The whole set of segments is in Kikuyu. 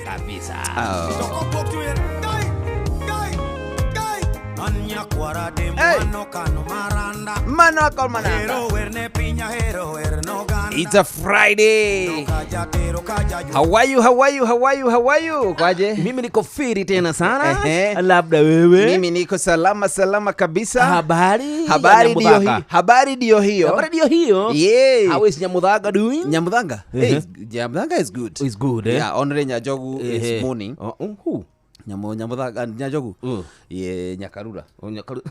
Kabisa. Hey. Mano mananda. It's a Friday. How are you? How are you? How are you? How are you? Kwaje? Mimi niko fiti tena sana. Ehe. Labda wewe. Mimi niko salama salama kabisa. Habari. Habari ya ndio Nyamuthaga. hiyo. Habari ndio hiyo. Habari ndio hiyo. Yeah. How is Nyamuthaga doing? Nyamuthaga. Hey, Nyamuthaga is good. Is good, eh? Yeah, Honore Nyajogu Ehe. is mourning. Oh, oh, who? Nyamuthaga Nyajogu. Mm. Yeah, Nyakarura. Oh,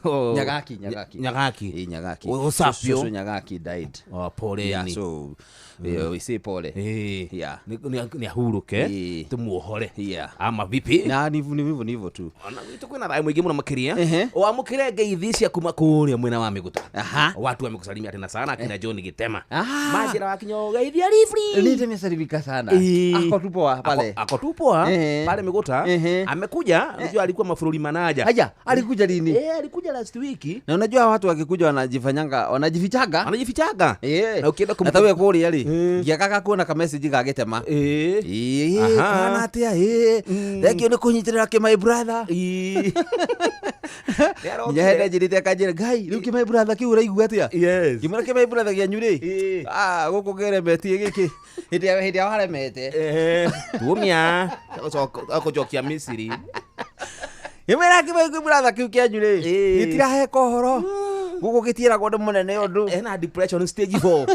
oh. Nyagaki, Nyagaki. Nyagaki. Eh, Nyagaki. Oh, what's up, yo? So Nyagaki died. Oh, pole Yeah, ni. so we say pole. Eh. Yeah. Ni ahuruke. Eh. Tumuohore. Yeah. Ama vipi? Na ni hivyo ni hivyo tu. Ona gwitũ kwĩna thayũ mũingĩ mũno makĩria. Ehe. Wamũkĩre ngeithi cia kuma kũrĩa mwena wa Mĩgũta. Aha. Watu wamekusalimia tena sana akina John Gitema. Ah. Manjĩra wakinya ũgeithia rifri. Nimesalimika sana. Eh. Ako tu poa pale. Ako tu poa Ehe. pale Mĩgũta. Ehe. Amekuja, unajua alikuwa mafururi manaja. Haya, alikuja lini? Eh, alikuja last week. Na unajua watu wakikuja wanajifanyanga, wanajifichaga. Anajifichaga. Eh. Na ukienda Na tawe kũrĩa rĩ, Eh. ngiagaga kuona ka message ga gĩtema. Eh. Ĩĩ, Aha. kũhana atĩa? Ĩĩ. Thank you nĩ kũnyitĩrĩra kĩ my brother. Ĩĩ. Nginya hĩndĩ anjĩrĩte akanjĩra, Ngai, rĩu kĩ my brother kĩu ũraigua atĩa? Yes. Ngĩmwĩra kĩ my brother kĩanyu rĩ, Ĩĩ. ah, gũkũ kĩremetie gĩkĩ. Hĩndĩ ĩrĩa waremete. Eh, tumia akũcokia Misiri. Ngĩmwĩra kĩ my brother kĩu kĩanyu rĩ, Ĩĩ. gĩtiraheka ũhoro. Gũkũ gĩtiĩragwo nĩ mũnene ũndũ. Ena depression stage 4.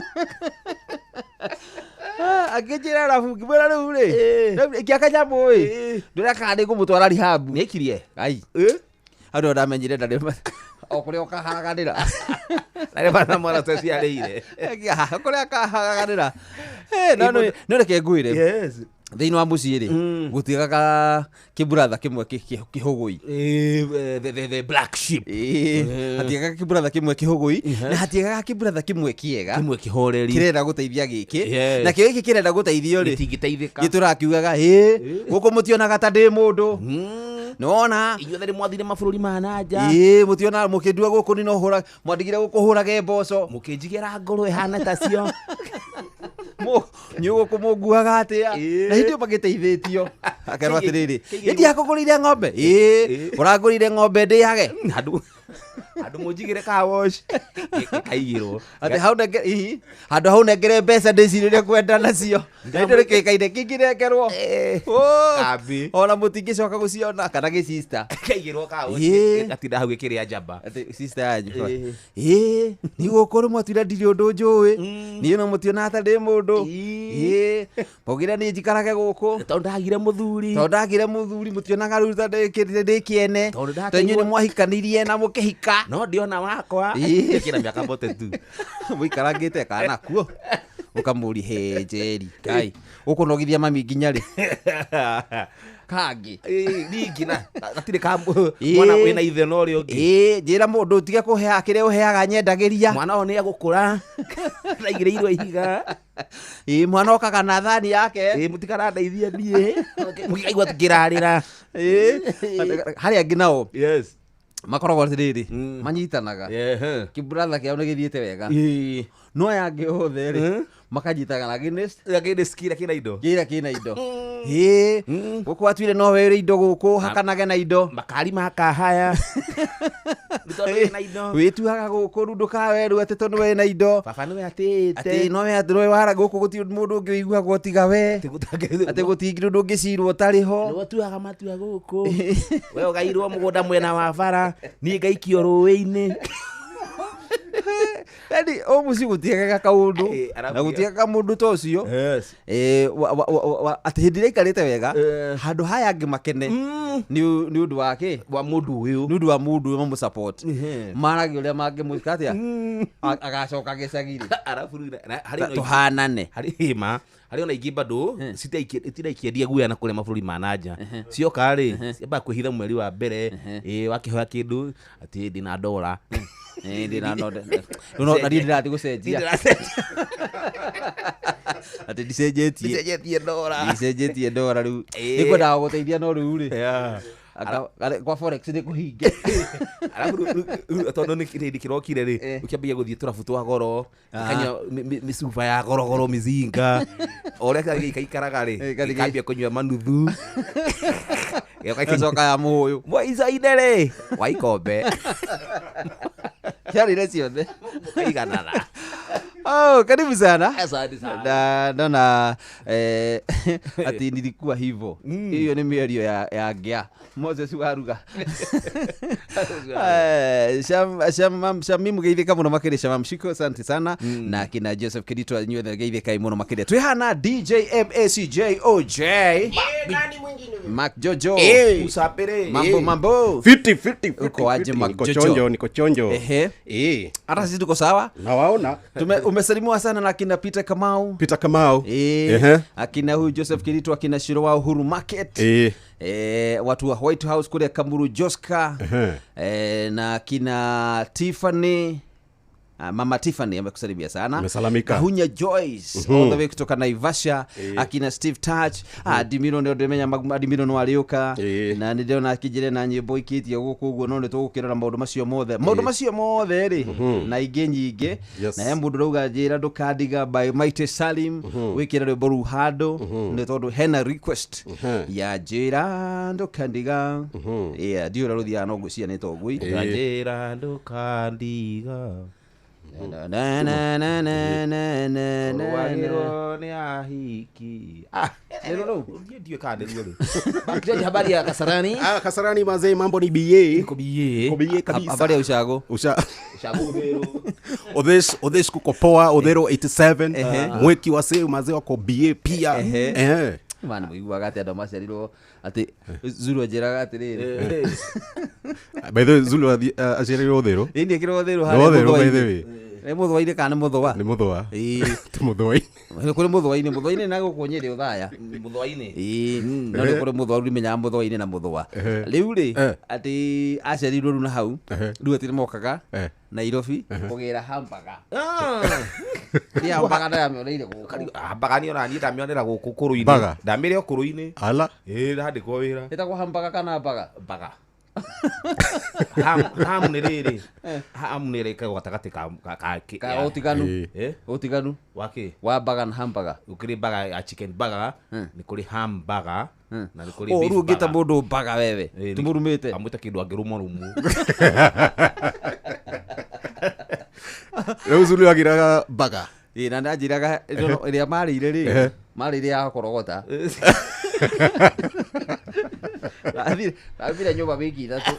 Akĩnjĩra arabu ngĩmwĩra rĩu rĩ, Ĩĩ. rĩu ikia kanyamũ ĩ, Ĩĩ. ndĩreka kana nĩngũmũtwara rehab. Nĩaikirie. Ai. Eh? Hau nĩho ndamenyire ndarĩ o kũrĩa ũkaharaganĩra. Na bana mwana teciarĩire. Kũrĩa akaharaganĩra. Eh, no no reke ngwĩre. Yes. Thĩinĩ wa mũciĩ rĩ, Mm. gũtiagaga kĩburatha kĩmwe kĩhũgũi. Eh, the black sheep. Ĩĩ, Eh. hatiagaga kĩburatha kĩmwe kĩhũgũi Ihe. na hatiagaga kĩburatha kĩmwe kĩega Kimwe kĩhoreri. kĩrenda gũteithia gĩkĩ Yes. na kĩo gĩkĩ kĩrenda gũteithio rĩ Gĩtingĩteithĩka. gĩtũrakiugaga ĩ gũkũ mũtionaga ta ndĩ mũndũ nĩwona Inyuothe nĩ mwathire mabũrũri ma na nja. ĩ mũtiona mũkĩndua gũkũ nĩ no hũra mwandigire gũkũ hũrage mboco Mũkĩnjigĩra ngũrwe hana tacio. Nyũ gũkũ mũnguaga atĩa Ĩ. na hĩndĩ ĩyo magĩteithĩtio akerwo atĩrĩrĩ Kĩgĩ- ĩndi akũgũrĩire ng'ombe ĩ ũrangũrĩire ng'ombe ndĩage Handũ handũ mũnjigĩre car wash. Gĩkaigĩrwo. atĩ hau nengere ihi handũ hau nengere mbeca ndĩcirĩrie kwenda nacio na indo nĩkĩkaine kĩngĩnengerwo Oh, Kambi. ona mũtingĩcoka gũciona kana gĩcista Kaigĩrwo car wash. Ĩ. Gatinda hau gĩkĩrĩa njamba. atĩ sister yanyu Ĩ. ĩ nĩ gũkũ rĩ mwatwĩra ndirĩ ũndũ njũĩ Mm. niĩ no mũtionaga ta ndĩ mũndũ Ĩ. ĩ maugire niĩ njikarage gũkũ Tondũ ndagire mũthuri. tondũ ndagire mũthuri mũtionaga rĩu ta ndĩ kĩene Tondũ tondũ inyuĩ ndateirwo- nĩ mwahikanirie na mũkĩhika No ndiona wakwa. Ĩ. Kĩna mĩaka 42. mũikarangĩte kana kuo ũkamũri he njeri ngai ũkũnogithia mami nginya rĩ kangĩ Ĩ, ningĩ na gatirĩ ka Ĩ. mwana wĩna ithe na ũrĩa ũngĩ. ĩ njĩra mũndũ ũtige kũheaga kĩrĩa ũheaga nyendagĩria Mwana ũyũ nĩ egũkũra. Ndaigĩrĩirwo ihiga. ĩ mwana okaga na thani yake Ĩ, mũtikarandeithia niĩ. Mũkĩkaigua ngĩrarĩra. ĩ harĩa angĩ nao Yes. makoragwo atĩrĩrĩ Mm. manyitanaga Yeah. kĩburatha kĩao nĩ gĩthiĩte wega Ĩ. no aya angĩ othe rĩ Mm. makanyitaga na against Gakĩndĩ kĩrĩa kĩna indo. kĩrĩa kĩna indo ĩ Mm. gũkũ atuire no wĩre indo gũkũ hakanage na indo Makari ma kahaya. Nĩ tondũ wĩna indo. wĩtuaga gũkũ rĩu ndũkawerwo atĩ tondũ wĩna indo Baba nĩwe atĩĩte. atĩ no we atĩ nowe wara gũkũ gũtirĩ mũndũ ũngĩ ũiguagwo tiga we atĩ gũtingĩ ũndũ ũngĩcirwo ũtarĩ ho Nĩwe ũtuaga matua gũkũ. We ũgairwo mũgũnda mwena wa bara, niĩ ngaikio rũĩ-inĩ. yani o mũciĩ gũtiagaga kaũndũ Eh, arabu na gũtiagaga mũndũ ta ũcio Yes. Eh, atĩ hĩndĩ ĩrĩa aikarĩte wega Eh. handũ haya angĩ makene Mm. nĩ nĩ ũndũ wa kĩ Wa mũndũ ũyũ. nĩ ũndũ wa mũndũ ũyũ mamũsupport Ehe. maragia ũrĩa mangĩmwĩka atĩa Mm. Agacoka gĩcagi-rĩ Arabu rĩu na- harĩ ona ingĩ- tũhanane harĩ ma harĩ ona ingĩ bado itinda ikĩendia guoya na kũrĩa mabũrũri ma na nja cioka rĩ ciambaga kwĩhitha mweri wa mbere ĩ wakĩhoya kĩndũ atĩ ndĩna ndora Eh, ndĩna no na niĩ ndĩrathiĩ gũcenjia atĩ ndicenjetie ndicenjetie ndora ndicenjetie ndora rĩu Ĩĩ. nĩngwendaga gũteithia no rĩu rĩ Yeah. Kwa forex nĩ kũhinge. Arabu rĩu tondũ nĩ kĩrĩndĩ kĩrokire rĩ, ũkĩambia gũthiĩ tũrabu twa goro, kanyua mĩcuba ya gorogoro mĩzinga, o ũrĩa gĩikaikaraga rĩ, gĩkambia kũnyua manuthu. Gacoka ya mũyũ. Mwaicaine rĩ wa ikombe. Ciarĩre ciothe. Mũkaiganana. Oh, karibu sana. Asante sana. Na ndona ati nilikuwa hivyo. Hiyo ni mĩario ya ngĩa. Moses Waruga. Shamimu geithĩka mũno makĩria, Shamam Shiko, asante sana. Na kina Joseph Kirito inyuothe geithĩkai mũno makĩria. Twĩ hana DJ MACJOJ. Mac Jojo. Usapere. Mambo mambo. Fiti fiti. Uko aje, Mac Niko Jojo? chonjo, niko chonjo. Ehe. Hata sisi tuko sawa. Nawaona. Umesalimiwa sana na akina Peter Kamau. Peter Kamau. Akina huyu Joseph Kirito, akina Shiro wa Uhuru Market. Watu wa White House kule Kamuru Joska. Na akina Tiffany. Mama Tiffany amekusalimia sana. Amesalamika. Hunya Joyce all the way kutoka Naivasha. Akina Steve Touch, Adimiro ndio ndemenya Adimiro no ariuka. Na nĩ ndĩrona akĩnjĩra na nyĩmbo ikĩtie gũkũ ũguo, no nĩ tũgũkĩrora maũndũ macio mothe. Maũndũ macio mothe rĩ, na ingĩ nyingĩ. Na he mũndũ ũrauga njĩra ndũkandiga by Mighty Salim, wĩkĩre rwĩmbo rũu handũ, nĩ tondũ hena request ya njĩra ndũkandiga. Yeah, ndiũĩ ũrĩa rũthiaga no ngwĩciria nĩ tongui. Njĩra ndũkandiga. Na, na, na, na, na, na, na, na. Rwagĩrwo nĩ ahiki. Nĩ rũu. Ndiũĩ kana nĩ ruo rĩ. Habari ya Kasarani? Kasarani mazee, mambo ni BA. Niko BA. Niko BA kabisa. Habari ya ushago? Ushago Utherũ. Othesh kuko poa, Utherũ 87. Mweki wase mazee wako BA pia. Mani mũiguaga atĩ andũ maciarirwo atĩ Zulu anjĩraga atĩrĩrĩ. By the way, Zulu aciarirwo Utherũ. Ĩĩ nĩ Utherũ Nĩ harĩa Utherũ, by the Mũthũa-inĩ. way. Nĩ Mũthũa-inĩ kana nĩ Mũthũa? Nĩ Mũthũa. Ĩĩ. Ti Mũthũa-inĩ. Nĩ kũrĩ Mũthũa-inĩ, Mũthũa-inĩ na gũkũ Nyĩrĩ Othaya. Mũthũa-inĩ. Ĩĩ, no nĩ kũrĩ Mũthũa, rĩu ndimenyaga Mũthũa-inĩ na Mũthũa. Rĩu rĩ, atĩ aciarirwo rĩu na hau, rĩu atĩ nĩmokaga Nairobi kũgĩra hamburger. Nĩ hamburger ndĩramĩoneire gũkũ. Hamburger niĩ ona niĩ ndamĩonera gũkũ kũrũ-inĩ. Burger. Ndamĩrĩa o kũrũ-inĩ. Ala. Ĩĩ, ndandĩkwo wĩra. Ĩtagwo hamburger kana burger? Burger. Ham nĩ rĩrĩ. Ham nĩ ĩrĩa ĩkagwo gatagatĩ ka Ka ũtiganu. Ũtiganu. Wa kĩ? Wa burger na hamburger. Gũkĩrĩ burger ya chicken burger, nĩ kũrĩ ham burger, na nĩ kũrĩ Oh, beef rĩu ũngĩta burger. mũndũ burger wewe. Tũmũrumĩte. Amwĩta kĩndũ angĩrũmwo rũmwo. Rĩu Zulu agĩraga burger. Ĩĩ, na ndanjĩraga ĩrĩa marĩire rĩ, marĩire ya korogota. Athire nyũmba wiki ithatũ.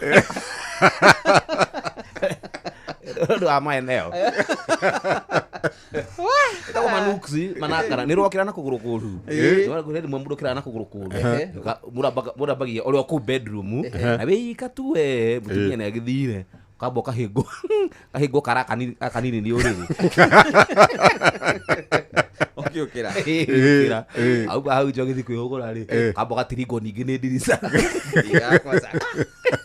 Ũndũ wa maeneo. Ĩtagwo manuksi, manakara. Nĩ rwokĩra na kũgũrũ kũru. Nĩ rĩmwe mũndũ okĩraga na kũgũrũ kũru. Mũndũ ambagia ũrĩa kũu bedroom, na wĩika tu we, mũtumia nĩ agĩthire. Ũkamba ũkahĩngwo. Ũkahĩngwo kara kanini nĩ ũrĩrĩ. Ũgĩũkĩra. Ũgĩũkĩra. Auma hau nja ũgĩthiĩ kwĩhũgũra rĩ, ũkamba ũgatiringwo ningĩ nĩ ndirica.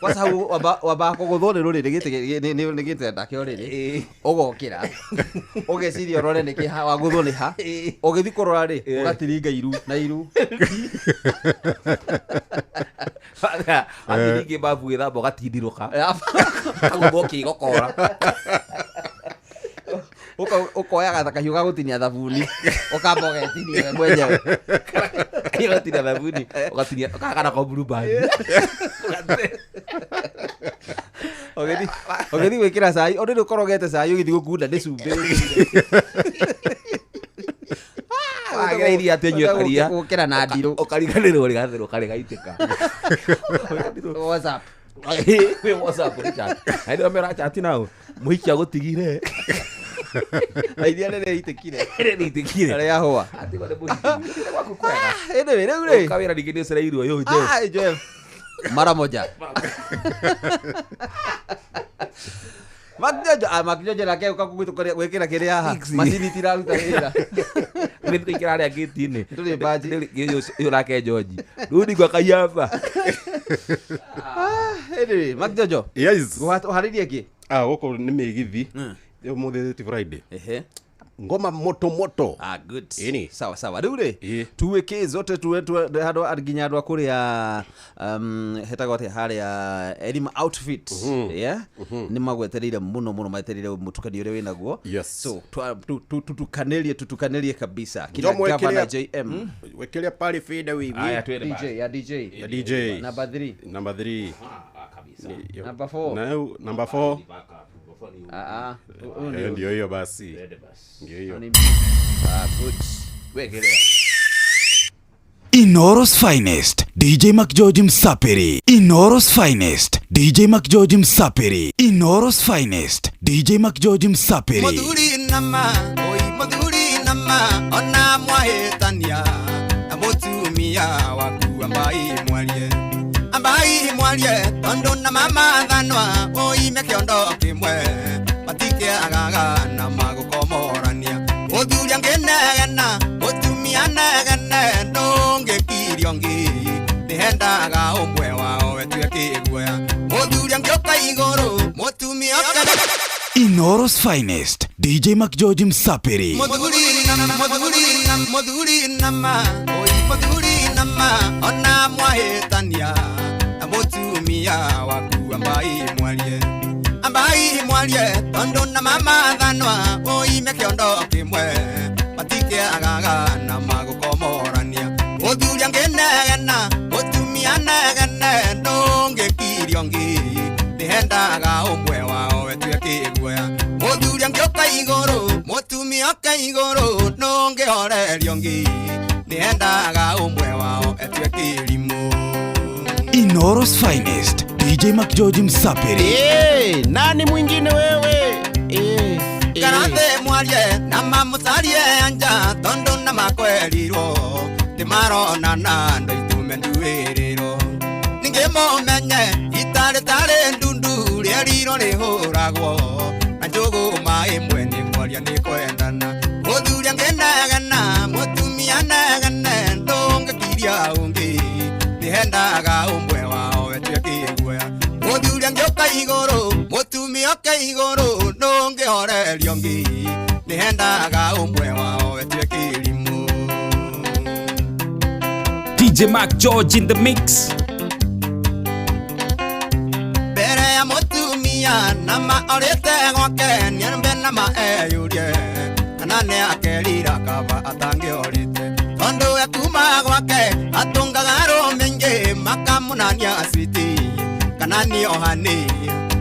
Kwanza hau wamba kũgũthwo nĩ rũrĩrĩ nĩ gĩtanda kĩa ũrĩrĩ. Ũgokĩra. Ũgeciria ũrore nĩkĩ wagũthwo nĩ ha. Ũgĩthiĩ kũrora rĩ, ũgatiringa iru na iru. Wathiĩ ningĩ babu gwĩthamba ũgatindirũka. Ũkagũthwo kĩgokora. Ũkoya kahiũ ga gũtinia thabuni, ũkamba ũgetinia we mwenyewe. Kahiũ ga gũtinia thabuni, ũgatinia, ũkaga nako blue band. Ũgĩthiĩ gwĩkĩra cai, o rĩrĩ ũkorogete cai ũgĩthiĩ gũkunda nĩ cumbĩ. Wagĩra iria atĩ ũnyue karia. Gũkĩra na ndirũ. Ũkariganĩrwo rĩgatherũka rĩgaitĩka. WhatsApp. Wĩ WhatsApp ũrĩ-chat. Na hĩndĩ ĩyo mera-chat nao, mũhiki agũtigire. Na iria rĩrĩa rĩitĩkire. Rĩrĩa rĩitĩkire. Rĩrĩa rĩahũa. Atigwo nĩ mũhiki. Gũtirĩ gwaku kwega. Anyway, rĩu rĩ. Ũka wĩra ningĩ nĩ ũcereirwo, yo, Jeff. Jeff. Mara moja. Mac Jojo nake ũka gwĩkĩra kĩrĩa haha. Macini itiraruta wĩra. Nĩ tũikara harĩa gate-inĩ. Tũrĩ mbanji. Ũyũ nake George. Rĩu ndigua kaiamba. Anyway, Mac Jojo. Yes. Ũharĩirie kĩ? Gũkũ nĩ mĩgithi. Ũmũthĩ ti Friday. Ngoma moto moto. Ah, good. Ĩni. Sawa sawa. Rĩu rĩ, Ĩ. tuwĩkĩ zote tuwe handũ nginya andũ a kũrĩa hetagwo atĩa harĩa Elima outfit, yeah, nĩ magwetereire mũno mũno, metereire mũtukanio ũrĩa wĩnaguo. Yes. So tutukanĩrie, tutukanĩrie kabisa kina Njomo Governor wekelea- JM. Wekelea pale fader wivi. Aya, twende DJ basi. ya DJ. Ya DJ. Number 3. Number 3. Ah, kabisa. Number 4. Na number 4. Ah ah. Huyu Eh, ndio hiyo basi. Twende basi. Ndio hiyo. Ah, good. Wekelea. Inoros Finest, DJ McGeorge Msapiri. Inoros Finest, DJ McGeorge Msapiri. Inoros Finest, DJ McGeorge Msapiri. Muthuri nama, oi muthuri nama, ona mwahĩtania na mũtumia waku, ambai mwarie, ambai mwarie, tondũ na mamathanwa oime kĩondo kĩmwe matikĩagaga na magũkomorania. Mũthuri angĩnegena, mũtumia negene, ndũngĩkirio ngĩ nĩhendaga ũmwe wao etue kĩguoya. Mũthuri angĩũka igũrũ, mũtumia oke. Inoros Finest, DJ McGeorge Msapiri. Muthuri na muthuri na muthuri nama, oi muthuri nama, ona mwahĩtania na mũtumia waku, ambai mwarie, ambai mwarie, tondũ na mamathanwa oime kĩondo kĩmwe matikĩagaga na magũkomorania. Mũthuri angĩnegena, mũtumia negene, ndũngĩkirio ngĩ nĩhendaga ũmwe wao etue kĩguoya. Mũthuri angĩũka igũrũ, mũtumia oke igũrũ, ndũngĩhorerio ngĩ nĩhendaga ũmwe wao etue kĩrimũ. Inoros Finest, DJ McGeorge Msapiri. Eh, nani mwingine wewe? Eh, eh. Karathe mwarie na mamũcarie anja, tondũ na makwerirwo tĩmaronana ndoitume nduĩrĩrwo. Ningĩ mũmenye itarĩ tarĩ ndundu rĩerirwo rĩhũragwo na njũgũma ĩmwe nĩ kwaria nĩ kwendana. Mũthuri angĩnegena, mũtumia negene, ndũngĩkiria ũngĩ nĩhendaga ũmwe wao etue kĩguoya. Mũthuri angĩũka igũrũ, mũtumia oke igũrũ, ndũngĩhorerio ngĩ nĩhendaga ũmwe wao etue kĩrimũ. DJ Mark George in the mix. Mbere ya mũtumia na maorĩte gwake, nĩarũme na maeyũrie kana nĩakerira kaba atangĩorĩte, tondũ ekuma gwake atũngaga arũme aingĩ makamũnania switi kana nĩohani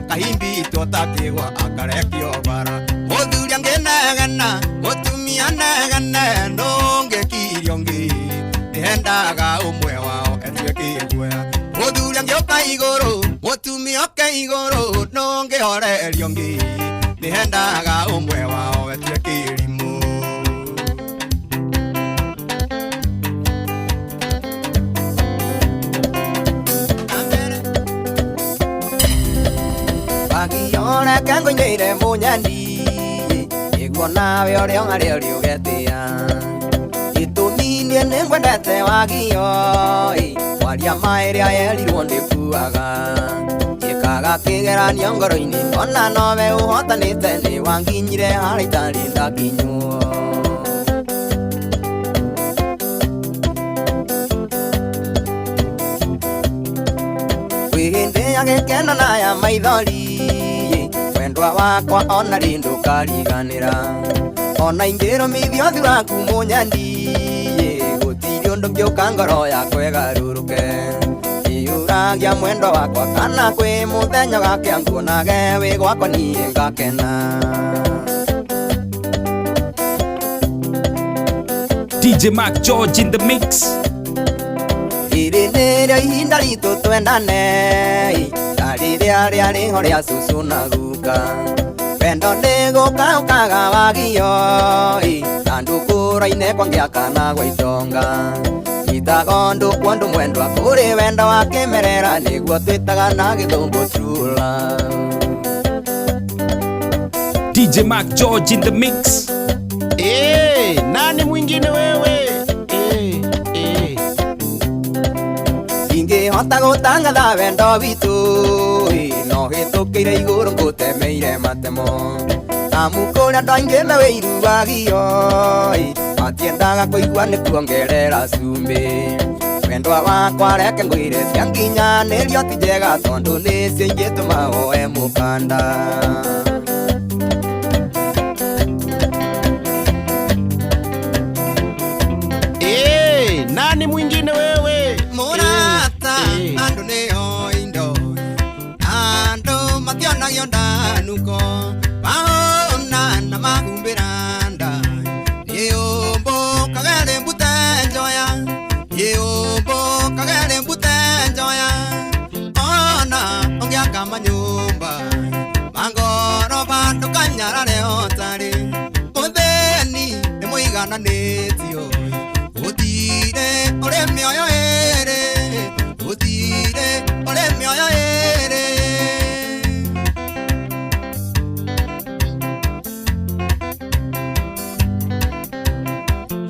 kahimbitwo ta kĩgwa akarekio bara. Mũthuri angĩnegena, mũtumia negene, ndũngĩkirio ngĩ nĩhendaga ũmwe wao etue kĩguoya. Mũthuri angĩũka igũrũ, mũtumia oke igũrũ, ndũngĩhorerio ngĩ nĩhendaga ũmwe wao etue kĩrimũ. Wagiona kangoinĩire mũnyandi, nĩguo nawe ũrĩa ũng'arĩa ũrĩa ũgetĩa. Gĩtũmi niĩ nĩngwendete wagio, kwaria ma ĩrĩa yerirwo ndĩkuaga. Njĩkaga kĩgeranio ngoro-inĩ, ona nowe ũhotanĩte, nĩ wanginyire harĩa itarĩ ndakinywo. Kwĩ hĩndĩ ya gĩkeno na ya maithori, wendwa wakwa ona rĩ ndũkariganĩra. Ona ingĩrũmithio thuraku mũnyandi, gũtirĩ ũndũ ngĩũka ngoro yakwa ĩgarũrũke. Iyũragia mwendwa wakwa kana kwĩ mũthenya ũgakĩa nguonage wĩ gwakwa niĩ ngakena. DJ Mark George in the mix. Rĩrĩ nĩrĩo ihinda ritũ twendane, ta rĩrĩa rĩarĩ ho rĩa cũcũ na guka. Wendo nĩ gũka ũkaga wagio, na ndũkũraine kwa ngĩaka na gwa itonga. Nyitaga ũndũ kwa ũndũ mwendwa, kũrĩ wendo wa kĩmerera, nĩguo twĩtaga na gĩthũngũ true love. DJ Mark George in the mix. Eh, nani mwingine wewe? Eh, eh. Ingĩhota gũtangatha wendo witũ, no hĩtũkĩire igũrũ ngũtemeire matemo. Amu kũrĩa andũ aingĩ me wĩiru wagio matiendaga kũigua nĩ kuongerera cumbĩ. Wendwa wakwa reke ngwĩre cia nginyanĩrio ti njega tondũ nĩcio ingĩtũma woe mũkanda. Nani mwingine wewe? Murata andu nĩo indo andu mationagio ndanuko mahũna na mahumbĩra nda nĩũmbũkage mbute njoya nĩũmbũkage mbute njoya ona ũngĩaka manyũmba mangoroba ndũkanyarare ũtarĩ mũthĩni nĩ mũigananĩtio gũtirĩ ũrĩ mĩoyo ĩrĩ gũtirĩ ũrĩ mĩoyo ĩrĩ.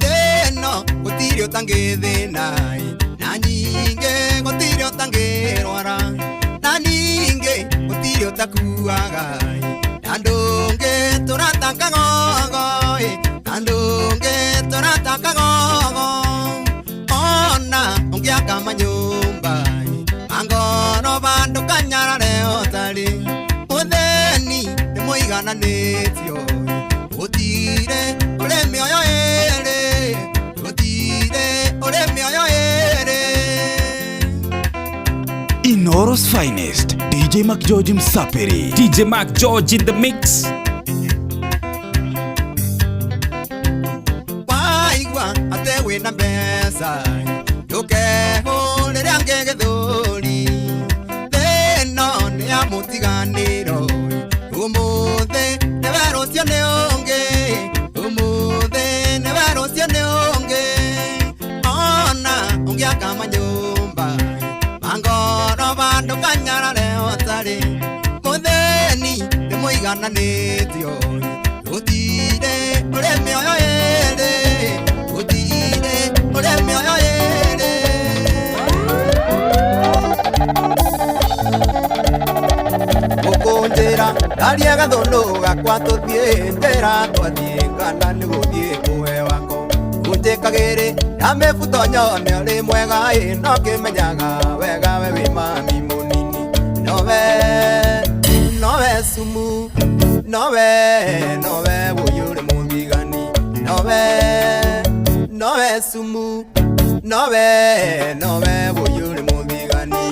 Thĩno gũtirĩ ũtangĩthĩna na ningĩ gũtirĩ ũtangĩrwara na ningĩ gũtirĩ ũtakuaga na ndũngĩ tũratakagogo na ndũngĩ tũratakagogo ona ũngĩaka manyũmba mangoroba ndũkanyarare ũtarĩ mũthĩni nĩ mũigananĩtio gũtirĩ ũrĩ mĩoyo ĩrĩ gũtirĩ ũrĩ mĩoyo ĩrĩ. Inooro's finest, DJ McGeorge Msapiri. DJ Mac George in the mix. Waigua atĩ wĩna mbeca ndũkehũrĩre angĩ gĩthũri thĩno nĩ ya mũtiganĩro ũmũthĩ nĩwe rũciũ nĩ ũngĩ ũmũthĩ nĩwe rũciũ nĩ ũngĩ ona ũngĩaka manyũmba mangoroba ndũkanyarare ũtarĩ mũthĩni nĩ mũigananĩtio gũtirĩ ũrĩ mĩoyo ĩrĩ gũtirĩ ũrĩ mĩoyo ĩrĩ. Gũkũnjĩra ndaria gathũnũ gakwa tũthiĩ njĩra twathiĩ kana nĩ gũthiĩ kũhe wako ũnjĩkagĩrĩ ndamĩbuto nyone ũrĩ mwega ĩ no kĩmenyaga wega we wĩ mami mũnini nowe nowe sumu nowe nowe wũiyũre mũthigani nowe nowe sumu nowe nowe wũiyũre mũthigani.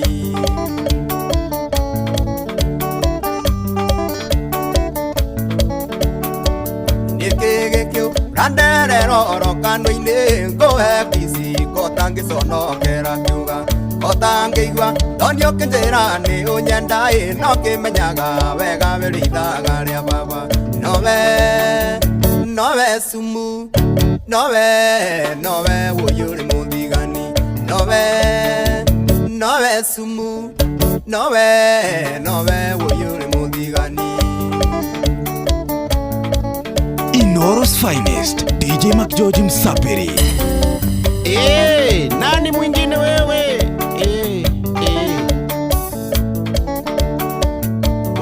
Nĩkĩ randerero oro kando-inĩ ngũhe kici kotangĩconokera kiuga kotangĩigua tondũ ũkĩnjĩra nĩ ũnyenda ĩ no kĩmenyaga wega we rĩithaga rĩa baba nowe nowe sumu nowe nowe wũiyũre mũthigani nowe nowe sumu nowe nowe wũiyũre mũthigani. Inooro's finest, DJ McGeorge Msapiri. Nani mwingine wewe?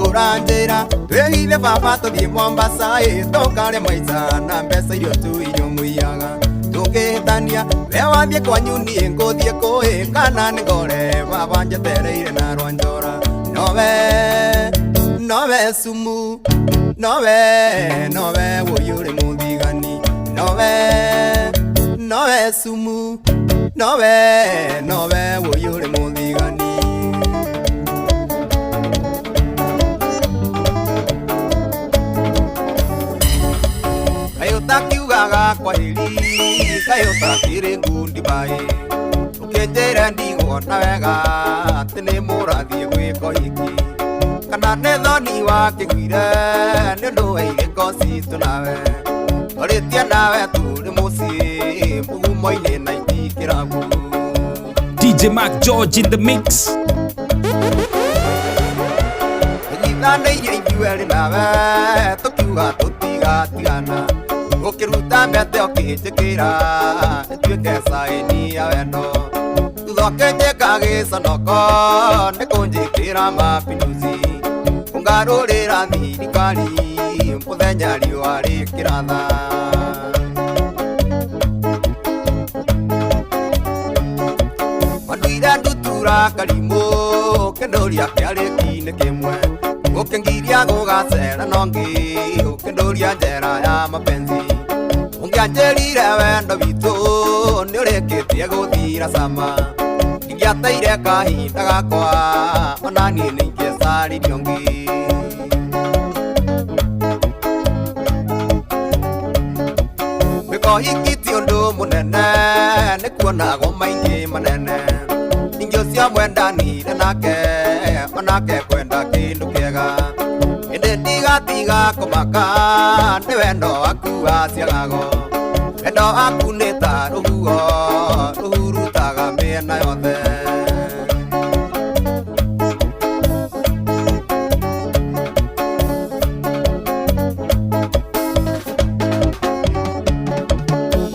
Ũranjĩra twĩhithe baba tũthiĩ Mombasa ĩ tũkarĩe maica na mbeca irio tu irio mũiyaga tũngĩhĩtania we wathiĩ kwanyu niĩ ngũthiĩ kũĩ kana nĩ ngore baba njetereire na rwanjora nowe nowe sumu nowe nowe wũiyũre mũthigani nowe nowe sumu nowe nowe wũiyũre mũthigani. Kaĩ ũtakiugaga kwaheri kaĩ ũtakĩrĩ ngundi bai ũkĩnjĩra ndigwona wega atĩ nĩ mũrathiĩ gwĩka ũhiki kana nĩ thoni wakĩguire nĩ ũndũ wa irĩko citũ nawe twarĩtie nawe tũrĩ mũciĩ mũgumo-inĩ na itikĩrabu. DJ Mac George in the mix. Tũnyitanĩirie ithuerĩ nawe tũkiuga tũtigatigana ũkĩruta mbete ũkĩnjĩkĩra ĩtuĩke caĩni ya wendo thutha ũkĩnjĩka gĩconoko nĩ kũnjĩkĩra mapinduzi. Ndũngarũrĩra thirikari mũthenya riũa rĩkĩratha. Wanduire ndutura karimũ ũkĩndũria kĩarĩki-inĩ kĩmwe, ũkĩngiria gũgacera nongĩ ũkĩndũria njera ya mapenzi. Ũngĩanjĩrire wendo witũ nĩũrĩkĩtie gũthira cama, ingĩateire kahinda gakwa ona niĩ nĩingĩcaririe ũngĩ. Gwĩka ũhiki ti ũndũ mũnene nĩkuonagwo maingĩ manene, ningĩ ũcio mwendanire nake onake kwenda kĩndũ kĩega, ĩndĩ ndigatiga kũmaka nĩ wendo waku waciagago. Wendo waku nĩ ta rũhuho rũhurutaga mĩena yothe.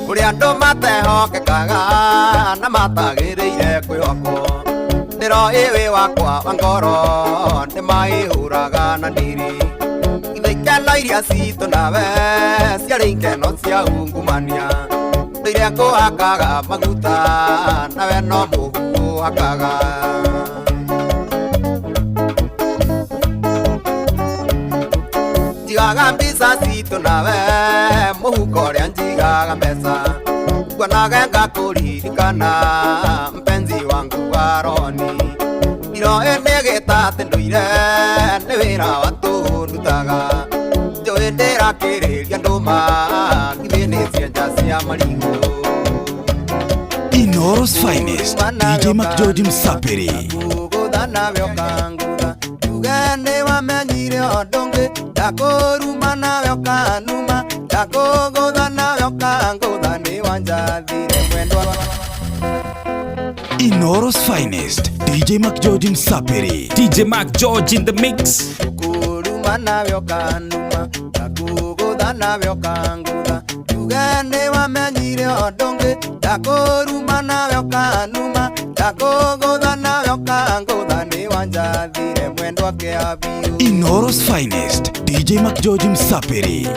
Kũrĩ andũ matehokekaga na matagĩrĩire kwĩhokwo, ndĩroĩ wĩ wakwa wa ngoro nĩmaihũraga na ndiri. Ithe ikeno iria citũ nawe ciarĩ ikeno cia ungumania, ndũire ngũhakaga maguta nawe no mũhu ũhakaga. Njigaga mbica citũ nawe mũhuko ũrĩa njigaga mbeca, nguonage ngakũririkana mpenzi wangu wa rohoni. Ndiroĩ nĩ gĩtatĩ ndũire nĩ wĩra wa tũhũ ndutaga, njũĩ ndĩrakĩrĩria ndũma githĩ nĩ cienja cia marigũ. Inooro's finest, DJ McGeorge Msapiri. Ndakũgũtha nawe ũkangũtha, tuge nĩwamenyire ũndũ ũngĩ, ndakũruma nawe ũkanuma, ndakũgũtha nawe ũkangũtha, nĩwanjathire mwendwa. Inooro's finest, DJ McGeorge Msapiri. DJ Mac George in the mix. Kuruma nawe ũkanuma, ndakũgũtha nawe ũkangũtha, tuge nĩwamenyire ũndũ ũngĩ, ndakũruma nawe ũkanuma, ndakũgũtha nawe ũkangũtha, nĩwanjathire mwendwa kĩa biũ. Inooro's finest, DJ McGeorge Msapiri.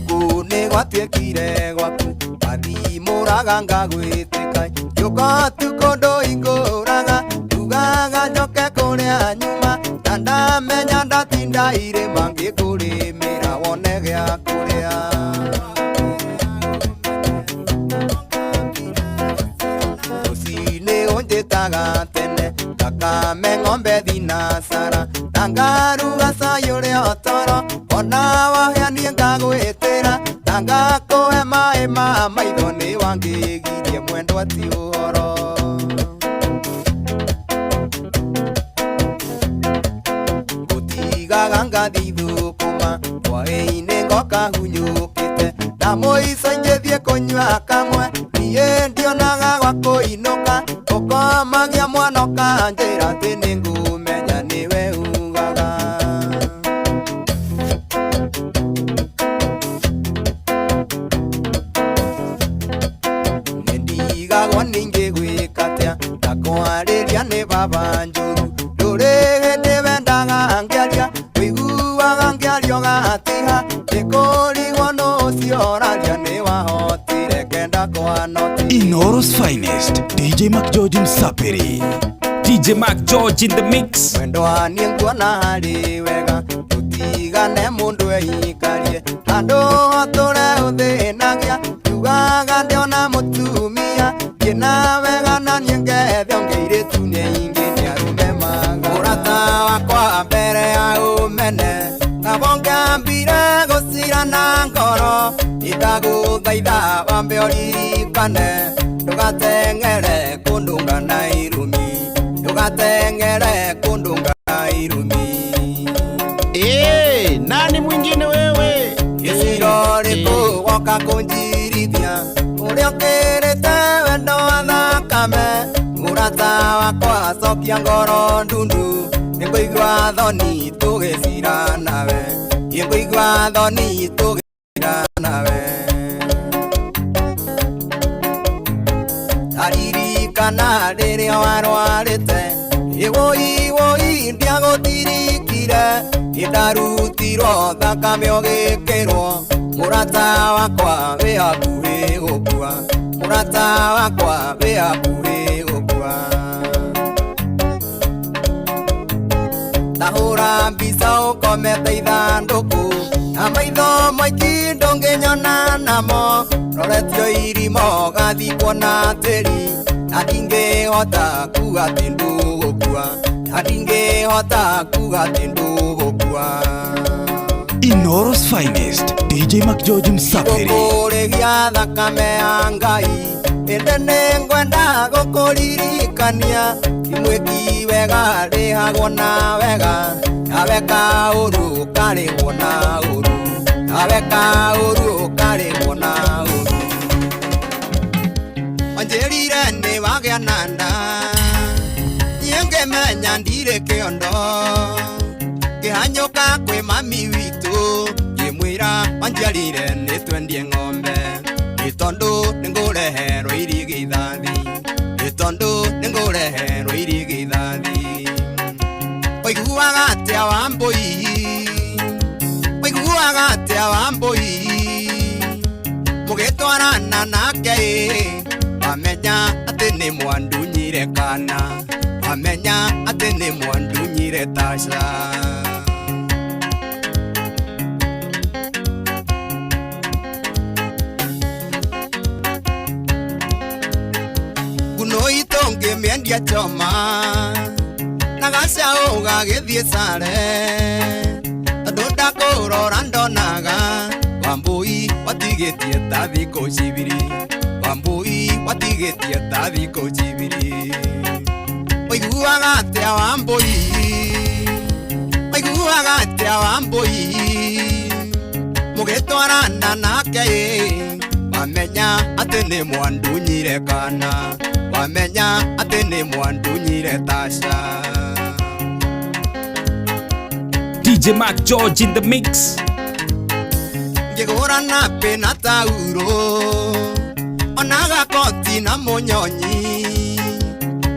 Gũkũ nĩgwatuĩkire gwaku wathimũraga ngagwĩtĩka, njũka ũtukũ ndũhingũraga, ndugaga njoke kũrĩa nyuma, na ndamenya ndatinda irĩma ngĩkũrĩmĩra wone gĩa kũrĩa. Rũcinĩ ũnjĩtaga tene ngakame ng'ombe thinacara, na ngaruga cai ũrĩa toro, ona wahĩa niĩ ngagwĩtĩra, na ngakũhe maĩ ma maitho nĩwangĩgirie mwendwa ti ũhoro. Gũtigaga ngathi thũkũma hwaĩ-inĩ ngoka hunyũkĩte, na mũico ingĩthiĩ kũnyua kamwe niĩ ndionaga gwa kũinũka, ũkomagia mwana ũkanjĩra atĩ nĩngũmenya nĩwe ugaga. Nĩndigagwo ningĩ gwĩka atĩa, ndakwarĩria nĩ baba njũru, ndũrĩ hĩndĩ wendaga ngĩaria, ũiguaga ngĩaria ũgatiha, nĩkũrigwo nũ ũcio ũraria nĩwahotire kenda kwa noti. Inooro's finest, DJ McGeorge Msapiri. DJ Mac George in the mix. Mwendwa niĩ nguona harĩ wega tũtigane mũndũ eikarie, handũ hatũre ũthĩnagia, njugaga ndĩona mũtumia, thiĩ na wega na niĩ ngethe ũngĩ airĩtu nĩ aingĩ nĩ arũme maga. Mũrata wakwa mbere ya ũmene, ngabongambire gũcira na ngoro, ndagũthaitha wambe ũririkane, ndũgateng'ere kũndũnga na irumi, ndũgateng'ere kũndũnga na irumi. Nani mwingine wewe? Gĩciro rĩkũ woka kũnjirithia, ũrĩa ũkĩrĩte wendo wa thakame, mũrata wakwa cokia ngoro ndundu, nĩngũigua thoni tũgĩcira nawe, nĩngũigua thoni tũgĩcira nawe. Taririkana rĩrĩa warwarĩte, ĩwũi wũi Ndiagũtirikire nĩndarutirwo thakame ũgĩkĩrwo mũrata wakwa wĩ hakuhĩ gũkua mũrata wakwa wĩ hakuhĩ gũkua tahũra mbica ũkomete ithandũkũ na maitho maingĩ ndũngĩnyona namo roretio irimo gathikwo na tĩri na ndingĩhota kuga atĩ ndũgũkua na ndingĩhota kuga atĩ ndũgũkua. Inooro's finest, DJ McGeorge Msapiri. Gũkũrĩhia thakame ya Ngai ĩndĩ nĩngwenda gũkũririkania ti mwĩki wega rĩhagwo na wega na weka ũru ũkarĩhwo na ũru na weka ũru ũkarĩhwo na ũru. Wanjĩrire nĩ wagĩa na nda niĩ ngĩmenya ndirĩ kĩondo ngĩhanyũka kwĩ mami witũ ngĩmwĩra wanjiarire nĩ twendie ng'ombe nĩ tondũ nĩngũreherwo irigithathi nĩ tondũ nĩngũreherwo irigithathi. Ũiguaga atĩa Wambũi ũiguaga atĩa Wambũi mũgĩtwarana nake ĩ wamenya atĩ nĩ mwandunyire kana wamenya atĩ nĩ mwandunyire Tasha. Nguno itũ ngĩmĩendia choma na gacaũ gagĩthiĩ sare tondũ ndakũrora ndonaga Wambũi watigĩtie ta thikũ cibiri Wambũi watigĩtie ta thikũ cibiri. Ũiguaga atĩa Wambũi ũiguaga atĩa Wambũi mũgĩtwarana nake ĩ wamenya atĩ nĩ mwandunyire kana wamenya atĩ nĩ mwandunyire Tasha. DJ Mark George in the mix. Ngĩgũra napĩ na tauro ona gakoti na mũnyonyi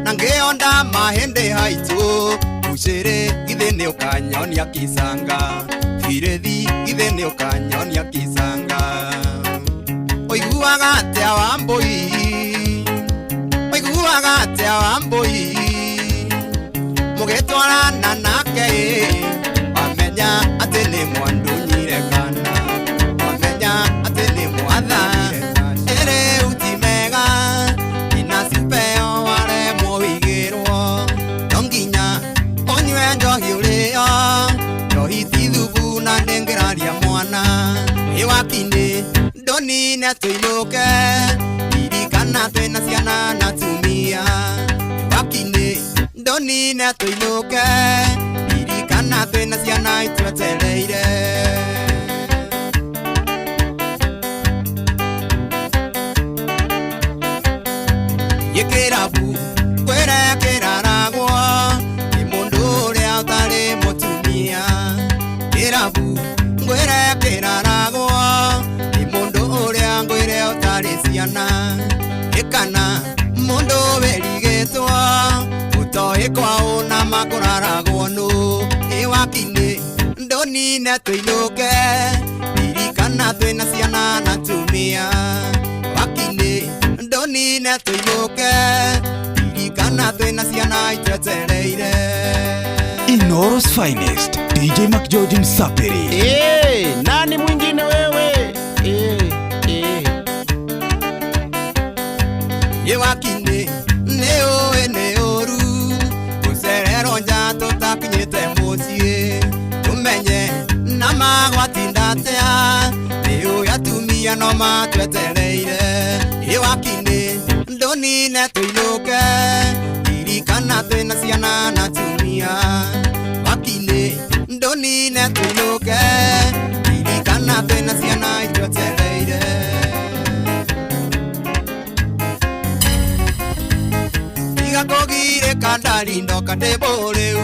na ngĩonda mahĩndĩ haitũ bucĩrĩ githĩ nĩ ũkanyonia kisanga birĩthi githĩ nĩ ũkanyonia kisanga. Ũiguaga atĩa Wambũi ũiguaga atĩa Wambũi mũgĩtwarana nake ĩ wamenya atĩ nĩ mwandunyire kana wamenya atĩ nĩ mwatha ĩrĩ uti mega ina cipeo waremwo wĩigĩrwo no nginya ũnyue njohi ũrĩo njohi ti thubu na ndĩngĩraria mwana ĩ wakinĩ ndũnine tũinũke ririkana twĩna ciana na tumia ĩ wakinĩ ndũnine tũinũke ririkana twĩna ciana itwetereire. Gĩkĩrabu kwĩre kĩraragwo nĩ mũndũ ũrĩa ũtarĩ mũtumia kĩrabu ngwĩre kĩraragwo nĩ mũndũ ũrĩa ngwĩre ũtarĩ ciana ĩkana mũndũ werigĩtwo ũtoĩ kwao na makũraragwo nũ ĩ wakinĩ ndũnine tũinũke ririkana twĩna ciana na tumia wakinĩ ndũnine tũinũke ririkana twĩna ciana itwetereire. Inooro's finest, DJ McGeorge Msapiri. Nani mwingine wewe? Ĩ wakinĩ nĩ ũĩ nĩ ũru gũcererwo nja tũtakinyĩte mũciĩ tũmenye na magwatinda atĩa nĩ ũĩ atumia no matwetereire ĩ wakinĩ ndũnine tũinũke ririkana twĩna ciana na tumia wakinĩ ndũnine tũinũke ririkana twĩna ciana itwetereire. Tiga kũgirĩka ndari ndoka ndĩ mũrĩu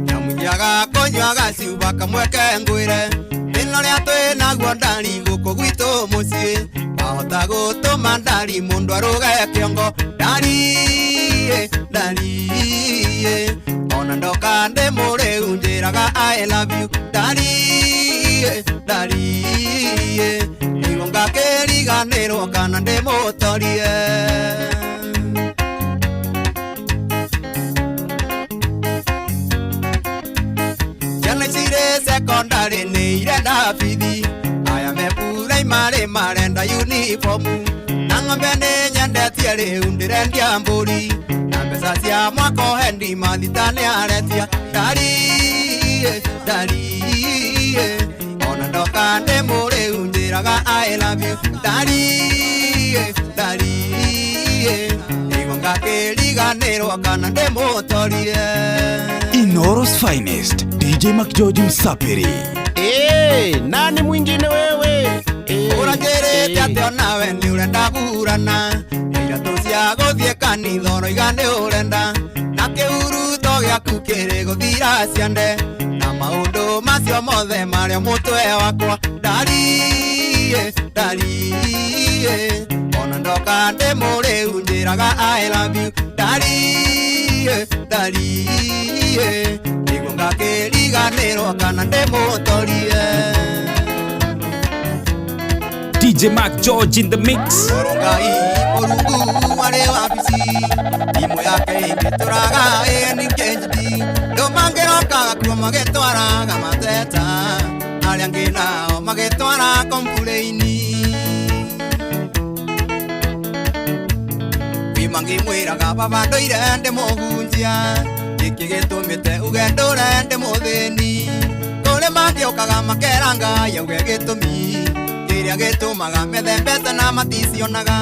nyamunyaga kũnyua gacuba kamwe ke ngwĩre thĩna ũrĩa twĩnaguo ndari gũkũ gwitũ mũciĩ wahota gũtũma ndari mũndũ arũge kĩongo ndari ndari ona ndoka ndĩ mũrĩu. njĩraga I love you Darie, darie Nĩguo ngakĩriganĩrwo kana ndĩmũtorie. Ciana cirĩ secondary nĩ irenda bithi, aya me primary marenda uniform, na ng'ombe nĩ nyendetie rĩu ndĩrendia mbũri, na mbeca cia mwaka ũhendi mathita nĩ aretia. Darie, darie ona ndoka ndĩ mũrĩu njĩraga I love you Darie, darie nĩguo ngakĩriganĩrwo kana ndĩmũtorie. Inooro's finest, DJ McGeorge Msapiri. Eh, nani mwingine wewe? Eh, Ũranjĩrĩte atĩ onawe nĩ ũrenda burana, na iratũ cia gũthiĩ kanitha ũroiga nĩ ũrenda, na kĩhuruto gĩaku kĩrĩ gũthira ciande, na maũndũ macio mothe marĩa mũtwe wakwa. Darie, darie ona ndoka ndĩ mũrĩu njĩraga I love you Darie, darie nĩguo ngakĩriganĩrwo kana ndĩmũtorie. DJ Mark George in the mix. Korwo Ngai Mũrungu arĩ wabici, thimũ yake ĩngĩtũraga ĩningĩnjidi, andũ mangĩrokaga kuo magĩtwaraga mateta, arĩa angĩ nao magĩtwara kompureini. Kwĩ mangĩmwĩraga baba ndũire ndĩmũhunjia, gĩkĩ gĩtũmĩte uge ndũre ndĩmũthĩni. Kũrĩ mangĩũkaga makera Ngai auge gĩtũmi kĩrĩa gĩtũmaga methe mbeca na maticionaga.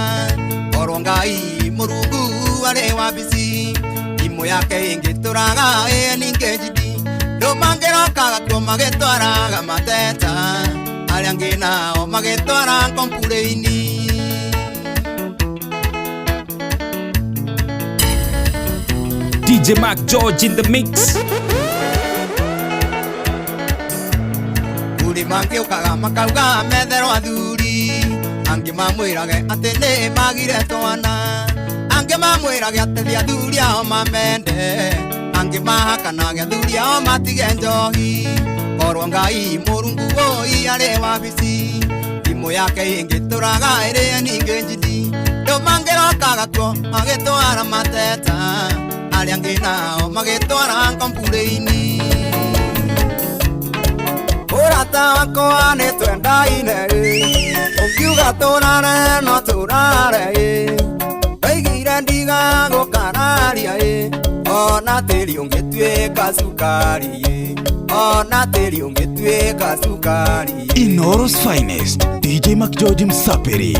Korwo Ngai Mũrungu arĩ wabici, thimũ yake ĩngĩtũraga ĩningĩnjidi, andũ mangĩrokaga kuo magĩtwaraga mateta, arĩa angĩ nao magĩtwara kompureini. DJ Mark George in the mix. Kũrĩ mangĩũkaga makauga metherwo athuri, angĩ mamwĩrage atĩ nĩ magire twana, angĩ mamwĩrage atĩ ti athuri ao mamende, angĩ mahakanage athuri ao matige njohi. Korwo Ngai Mũrungu woi arĩ wabici, thimũ yake ĩngĩtũraga ĩrĩ ningĩ njidi, andũ mangĩrokaga kuo magĩtwara mateta, arĩa angĩ nao magĩtwara kompureini. Ũrata wakwa nĩ twendaine ĩ, ũngiuga tũrare no tũrare ĩ, ndoigire ndigagũkararia ĩ, ona tĩri ũngĩtuĩka cukari ĩ, ona tĩri ũngĩtuĩka cukari ĩ. Inooro's finest, DJ McGeorge Msapiri.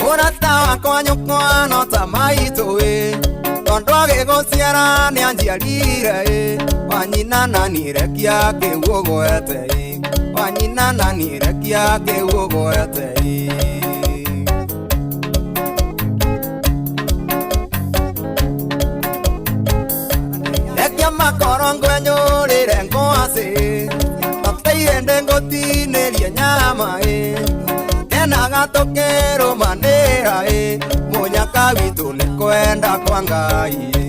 Ũrata wakwa nyũkwa no ta maitũ ĩ, tondũ agĩgũciara nĩ anjiarire ĩ, wanyina na niĩ rekia kĩu ũgwete ĩ, wanyina na niĩ rekia kĩu ũgwete ĩ. Rekia makoro ngwenyũrĩre ngwacĩ, tataihĩndĩ ngũtinĩrie nyama ĩ, kenaga tũkĩrũmanĩra ĩ, mũnyaka witũ nĩ kwenda kwa Ngai ĩ,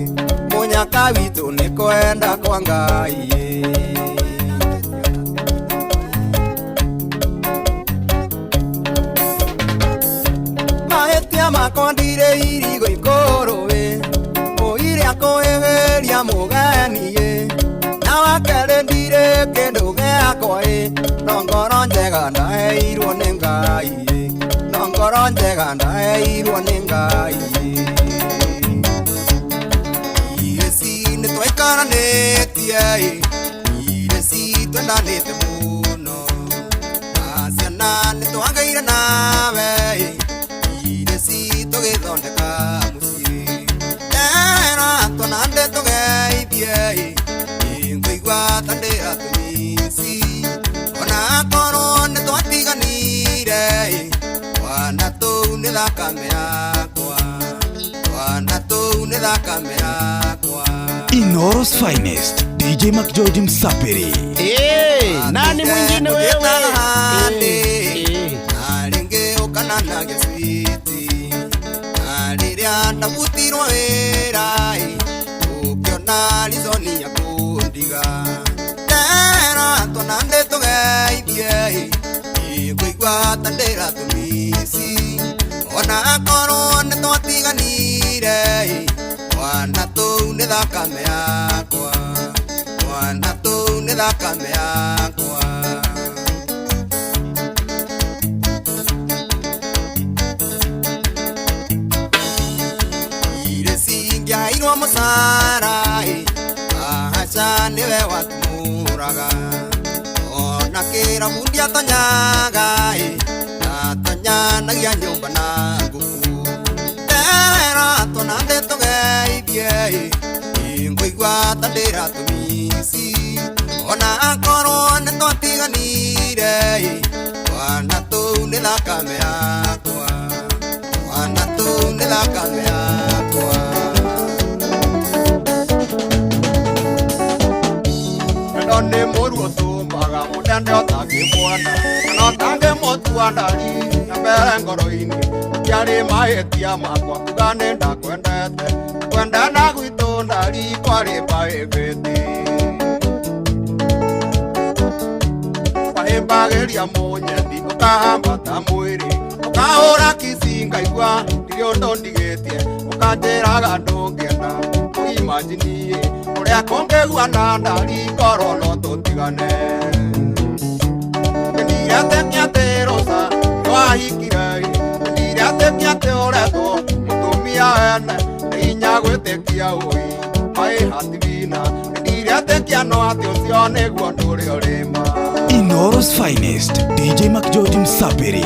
mũnyaka witũ nĩ kwenda kwa Ngai ĩ. Mahĩtia makwa ndirĩ irigo ikũrũ ĩ, ũiria kũhĩhĩria mũgeni ĩ, na wakerĩ ndirĩ kĩndũ gĩakwa ĩ, no ngoro njega ndaheirwo nĩ Ngai ĩ, no ngoro njega ndaheirwo nĩ Ngai ĩ. Irĩci nĩ twaikaranĩtie ĩ, irĩci twendanĩte mũno, na ciana nĩ twagĩire nawe ĩ, irĩci tũgĩthondeka mũciĩ. Ndera twana ndĩ tũgeithie ĩ, ngũigua ta ndĩ atũmici, ona korwo nĩ twatiganire ĩ, twana tũu nĩ thakame yakwa, twana tũu nĩ thakame yakwa. Inooro's finest, DJ McGeorge Msapiri. Eh, nani mwingine wewe? Eh, na rĩngĩ ũkananagia switi, na rĩrĩa ndabutirwo wĩra ĩ, na rizoni ya kundiga Tera twanande tugeithie Ikuigua ta ndĩratũmisi Ona akorwo nĩ twatiganire Twana tũu nĩ thakame yakwa Twana tũu nĩ thakame yakwa Irĩ cingĩairwo mũcara Ahaca nĩwe watumũraga Ona kĩrabu ndiatonyaga Natonyanagia nyũmba na ngũkũ Tera twanande tũgeithie Ingũigua ta ndĩratũmisi Ona akorwo nĩ twatiganire Twana tũu nĩ thakame yakwa Twana tũu nĩ thakame yakwa Wendo nĩ mũru ũtũmaga mũndende ũtangĩmuona Kana ũtangĩmũtua ndari na mbere ngoro-inĩ Matiarĩ mahĩtia makwa kuga nĩ ndakwendete Kwendana gwitũ ndari kwarĩ mbaĩbĩti Wahĩmbagĩria mũnyendi ũkahambata mwĩrĩ Ũkahũra kici ngaigua ndirĩ ũndũ ndigĩtie Ũkanjĩraga ndũngĩenda kũimagine Ũrĩa kũngĩgua na ndari ngorwo no tũtigane Ndiretĩkia atĩ Rosa nĩwahikire Ndiretĩkia atĩ ũretwo mũtumia ene Nĩ hinya gwĩtĩkia ũi maĩ hatirina Ndiretĩkia no atĩ ũcio nĩguo ũndũ ũrĩa ũrĩ ma Inooro's finest, DJ McGeorge Msapiri.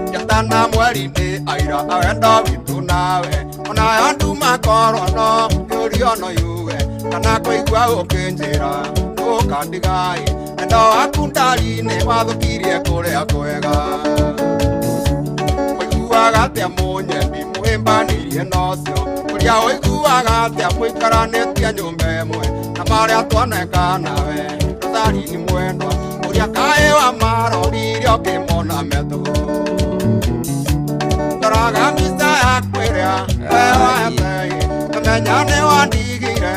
Njata na mweri nĩ aira a wendo witũ nawe Onayo nduma korwo no yũrio no yuge Kana kũigua ũkĩnjĩra ndũkandiga Wendo waku ndari nĩ wathũkirie kũrĩa kwega Ũiguaga atĩa mũnyendi mũhĩmbanĩirie na ũcio Ũrĩa ũiguaga atĩa mũikaranĩtie nyũmba ĩmwe Na marĩa twaneka nawe Rotharini mwendwa Ũrĩa kaĩ wa marorire ũkĩmona metũgũ Ndoraga mbica yaku ĩrĩa weyoete Ngamenya nĩ wandigire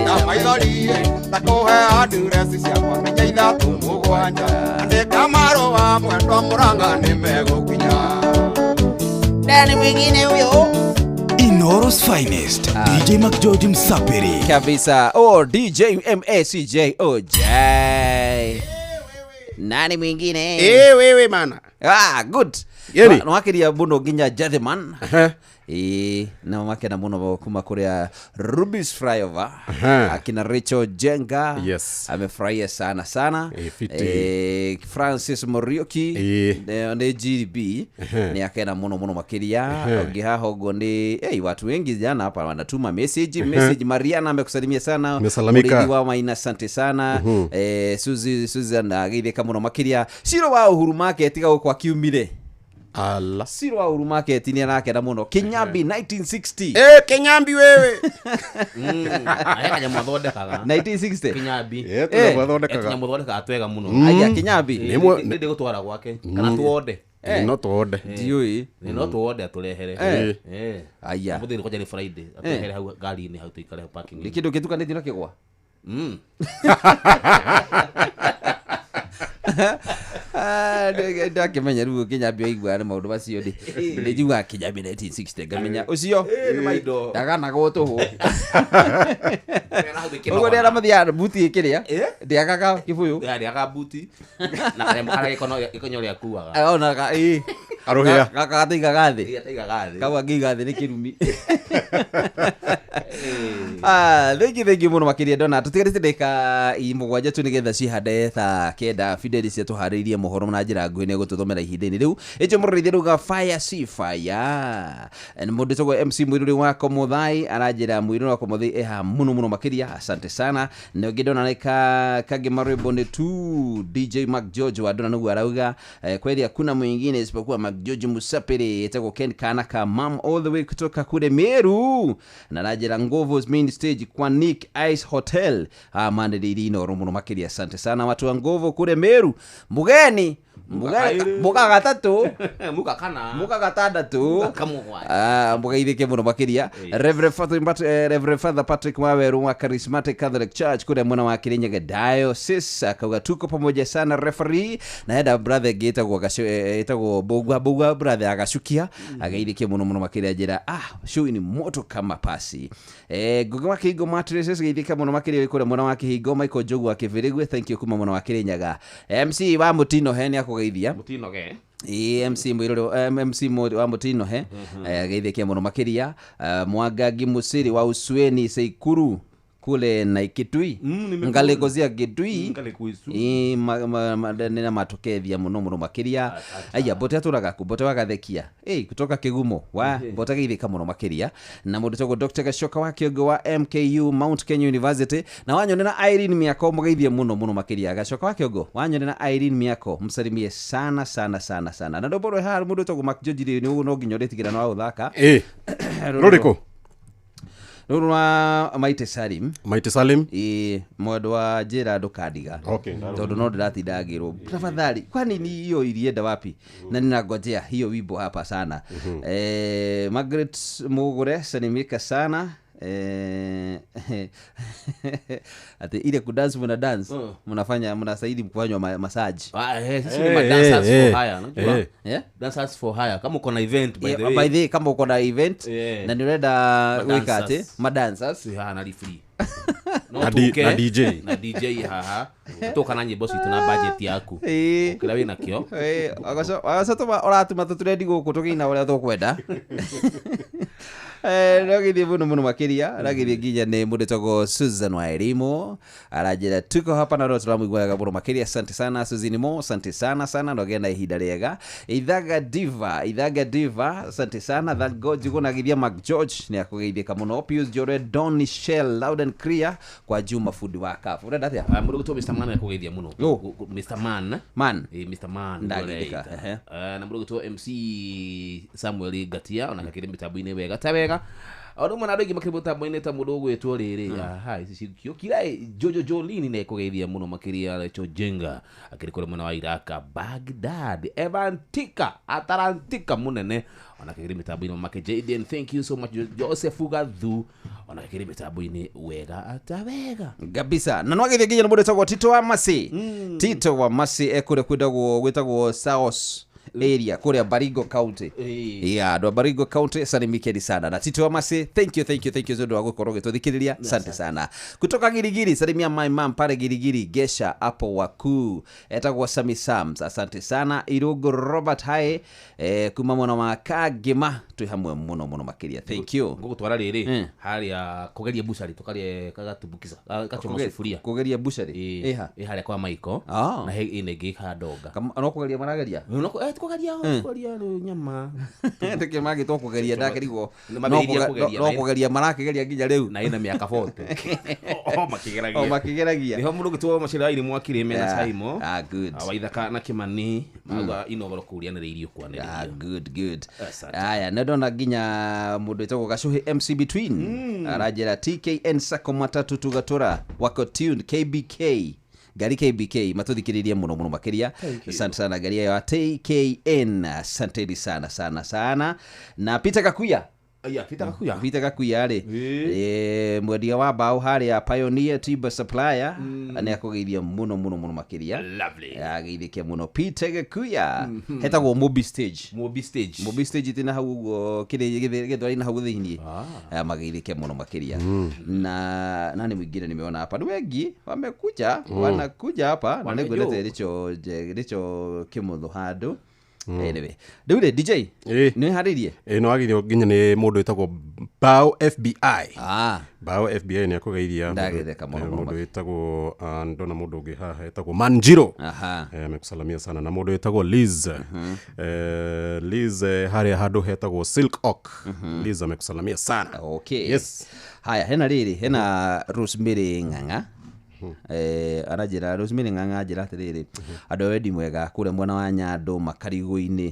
na maithori Ndakũhe andureci ciakwa menya ithatũ mũgwanja Andĩka marũa mwendwa Mũrang'a nĩmegũkinya Nani mwingine huyo? Inooro's finest, DJ McGeorge Msapiri. Kabisa. Oh, DJ MACJOJ. Nani mwingine? Wewe mana. Ah, good. Yeni. No wakiria muno nginya Jatheman. Na makena muno kuma kuria Rubis Flyover. Akina Rachel Jenga. Yes. Amefurahia sana sana. Fiti. Francis Morioki nĩ GDB ni akena muno muno makiria. Ũngĩ haha ũguo nĩ watu wengi jana hapa wanatuma message. Message Mariana amekusalimia sana. Amesalamika. Mũrĩithi wa Maina asante sana. Susan ageithĩka muno makiria. Ciro wa Uhuru Market gũkũ akiumire. Ala. Ciro wa Uhuru Market ni arakena muno. Kinyambi 1960. Kinyambi wewe. Arĩa kanyamũ athondekaga. 1960. Kinyambi. Tũthondekaga. Kanyamũ athondekaga twega mũno. Aya Kinyambi. Nĩ ndĩgũtwara gwake kana tuonde. No tuonde. Ndiũĩ. No tuonde atũrehere. Aya. Mũthĩ kwanja nĩ Friday. Atũrehere hau ngari-inĩ hau tũikare hau parking. Nĩ kĩndũ gĩtukanĩtio na kĩgwa? Ndakĩmenya rĩu Kinyambi waigua nĩ maũndũ macio nĩ njiguaga Kinyambi 1960 ngamenya ũcio ndaganagwo tũhũ ũguo nĩ arĩa mathiaga buti ĩkĩrĩa ndĩagaga kĩbũyũ Ndĩagaga buti na kanyamũ karĩa gĩkonyo rĩa kuaga onaga ĩ Arũhĩa. Gaka gataigaga thĩ. Gataigaga thĩ. Kau angĩiga thĩ nĩ kĩrumi. Thengi mũno makĩria ndona tũtigarĩte ndagĩka mũgwanja tu nĩgetha cihande thaa kenda. Fidelis atũharĩirie mohoro na njĩra nguhĩ nĩegũtũthomera ihinda-inĩ rĩu. Ĩcho mũrorithia rauga fire si fire. Nĩ mũndũ wĩtagwo MC Mwiruri wa Komothai aranjĩra Mwiruri wa Komothai eha mũno mũno makĩria, asante sana. Na ũngĩ ndona nĩ Kangĩ Marwĩmbo nĩ tu DJ Mark George wa ndona nĩguo arauga kweli hakuna mwingine isipokuwa Mark George Musapiri, etagwo Ken Kana ka mam all the way kutoka kule Meru, na aranjĩra Nguvu's main stage kwa Nick Ice Hotel. Manĩrĩirie Inooro mũno makĩria, asante sana watu wa Nguvu kule Meru. Mugeni Muka gatatu. Muka kana. Muka gatandatu. Kamugwa. Mugeithike muno makiria. Reverend Father Patrick Waweru wa Charismatic Catholic Church kuria mwena wa Kirinyaga Diocese akauga tuko pamoja sana referee na henda brother gitagwo etagwo Bugwa brother agacukia ageithike muno muno makiria njira show ni moto kama pasi. Ngugi wa Kihingo Mattresses geithike muno makiria kuria mwena wa Kihingo Michael Njogu wa Kibirigwe thank you kuma mwena wa Kirinyaga. MC wa Mutino he ni akugeithia Mutino ge MC mwiroro MC wa Mutino he geithike muno makiria. Mwangangi Musiri wa Usweni Seikuru kule na Kitui ngalekozia Kitui nina matokethia muno muno makiria. Aya bote aturaga ku bote wagathekia kutoka Kigumo wa bote geithika muno makiria na mundu tagwo Dr. Gashoka wa Kiongo wa MKU Mount Kenya University na wanyonera Irene Miako mugeithie muno muno makiria. Gashoka wa Kiongo wanyonera Irene Miako msalimie sana sana sana sana na ndoboro ha mundu tagwo Mark George ni no nginya ritigira no uthaka ruriko ruru wa Maite Salim. Maite Salim mwendo wa njira ndukandiga. Okay, tondu no ndiratindagirwo tafadhali kwani ni hiyo ilienda wapi na ninangojea hiyo wimbo hapa sana. Margaret Mugure salimika sana. Ati ile kudance mna dance mnafanya mnasaidi mkufanywa massage. Sisi ni dancers for hire unajua. Dancers for hire kama uko na event by the way. By the way kama uko na event na ni urenda wika ati ma dancers na free. Na DJ na DJ haha toka na nyimbo citu na budget yaku kila wina kio agaco tuma uratuma tuturendi guku tukiina uria tukwenda. Ragithie muno muno makiria ragithie nginya ni mundu tagwo Susan wa Elimu aranjira tuko hapa na ro turamuiguaga muno makiria. Asante sana Susan mo, asante sana sana no na ihinda riega. Ithaga Diva asante sana. Thank God jugona githia Mark George ni akugeithika muno. Pius Jore Don Shell loud and clear kwa Juma Food wa Kafu urenda atia mundu gutwo Mr Man akugeithia muno. Mr Man Mr Man ndagithika na mundu gutwo MC Samuel Gatia ona kakiri mitambo-ini wega ta wega Ono mwana andũ aingĩ makĩrĩ mũtambo-inĩ ta mũndũ ũgwĩtwo rĩrĩ aha ici ciũkira Jojo Jolini nĩ ekũgeithia mũno makĩria Rachel Jenga akĩrĩ kũrĩ mwena wa Iraka Baghdad Evantika Atarantika mũnene ona akĩrĩ mĩtambo-inĩ make Jaden thank you so much Joseph Gathu ona akĩrĩ mĩtambo-inĩ wega ata wega kabisa. Na nwagithie nginya mũndũ wĩtagwo Tito wa Masi. Tito wa Masi ekũrĩa kwĩtagwo Saos area kuria Baringo County. Yeah, ndo Baringo County salimikeni sana. Na Tito Amasi, thank you zodo wa gukorwo gituthikiriria. Asante sana. Kutoka Girigiri salimia my mom pale Girigiri Gesha hapo wakuu. Etagwo Sami Sams, asante sana. Irugo Robert Hae kuma mwana wa Kagima twi hamwe muno muno makiria. Thank you. Ngugutwara riri haria kugeria bushari tukarie kagatumbukiza gachoma sufuria. Kugeria bushari. Eha haria kwa Maiko na he inegi handonga. No kugeria marageria. No kugeria nyama ndike magitwo kugeria ndakirigwo no kugeria marakigeria nginya riu na ina miaka 40 o makigeragia niho mundu gitwo macira-ini mwakire mena Saimo good waithaka na Kimani mauga inogoro kurianĩrĩirio kwanĩrĩria good aya na ndona nginya mundu wĩtagwo Gacuhi MC Between aranjĩra TKN Sacco matatu tugatura wako tuned KBK gari KBK matuthikiririe muno muno makiria. Asante sana gari ya TKN, asante sana sana sana. Na Peter Kakuya Peter Kakuya ri mwendia wa bao haria Pioneer Timber Supplier ni akugeithia muno muno muno makiria. Lovely ageithikia muno Peter Kakuya hetagwo Mobi Stage Mobi Stage tina hau uguo kiri githwari na hau thiini mageithikia muno makiria. Na nani mwingine nimeona hapa ni wengi wamekuja wanakuja hapa na niguonete richo kimuthu handu. Anyway, rĩu DJ nĩ harĩrie no agithio nginya nĩ mũndũ wĩtagwo Bao FBI. Bao FBI nĩ akũgeithia mũndũ wĩtagwo ndona mũndũ ũngĩ haha wĩtagwo Manjiro amekusalamia sana na mũndũ wĩtagwo Liz Liz haria handũ hetagwo Silk Oak. Liz amekusalamia sana. Okay. Yes. Haya hena rĩrĩ hena Rosemary Ng'ang'a aranjĩra Rosemary Ng'ang'a anjĩra atĩrĩrĩ andũ a wendi mwega kũrĩa mwena wa Nyando Makarigũ-inĩ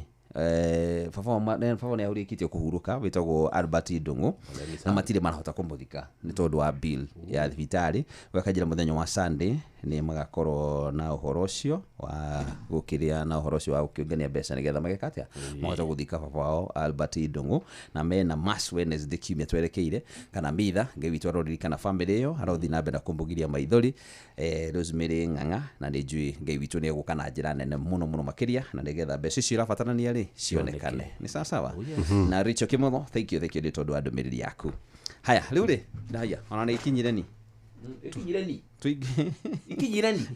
baba nĩ ahurĩkĩtie kũhurũka wĩtagwo Albert Ndung'u na matirĩ marahota kũmũthika nĩ tondũ wa bill ya thibitarĩ gwakanjĩra mũthenya wa Sunday Nĩ magakorwo na ũhoro ũcio wa gũkĩrĩa na ũhoro ũcio wa gũkĩũngania mbeca nĩgetha mageka atĩa, mahote gũthika baba wao Albert Ndung'u. Na mena mass Wednesday kiumia twerekeire kana mitha. Ngai witũ aroririkana family ĩyo, arothiĩ na mbere na kũmũgiria maithori, Rosemary Ng'ang'a, na nĩ njũĩ Ngai witũ nĩ egũka na njĩra nene mũno mũno makĩria, na nĩgetha mbeca icio irabatarania rĩ cionekane. Nĩ sawa sawa. Na Rachel Kimotho, thank you, thank you nĩ tondũ wa ndũmĩrĩri yaku. Haya, rĩu rĩ ndahaya ona nĩ ikinyire ni. Ikinyire ni. Tuingĩ. Ikinyire ni.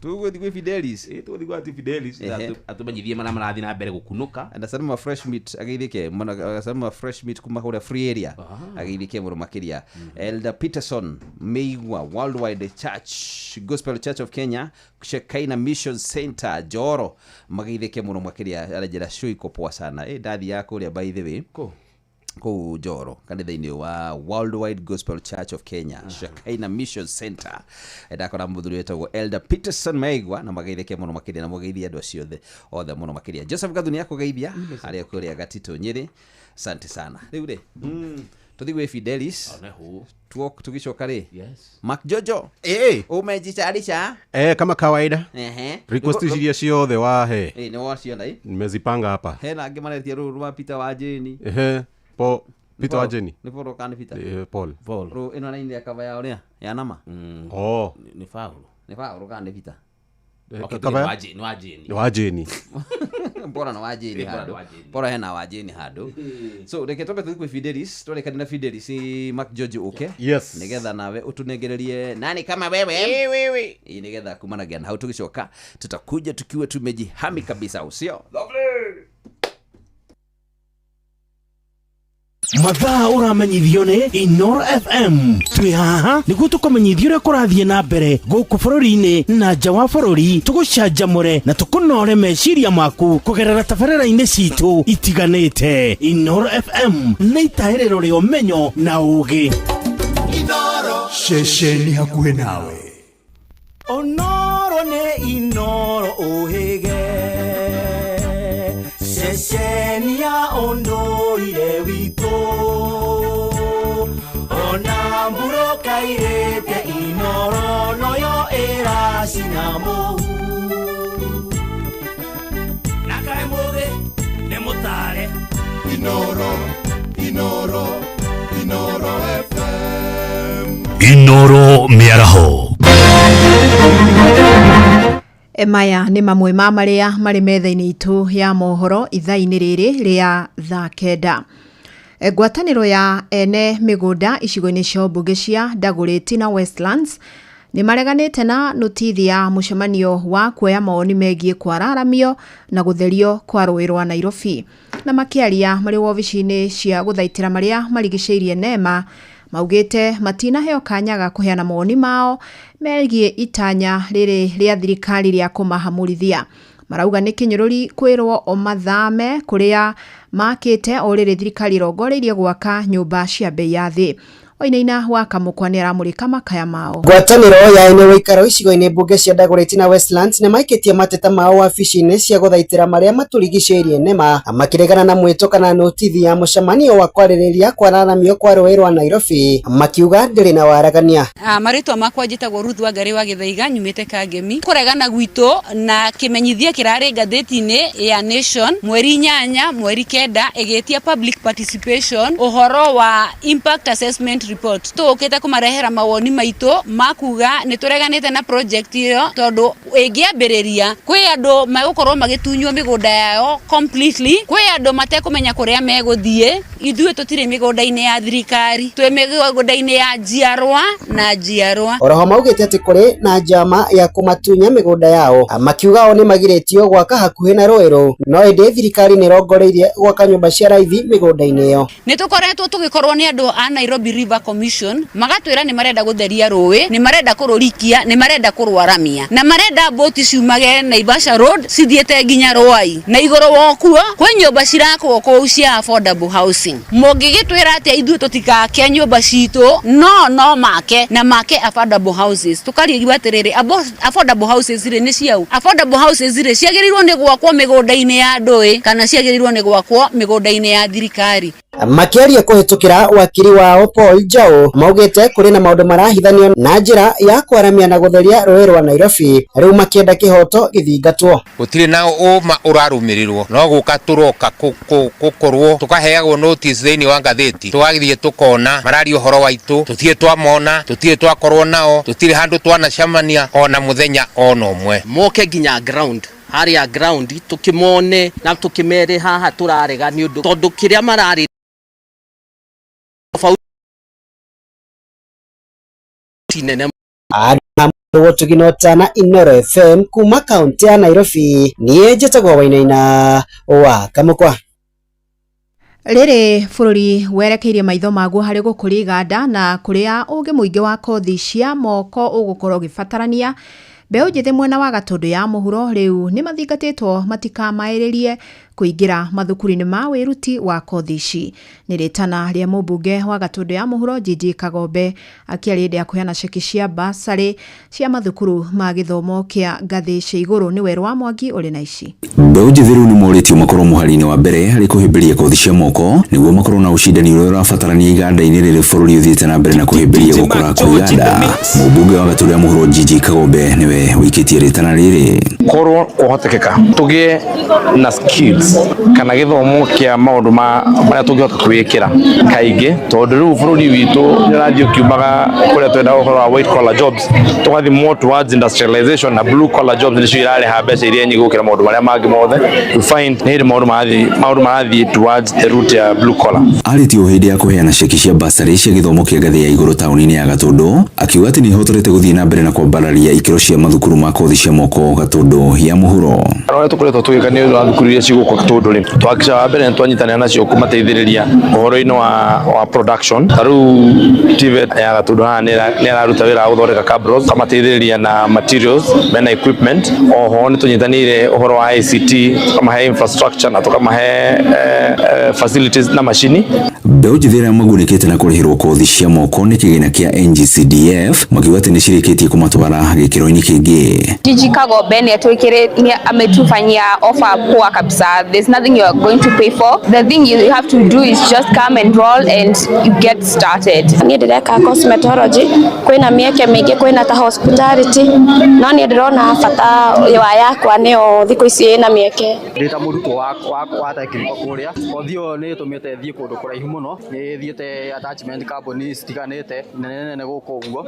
Tũgũthiĩ gwĩ Fidelis. Ĩ, tũgũthiĩ gwa Fidelis. Atũmenyithie marĩa marathiĩ na mbere gũkunũka. Na Salma Fresh Meat ageithĩke mũno, Salma Fresh Meat kuma kũrĩa Free Area ageithĩke mũno makĩria. Elder Peterson Meigwa, Worldwide Church Gospel Church of Kenya, Shekaina Mission Center Njoro, mageithĩke mũno makĩria. Aranjĩra show iko poa sana. Ndathiaga kũrĩa, by the way, Kũ? Kũu Njoro kanitha-inĩ wa Worldwide Gospel Church of Kenya, Shekaina Mission Center. Ndakora mũthuri wĩtagwo Elder Peterson Maigwa, na mageithĩke mũno makĩria, na mũgeithie andũ acio othe othe mũno makĩria. Joseph Gathu nĩ akũgeithia arĩa kũrĩa Gatitũ Nyĩrĩ. Asante sana. Rĩu rĩ, tũthiĩ gwĩ Fidelis. One hũ. Tũgĩcoka rĩ, Yes. Mark Jojo, umejitayarisha? Kama kawaida. Ehe. Request iria ciothe wahe Nĩ waciona ĩ? Nimezipanga hapa. Hena angĩ maretia rũrũ rwa Peter wa Jane. Ehe, po Peter wa Jenny. Nĩ Paul kana nĩ Peter? Paul. Paul. Rũ ĩno raini ya kava yao rĩa ya nama. Oh. Nĩ Paul. Nĩ Paul kana nĩ Peter? Okay, Cover nĩ wa Jane, nĩ wa Jane. Ni wa Jenny. Bora na wa Jane Bora handũ. na wa Jane. Bora hena wa Jane handũ. So reke twambe tũthiĩ kwĩ Fidelis, twarĩkania na Fidelis, Mark George ũke. Yes. Nĩgetha nawe ũtũnengererie nani kama wewe. Ĩ, nĩgetha kumanagia na hau tũgĩcoka tutakuja tukiwa tumejihami kabisa, usio? Mathaa ũramenyithio nĩ Inoro FM. Twĩ haha nĩguo tũkũmenyithia ũrĩa kũrathiĩ na mbere gũkũ bũrũri-inĩ na nja wa bũrũri, tũgũcanjamũre na tũkũnore meciria maku kũgerera tabarĩra-inĩ citũ itiganĩte. Inoro FM nĩ itahĩrĩro rĩa ũmenyo na ũgĩ. Ceceni hakuhĩ nawe. Onoro nĩ Inoro ũhĩge, ceceni ya ũndũire witũ, ona mbura kairĩte Inoro noyo ĩracina mũhu. Na kaĩ mũgĩ nĩ mũtare. Inoro, Inoro, Inoro FM. Inoro mĩaraho. Maya nĩ mamwe ma marĩa marĩ metha-inĩ itũ ya mohoro ithaa-inĩ rĩrĩ rĩa thaa 9. Ngwatanĩro ya ene mĩgũnda icigo-inĩ cia mbunge cia Dagoretti na Westlands nĩ mareganĩte na notithi ya mũcemanio wa kuoya mawoni megiĩ kwararamio na gũtherio kwa rũĩ rwa Nairobi. Na makĩaria marĩ wobici-inĩ cia gũthaitĩra marĩa marigicĩirie NEMA, maugĩte matinaheo kanya ga kũheana mawoni mao megiĩ itanya rĩrĩ rĩa thirikari rĩa kũmahamũrithia. Marauga nĩ kĩnyũrũri kwĩrwo o mathame kũrĩa makĩte o rĩrĩ thirikari ĩrongoreirie gwaka nyũmba cia bei ya thĩ. Wainaina wa Kamũkwa nĩ aramũrĩka makaya mao. Ngwatanĩro ya ene ũikaro icigo-inĩ mbunge cia Dagoretti na Westlands nĩ maikĩtie mateta mao wabici-inĩ cia gũthaitĩra marĩa matũrigicĩirie NEMA, makĩregana na mwĩto kana notithi ya mũcemanio wa kwarĩrĩria kwararamio kwa rũĩ rwa Nairobi, makiuga ndĩrĩ na waragania. Marĩtwa makwa njĩtagwo Ruth Wangari wa Gĩthaiga, nyumĩte Kangemi. Kũregana gwitũ na kĩmenyithia kĩrarĩ ngathĩti-inĩ ya Nation mweri 8 mweri 9 ĩgĩtia public participation ũhoro wa impact assessment report. Tũũkĩte kũmarehera mawoni maitũ ma kuga nĩ tũreganĩte na project ĩyo, tondũ ĩngĩambĩrĩria kwĩ andũ megũkorwo magĩtunywo mĩgũnda yao completely, kwĩ andũ matekũmenya kũrĩa megũthiĩ. Ithuĩ tũtirĩ mĩgũnda-inĩ ya thirikari, twĩ mĩgũnda-inĩ ya njiarwa na njiarwa. Oroho maugĩte atĩ kũrĩ na njama ya kũmatunya mĩgũnda yao, makiuga o nĩ magirĩtio gwaka hakuhĩ na rũĩ rũu, no ĩndĩ thirikari nĩ ĩrongoreirie gwaka nyũmba cia raithi mĩgũnda-inĩ ĩyo. Nĩ tũkoretwo tũgĩkorwo nĩ andũ a Nairobi River Commission magatwĩra nĩ marenda gũtheria rũĩ, nĩ marenda kũrũrikia, nĩ marenda kũrwaramia, na marenda mbũti ciumage Naivasha Road cithiĩte nginya Ruai. Na igũrũ wa kuo kwĩ nyũmba cirakwo kũu cia affordable housing. Mũngĩgĩtwĩra atĩa ithuĩ tũtikake nyũmba citũ? No make na make affordable houses. Tũkariũria atĩrĩrĩ, affordable houses rĩ nĩ ciau? Affordable houses rĩ ciagĩrĩirwo nĩ gwakwo mĩgũnda-inĩ ya andũ ĩ, kana ciagĩrĩirwo nĩ gwakwo mĩgũnda-inĩ ya thirikari? Makĩaria kũhĩtũkĩra wakiri wao Paul Njau maugĩte kũrĩ na maũndũ marahithanio na njĩra ya kwaramia na gũtheria rũĩ rwa Nairobi, rĩu makĩenda kĩhoto gĩthingatwo. Gũtirĩ na ũma ũrarũmĩrĩrwo, no gũka tũroka gũkorwo tũkaheagwo notice thĩinĩ wa ngathĩti, tũgathiĩ tũkona mararia ũhoro waitũ, tũtirĩ twamona, tũtirĩ twakorwo nao, tũtirĩ handũ twanacemania ona mũthenya ona ũmwe. Moke nginya ground, harĩa ground tukimone na tukimere haha turarega ni undu tondu kiria marari tofauti nene. Tugina Inoro FM kuma kaunti ya Nairobi, niĩ njĩtagwo Wainaina wa Kamũkwa. Rĩrĩ bũrũri werekeirie maitho maguo harĩ gũkũria iganda na kũrĩa ũgĩ mũingĩ wa kothi cia moko ũgũkorwo ũgĩbatarania, mbeũ njĩthĩ mwena wa Gatũndũ ya mũhuro rĩu nĩ mathingatĩtwo matikamaĩrĩrie kũingĩra mathukuru-inĩ ma wĩruti wa kothi ici. Nĩ rĩtana rĩa mũmbunge wa Gatũndũ ya mũhuro Gigi Kagombe akĩaria hĩndĩ ya kũheana ceki cia basarĩ cia mathukuru ma gĩthomo kĩa ngathĩ cia igũrũ. Nĩ Werũ wa Mwangi ũrĩ na ici. Mbeũ njĩthĩ rĩu nĩ morĩtio makorwo mũhari-inĩ wa mbere harĩ kũhĩmbĩria kothi cia moko nĩguo makorwo na ũcindani ũrĩa ũrabatarania iganda-inĩ rĩrĩ bũrũri ũthiĩte na mbere na kũhĩmbĩria gũkũra kwa iganda. Mũmbunge wa Gatũndũ ya mũhuro Gigi Kagombe nĩwe wĩkĩtie rĩtana rĩrĩ. Korwo kũhotekeka tũgĩe na skills kana gĩthomo kĩa maũndũ marĩa tũngĩhota kwĩĩkĩra kaingĩ, tondũ rĩu bũrũri witũ nĩ ũrathiĩ ũkiumaga kũrĩa twenda ũhoro wa white collar jobs, tũgathiĩ more towards industrialization na blue collar jobs nĩcio irareha mbeca iria nyingĩ gũkĩra maũndũ marĩa mangĩ mothe. You find nĩ hĩndĩ maũndũ marathiĩ towards the route ya blue collar. Arĩtie o hĩndĩ ya kũheana ceki cia basarĩ cia gĩthomo kĩa ngathĩ ya igũrũ taũni-inĩ ya Gatũndũ, akiuga atĩ nĩĩhotorete gũthiĩ na mbere na kwambararia ikĩro cia mathukuru ma kothi cia moko Gatũndũ ya mũhuro. Ũrĩa tũkoretwo tũgĩka nĩ ũndũ wa thukuru iria cigũkũ Gatũndũ rĩ, twahakikisha wa mbere nĩ twanyitanĩra nacio kũmateithĩrĩria ũhoro-inĩ wa production. Ta rĩu TVET ya Gatũndũ haha nĩ ĩraruta wĩra wa gũthondeka cabros, kamateithĩrĩria na materials mena equipment. Oho nĩ tũnyitanĩire ũhoro wa ICT, tũkamahe infrastructure na tũkamahe facilities na macini. Mbeũ njĩthĩ arĩa magunĩkĩte na kũrĩhĩrwo kothi cia moko nĩ kĩgĩna kĩa NGCDF makiuga atĩ nĩ cirĩkĩtie kũmatwara gĩkĩro-inĩ kĩngĩ. Gigi Kagombe nĩ ametufanyia offer poa kabisa. There's nothing you are going to pay for. The thing you have to do is just come and roll and you get started. Niĩ ndĩreka cosmetology, kwĩna mĩeke mĩingĩ, kwĩna ta hospitality, no niĩ ndĩrona bata wa yakwa nĩyo thikũ ici ĩna mĩeke. Ndĩ ta mũrutwo wa technical kũrĩa, kothi ĩyo nĩ ĩtũmĩte thiĩ kũndũ kũraihu mũno, nĩ thiĩte attachment companies citiganĩte nene nene gũkũ ũguo,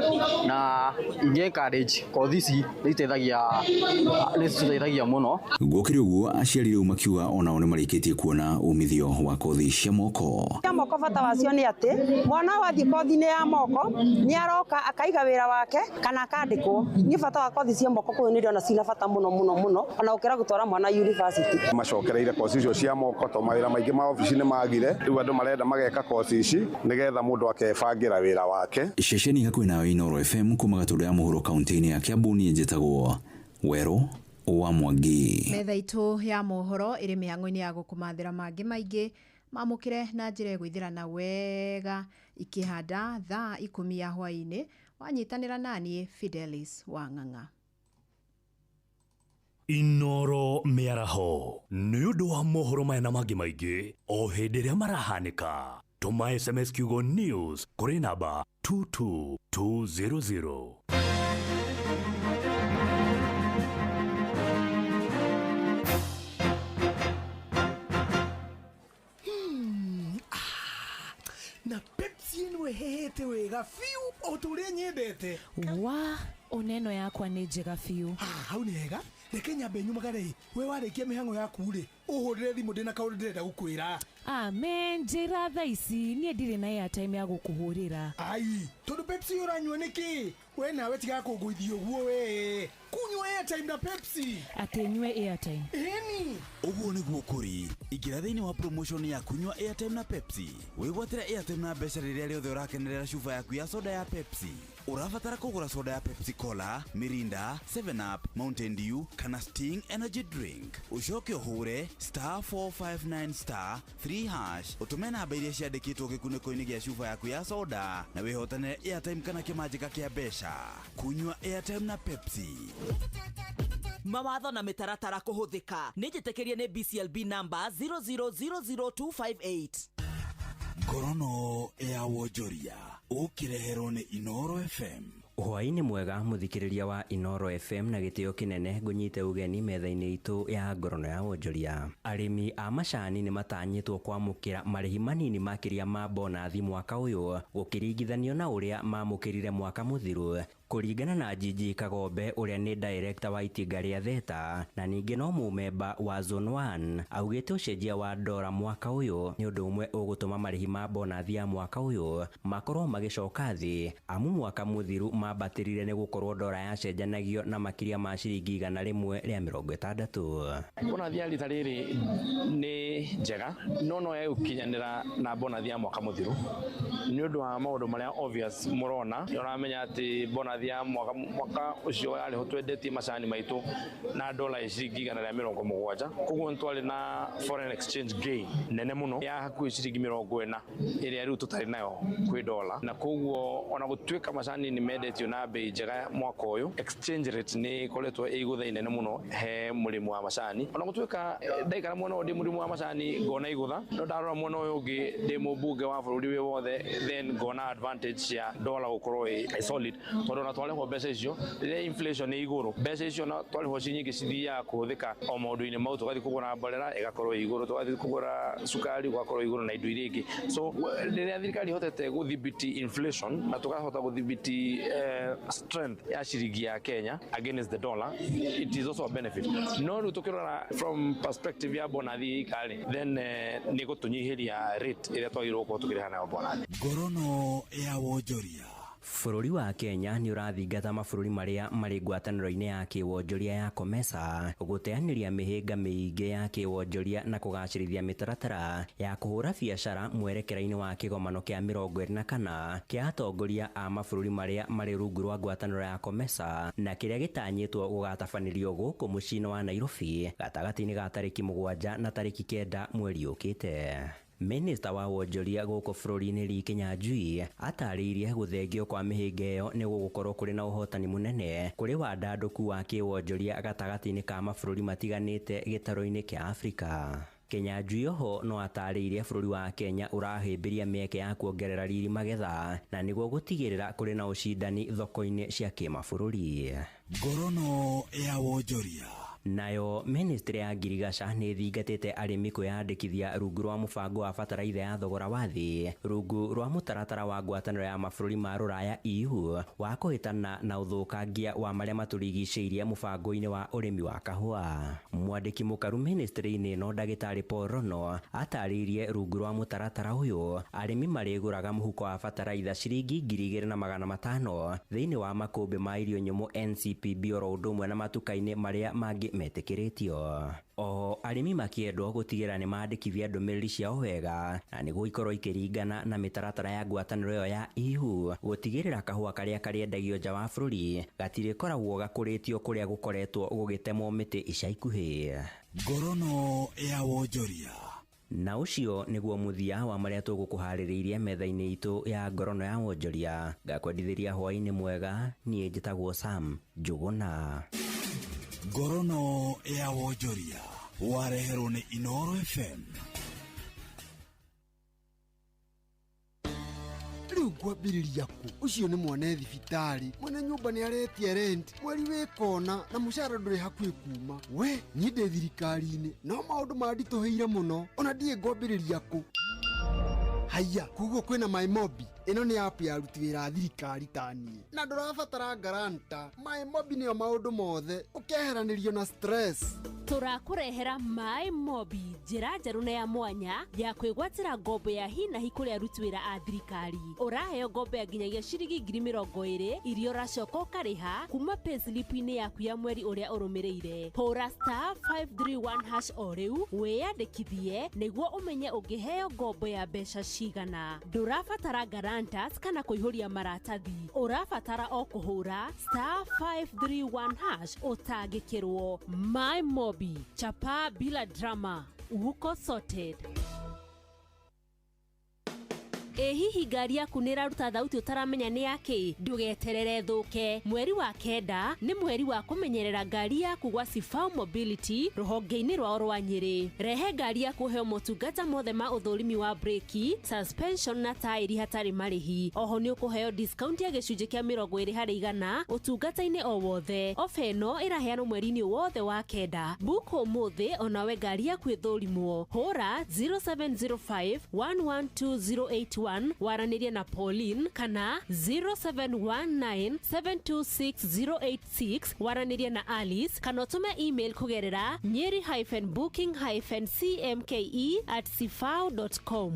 na ingĩ encourage kothi ici nĩ iteithagia mũno. Gũkĩrĩ ũguo aciari rĩu makiuga onao nĩ marĩkĩtie kuona umithio wa kothi cia moko. Cia moko bata wacio nĩ atĩ mwana wathiĩ kothi-inĩ ya moko nĩ aroka akaiga wĩra wake kana akandĩkwo. Niĩ bata wa kothi cia moko kũu nĩ ndĩrona cina bata mũno mũno mũno, ona gũkĩra gũtwara mwana university. Macokereire kothi icio cia moko tondũ mawĩra maingĩ ma obici nĩ magire, rĩu andũ marenda mageka kothi ici nĩgetha mũndũ akebangĩra wĩra wake. Ceceni hakuhĩ nawe Inoro FM kuma Gatũndũ ya mũhuro kaunti-inĩ ya Kiambu, niĩ njĩtagwo Werũ wa Mwangi. Metha itũ ya mohoro ĩrĩ mĩhang'o-inĩ ya gũkũmathĩra mangĩ maingĩ, mamũkĩre na njĩra ĩgwĩthĩrana wega ikĩhanda thaa 10 ya hwaĩ-inĩ. Wanyitanĩra naniĩ Fidelis wa Ng'ang'a. Inoro mĩaraho nĩ ũndũ wa mohoro maya na mangĩ maingĩ o hĩndĩ ĩrĩa marahanĩka. Tũma SMS kiugo news kũrĩ namba 22200. Na Pepsi ĩno ĩhehete wega biũ o ta ũrĩa nyendete. Wa oneno yakwa nĩ njega biũ. Hau nĩ hega, reke nyambe nyumagare. We warĩkia mĩhang'o yaku rĩ, ũhũrĩre thimũ ndĩna kaũndũ ndĩrenda gũkwĩra. Amen, njĩra thaa ici niĩ ndirĩ na airtime ya gũkũhũrĩra. Ai, tondũ Pepsi ũranyua nĩkĩ? We nawe tiga kũngũithia ũguo we. Kunyua airtime na Pepsi. Atĩ nyue airtime. Ĩni. Ũguo nĩguo kũrĩ. Ingĩra thĩinĩ wa promotion ya kunyua airtime na Pepsi. Wĩgwatĩre airtime na mbeca rĩrĩa rĩothe ũrakenerera cuba yaku ya soda ya Pepsi. Ũrabatara kũgũra soda ya Pepsi Cola, Mirinda, 7up, Mountain Dew kana Sting Energy Drink. Ũcoke ũhũre *459 *3# ũtũme namba iria ciandĩkĩtwo gĩkunĩko-inĩ gĩa cuba yaku ya soda na wĩhotanĩre airtime kana kĩmanjĩka kĩa mbeca. Kunyua airtime na Pepsi. Mawatho na mĩtaratara kũhũthĩka nĩ njĩtĩkĩrie nĩ BCLB number 0000258. Ngorono ya wonjoria ũkĩreherwo nĩ Inoro FM. Hwaĩ-inĩ mwega mũthikĩrĩria wa Inoro FM na gĩtĩo kĩnene ngũnyite ũgeni metha-inĩ itũ ya ngorono ya wonjoria. Arĩmi a macani nĩ matanyĩtwo kwamũkĩra marĩhi manini makĩria ma bonathi mwaka ũyũ gũkĩringithanio na ũrĩa mamũkĩrire mwaka mũthiru, kũringana na Jiji Kagombe ũrĩa nĩ director wa itinga rĩa Theta na ningĩ no mũmemba wa Zone 1. Augĩte ũcenjia wa dora mwaka ũyũ nĩ ũndũ ũmwe ũgũtũma marĩhi ma bonathi ya mwaka ũyũ makorwo magĩcoka thĩ, amu mwaka mũthiru mambatĩrire nĩ gũkorwo dora yacenjanagio na makĩria ma ciringi 160. Bonathi ya rita rĩrĩ nĩ njega no no ĩgũkinyanĩra na bonathi ya mwaka mũthiru nĩ ũndũ wa maũndũ marĩa obvious mũrona. Nĩ ũramenya atĩ bonathi ya mwaka ũcio yarĩho twendetie macani maitũ na dola ya ciringi 170, koguo nĩ twarĩ na foreign exchange gain nene mũno ya hakuhĩ ciringi 40 ĩrĩa rĩu tũtarĩ nayo kwĩ dola, na koguo ona gũtuĩka macani nĩ mendetio na bei njega mwaka ũyũ, exchange rate nĩ ĩkoretwo ĩ igũtha inene mũno he mũrĩmi wa macani. Ona gũtuĩka ndaikara mwena ũyũ ndĩ mũrĩmi wa macani ngona igũtha, no ndarora mwena ũyũ ũngĩ ndĩ mũmbunge wa bũrũri wĩ wothe then ngona advantage ya dola gũkorwo ĩ solid, tondũ ona twarĩhwo mbeca icio rĩrĩa inflation ĩ igũrũ, mbeca icio na twarĩhwo ci nyingĩ cithiaga kũhũthĩka o maũndũ-inĩ mau, tũgathiĩ kũgũra mborera ĩgakorwo ĩ igũrũ, tũgathiĩ kũgũra cukari ũgakorwo igũrũ na indo iria ingĩ. So rĩrĩa thirikari ĩhotete gũthibiti inflation na tũkahota gũthibiti strength ya ciringi ya Kenya against the dollar, it is also a benefit. No rĩu tũkĩrora from perspective ya bonathi ĩikarĩ, then nĩ gũtũnyihĩria rate ĩrĩa twagĩrĩirwo gũkorwo tũkĩrĩha nayo bonathi. Ngorono ya wonjoria. Bũrũri wa Kenya nĩ ũrathingata mabũrũri marĩa marĩ ngwatanĩro-inĩ ya kĩwonjoria ya COMESA gũteanĩria mĩhĩnga mĩingĩ ya kĩwonjoria na kũgacĩrithia mĩtaratara ya kũhũra biacara mwerekera-inĩ wa kĩgomano kĩa 24 kĩa atongoria a mabũrũri marĩa marĩ rungu rwa ngwatanĩro ya COMESA na kĩrĩa gĩtanyĩtwo gũgatabanĩrio gũkũ mũciĩ-inĩ wa Nairobi gatagatĩ-inĩ ga tarĩki 7 na tarĩki 9 mweri ũkĩte. Minista wa wonjoria gũkũ bũrũri-inĩ Lee Kinyanjui atarĩirie gũthengio kwa mĩhĩnga ĩyo nĩ gũgũkorwo kũrĩ na ũhotani mũnene kũrĩ wandandũku wa kĩwonjoria gatagatĩ-inĩ ka mabũrũri matiganĩte gĩtarũ-inĩ kĩa Afrika. Kinyanjui oho no atarĩirie bũrũri wa Kenya ũrahĩmbĩria mĩeke ya kuongerera riri magetha na nĩguo gũtigĩrĩra kũrĩ na ũcindani thoko-inĩ cia kĩmabũrũri. Ngorono ya wonjoria. Nayo ministry ya ngirigaca nĩ ĩthingatĩte arĩmi kwĩyandĩkithia rungu rwa mũbango wa bataraitha ya thogora wa thĩ rungu rwa mũtaratara wa ngwatanĩro ya mabũrũri ma rũraya EU wa kũhĩtana na ũthũkangia wa marĩa matũrigicĩirie mũbango-inĩ wa ũrĩmi wa kahũa. Mwandĩki mũkaru ministry-inĩ ĩno ndagĩtarĩ Paul Rono atarĩirie rungu rwa mũtaratara ũyũ arĩmi marĩgũraga mũhuko wa bataraitha ciringi 2500 thĩinĩ wa makũmbĩ ma irio nyũmũ NCPB oro ũndũ ũmwe na matuka-inĩ marĩa mangĩ metĩkĩrĩtio. Oho arĩmi makĩendwo gũtigĩrĩra nĩ mandĩkithia ndũmĩrĩri ciao wega na nĩguo ikorwo ikĩringana na mĩtaratara ya ngwatanĩro ĩyo ya EU gũtigĩrĩra kahũa karĩa karĩendagio nja wa bũrũri gatirĩkoragwo gakũrĩtio kũrĩa gũkoretwo gũgĩtemwo mĩtĩ ica ikuhĩ. Ngorono ya wonjoria. Na ũcio nĩguo mũthia wa marĩa tũgũkũharĩrĩirie metha-inĩ itũ ya ngorono ya wonjoria. Ngakwendithĩria hwaĩ-inĩ mwega, niĩ njĩtagwo Sam Njũgũna. Ngorono ya wonjoria wareherwo nĩ Inoro FM. Rĩu ngwambĩrĩria kũ? Ũcio nĩ mwana thibitarĩ, mwene nyũmba nĩ aretia rent, mweri wĩ kona na mũcara ndũrĩ hakuhĩ kuma. We niĩ ndĩ thirikari-inĩ no maũndũ manditũhĩire mũno, ona ndiĩ ngwambĩrĩria kũ. Haiya, koguo kwĩna MyMobi. Ĩno nĩ app ya aruti wĩra a thirikari ta niĩ, na ndũrabatara guarantor. MyMobi nĩyo maũndũ mothe, ũkeheranĩrio na stress. Tũrakũrehera MyMobi, njĩra njerũ na ya mwanya ya kwĩgwatĩra ngombo ya hi na hi kũrĩ aruti wĩra a thirikari. Ũraheo ngombo ya nginyagia ciringi 20,000 iria ũracoka ũkarĩha kuma payslip-inĩ yaku ya mweri ũrĩa ũrũmĩrĩire. Hũra *531# o rĩu wĩyandĩkithie nĩguo ũmenye ũngĩheo ngombo ya mbeca cigana. Ndũrabatara guarantors kana kũihũria maratathi, ũrabatara o kũhũra *531# ũtangĩkĩrwo. MyMobi, chapa bila drama, uko sorted. Ĩ hihi ngari yaku nĩ ĩraruta thauti ũtaramenya nĩ yakĩ? Ndũgeterere thũke. Mweri wa kenda nĩ mweri wa kũmenyerera ngari yaku gwa Sifau Mobility rũhonge-inĩ rwao rwa Nyĩrĩ. Rehe ngari yaku ũheo motungata mothe ma ũthũrimi wa breki, suspension na taĩri hatarĩ marĩhi. Oho nĩ ũkũheo discount ya gĩcunjĩ kĩa 20% ũtungata-inĩ o wothe. Ofa ĩno ĩraheanwo mweri-inĩ wothe wa kenda. Book ũmũthĩ onawe ngari yaku ĩthũrimwo. Hũra 0705 112081 waranĩrie na Pauline kana 0719 726086 waranĩrie na Alice kana ũtũme email kũgerera nyeri-booking-cmke@sifao.com.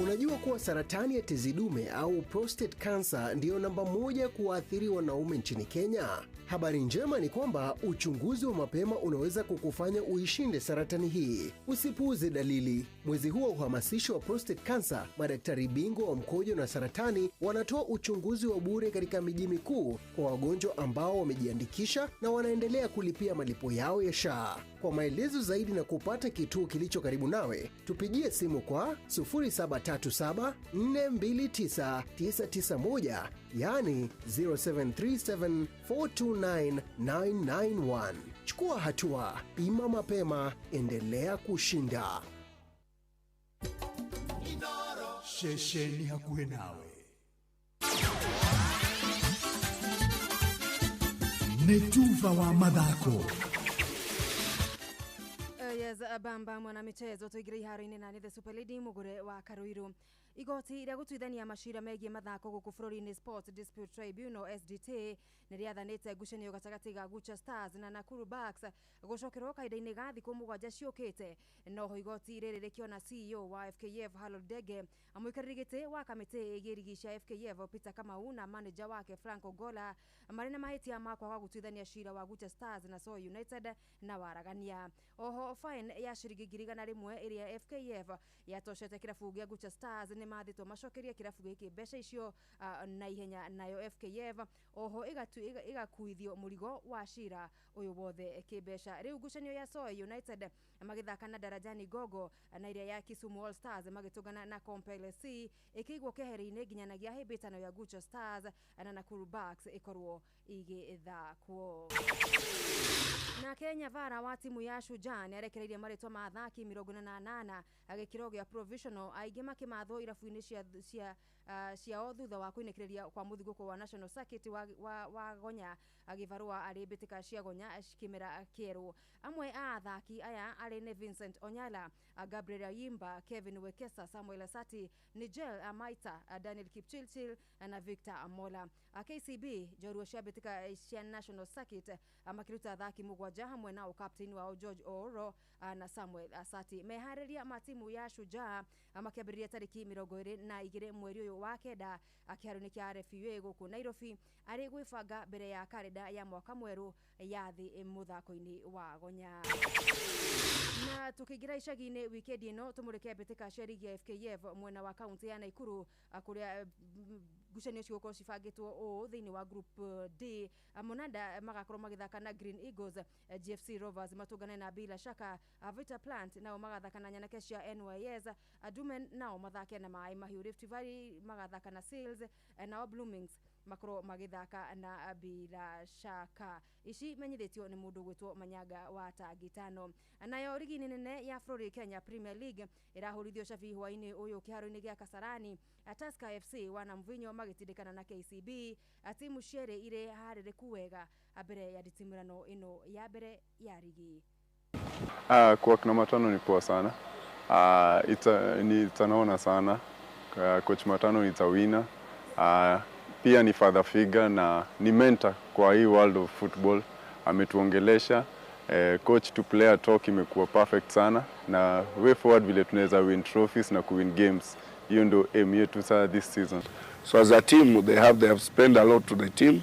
Unajua kuwa saratani ya tezi dume au prostate cancer ndiyo namba moja kuwaathiri wanaume nchini Kenya? Habari njema ni kwamba uchunguzi wa mapema unaweza kukufanya uishinde saratani hii. Usipuuze dalili. Mwezi huu wa uhamasisho wa prostate cancer, madaktari bingwa wa mkojo na saratani wanatoa uchunguzi wa bure katika miji mikuu kwa wagonjwa ambao wamejiandikisha na wanaendelea kulipia malipo yao ya SHA. Kwa maelezo zaidi na kupata kituo kilicho karibu nawe, tupigie simu kwa 0737 429 991, yani 0737 429 991. Chukua hatua, pima mapema, endelea kushinda. Ceceni hakuhĩ nawe nĩ tuba wa mathako. Yes, bamba mwanamichezo tuingire iharo-inĩ na nĩ the super lady mugure wa Karuiru. Igoti rĩa gũtuithania macira megiĩ mathako gũkũ bũrũri-inĩ Sports Dispute Tribunal SDT nĩ rĩathanĩte ngucanio gatagatĩ ga Gucha Stars na Nakuru Bucks gũcokerwo kahinda-inĩ ga thikũ 7 ciũkĩte. Noho igoti rĩrĩ rĩkĩona CEO wa FKF Harold Dege, mũikarĩri gĩtĩ wa kamĩtĩ ĩgiĩ rigi cia FKF Peter Kamau na manager wake Frank Ogola marĩ na mahĩtia ma kwaga gũtuithania cira wa Gucha Stars na Soy United na waragania. Oho fine ya ciringi 100,000 ĩrĩa FKF yatoshete kĩrabu gĩa Gucha Stars nĩ mathĩtwo macokerie kĩrabu gĩkĩ mbeca icio na ihenya, nayo FKF oho ĩgakuithio mũrigo wa cira ũyũ wothe kĩmbeca. Rĩu ngucanio ya Soy United magĩthaka na Darajani Gogo na ĩrĩa ya Kisumu All Stars magĩtũngana na Compel FC ĩkĩigwo keheri-inĩ nginyanagia hĩmbĩtano ya Gucha Stars na Nakuru Bucks ĩkorwo ĩgĩthakwo. Na Kenya vara wa timu ya Shujaa nĩarekereirie marĩtwa ma athaki 48 gĩkĩro gĩa provisional, aingĩ makĩmathwo irabu-inĩ ciao thutha wa kũinĩkĩrĩria kwa mũthigũko wa National Circuit wa Gonya agĩbarũa arĩ mbĩtĩka cia Gonya kĩmera kĩerũ. Amwe a athaki aya arĩ nĩ Vincent Onyala, Gabriel Ayimba, Kevin Wekesa, Samuel Asati, Nigel Amaita, Daniel Kipchirchir na Victor Amola. KCB njorua cia mbĩtĩka cia National Circuit makĩruta athaki 7 hamwe na captain wao George Ooro na Samuel Asati. Meharĩria ma timu ya Shujaa makĩambĩrĩria tarĩki 22 mweri ũyũ wa kenda kĩharo-inĩ kĩa RFUA gũkũ Nairobi arĩ gwĩbanga mbere ya karenda ya mwaka mwerũ ya thĩ mũthako-inĩ wa Gonya. Na tukiingira icagi-inĩ wikendi ĩno tũmũrĩke mbĩtĩka cia rigi ya FKF mwena wa kaunti ya Naikuru kũrĩa ngucanio cigũkorwo cibangĩtwo ũũ thĩinĩ wa group D. Monanda magakorwo magĩthaka na Green Eagles, GFC Rovers matũngane na Bila Shaka, Vita Plant nao magathaka na nyanake cia NYS, Dumen nao mathake na Maai Mahiũ, Rift Valley magathaka na Seals, nao Bloomings makorwo magĩthaka na Bila Shaka. Ici menyithĩtio nĩ mũndũ gwĩtwo Manyaga wa tangi tano. Nayo rigi-inĩ nene ya bũrũri Kenya Premier League ĩrahũrithio cabi hwaĩ-inĩ ũyũ kĩharo-inĩ gĩa Kasarani, Tusker FC wana Mvinyo magĩtindĩkana na KCB, timu cierĩ irĩ harĩrĩku wega mbere ya nditimũrano ĩno ya mbere ya rigi. Kwa kina Matano ni poa sana. Nitanaona sana. Coach Matano ni winner. Pia ni father figure na ni mentor kwa hii world of football. Ametuongelesha coach to player talk imekuwa perfect sana, na way forward vile tunaweza win trophies na kuwin games. Hiyo ndio aim yetu sana this season. So as a team they have spent a lot to the team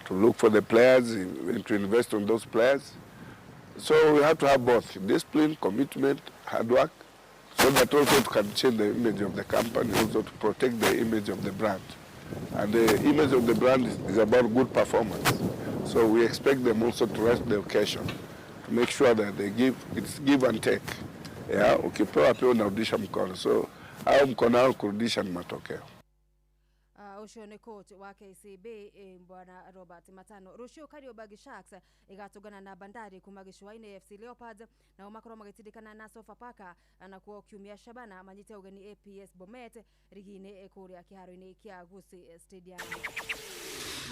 to look for the players and to invest on those players. So we have to have both discipline, commitment, hard work, so that also it can change the image of the company, also to protect the image of the brand. And the image of the brand is about good performance. So we expect them also to rise the occasion, to make sure that they give, it's give and take. Yeah, ukipewa pia unarudisha mkono. So au mko nalo kurudisha ni matokeo. Ucio nĩ coach wa KCB bwana Robert Matano. Rũciũ Kariobangi Sharks ĩgatũngana na Bandari kuma gĩcũa-inĩ. AFC Leopards nao makorwo magĩtindĩkana na Sofapaka, nakuo Kiumia Shabana manyite ũgeni APS Bomet rigi-inĩ kũrĩa kĩharo-inĩ kĩa Gusii Stadium.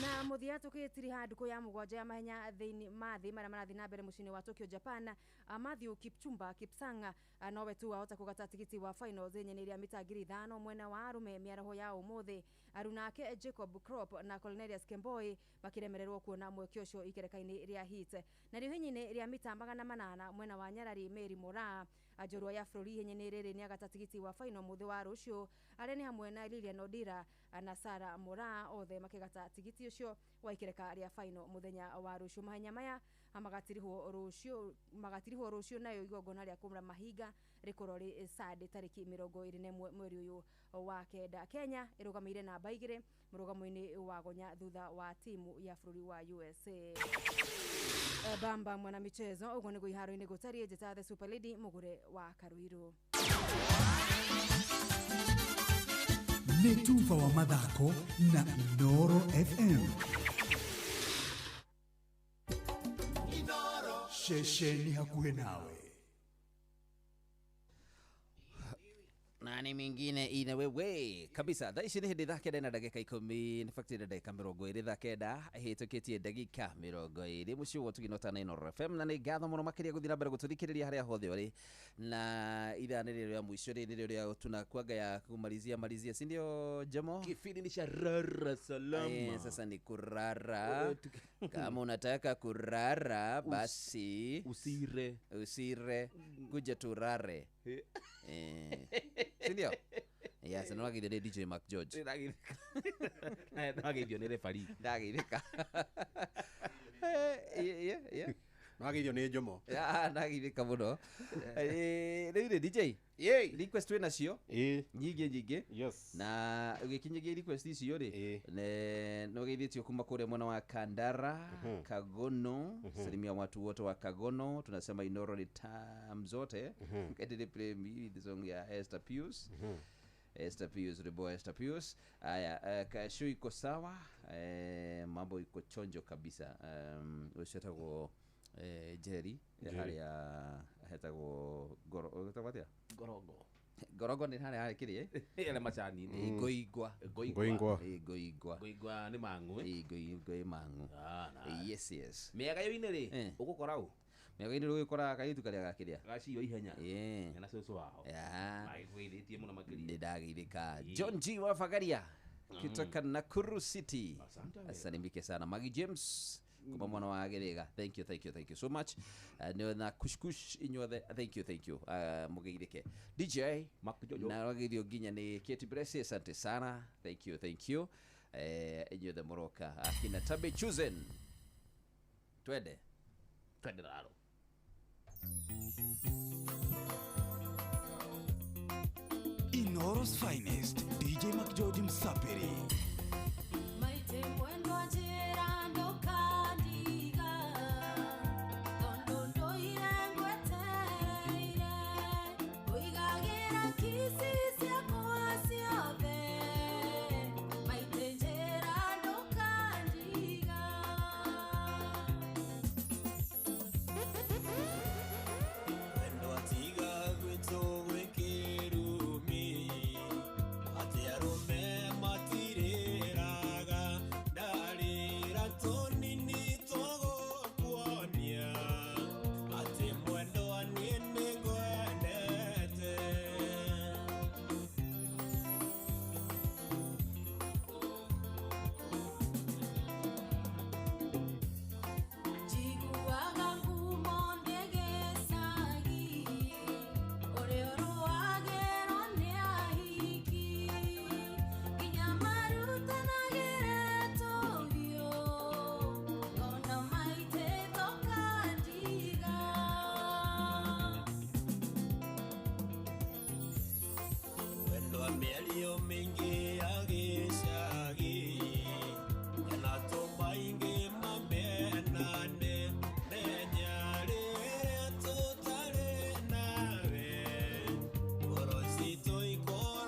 Na mũthia tũgĩtiriha ndukũ ya mũgwanja ya mahenya thĩinĩ ma thĩ marĩa marathiĩ na mbere mũciĩ-inĩ wa Tokyo, Japan. Matthew Kipchumba Kipsang nowe tu wahota kũgata tigiti wa finals ihenya-inĩ rĩa mita 5,000 mwena wa arũme mĩaraho ya ũmũthĩ. Arunake Jacob Krop na Cornelius Kemboi makiremererwo kuona mweke ũcio ikereka-inĩ rĩa heat. Na rĩu ihenya-inĩ rĩa mita 800 mwena wa Nyarari Mary Moraa njorua ya bũrũri ihenya-inĩ rĩrĩ nĩagata tigiti wa final mũthĩ wa rũciũ, arĩa nĩ hamwe na Lilian Odira na Sarah Moraa othe makĩgata tigiti ũcio wa ikereka rĩa final mũthenya wa rũciũ. Mahenya maya magatirihwo rũciũ nayo igongona rĩa kũmũra mahinga rĩkorwo rĩ Sunday tarĩki 21 mweri ũyũ wa kenda. Kenya ĩrũgamĩire namba 2 mũrũgamo-inĩ wa gonya thutha wa timu ya bũrũri wa USA. Bamba mwana michezo ũguo nĩguo iharo-inĩ gũtariĩ. Njĩta the Super Lady Mũgũre wa Karuiru. Nĩ tuba wa mathako na Inooro FM. Ceceni hakuhĩ nawe. Nani mingine ina wewe kabisa. Thaa ici nĩ hĩndĩ thaa kenda na ndagĩka 10, in fact ndagĩka 20, thaa kenda ĩhĩtũkĩtie ndagĩka 20 mũciĩ wa Ũtugi na Inooro FM. Na nĩ ngatho mũno makĩria gũthiĩ na mbere gũtũthikĩrĩria harĩa hothe ũrĩ, na ithaa nĩrĩo rĩa mũico rĩ nĩrĩo rĩa tunakuaga ya kumalizia malizia, si ndio Jamo? Kifindi ni cha rara salama. Sasa ni kurara. Kama unataka kurara basi usire kuja turare. Sindio? Yes, no wagithio nĩ DJ Mark George. Ndagithio nĩ referee. Ndagithĩka. Yeah. Ndagithio nĩ Jomo. Ndagithĩka mũno. Rĩu rĩ DJ, request wĩ nacio nyingĩ nyingĩ. Yes. Na ũgĩkinyagia request icio rĩ, nĩ ũgeithĩtio kuma kũrĩa mwena wa Kandara, Kagono. Salimia watu wote wa Kagono, tunasema Inooro ni tam zote. Endele play me the song ya Esther Pius. Esther Pius, rebo Esther Pius. Aya, kashu iko sawa, mambo iko chonjo kabisa. Ũcio etagwo Jerry, harĩa hetagwo Goro, hetagwo atĩa? Gorongo. Gorongo nĩ harĩa kĩrĩa? Ĩrĩa macani-inĩ. Ngoingwa. Ngoingwa. Ngoingwa. Ngoingwa nĩ mang'u. Ngoingwa ĩ mang'u. Yes, yes. Mĩagayo-inĩ rĩ, ũgũkora ũ? Mĩagayo-inĩ ũgũkora kairĩtu karĩa gakĩrĩa? Gacio ihenya. Na cũcũ wao. Magĩkũgeithĩtie mũno makĩria. Nĩ ndageithĩka. John G wa Bagaria kutoka Nakuru City. Asalimike sana. Maggie James kuma mwana wa Gĩthĩga. Thank you, thank you, thank you so much. Na kushkush inyuothe, thank you, thank you. Mũgeithĩke. DJ na wageithio nginya nĩ Kate Bresi, asante sana. Thank you, thank you. Inyuothe mũroka. Akina Tabe Chosen. Twende. Twende raro. Inooro's finest, DJ McGeorge Msapiri. Maite mwendo njĩra ndũkandiga, tondũ ndũire ngwetereire, ũigagĩra kici ciakwa ciothe. Maite njĩra ndũkandiga. Wendo atiga gwitũ gwĩkĩrumi, atĩ arũme matirĩraga, ndarĩra tũnini tũgũkuonia, atĩ mwendwa niĩ nĩngwendete. Njiguaga ngumo ndĩ gĩcagi, ũrĩa ũrũagĩrwo nĩ ahiki, nginya marutanagĩre tũhiũ, ngona maitĩ ndũkandiga. Wendo wa mĩario mĩingĩ ya gĩcagi, yanatũma aingĩ mamenane, menya rĩrĩa tũtarĩ nawe, ngoro citũ ikoragwo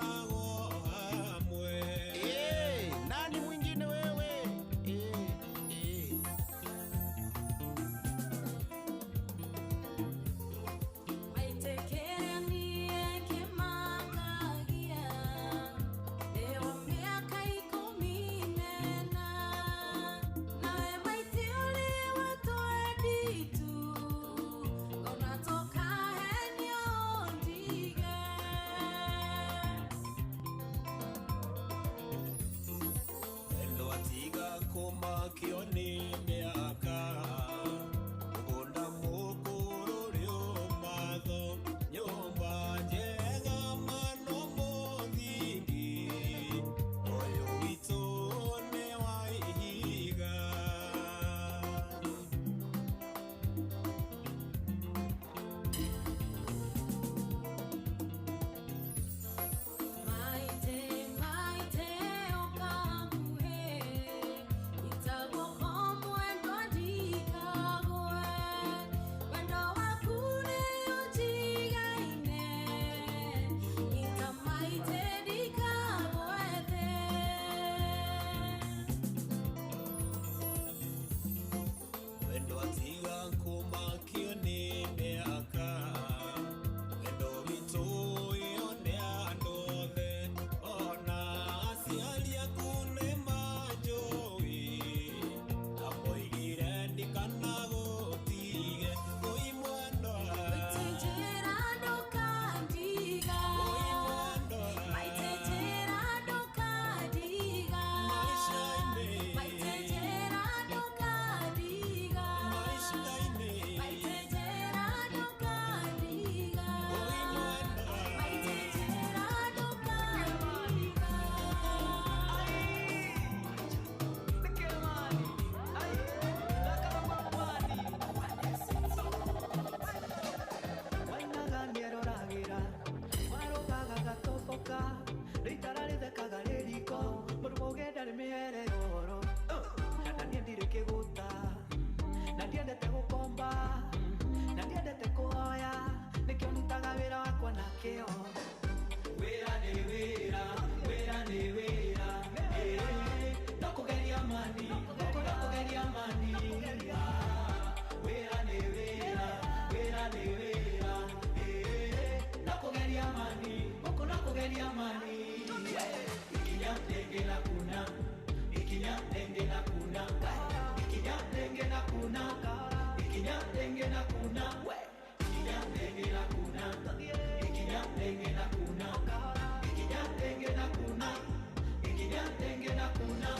kuna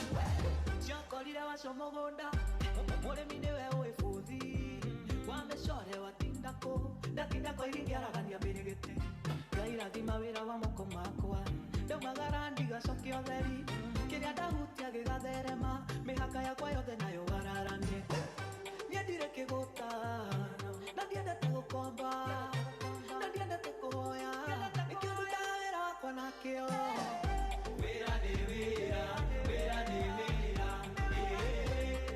Ciokorire waco mũgũnda mũrĩmi nĩwe ũĩ bũthi wa mĩcore watindako ndatinda iringĩaragania mĩrĩgĩtĩ Ngai rathima wĩra wa moko makwa ndaumagara ndigacokia ũtheri kĩrĩa ndahutia gĩgatherema mĩhaka yakwa yothe nayo wararanie niĩ ndirĩ kĩgũta na ndiendete gũkomba na ndiendete kũhoya nĩkĩo ndutaga wĩra wakwa na kĩo wĩra nĩ wĩra wĩra nĩ wĩra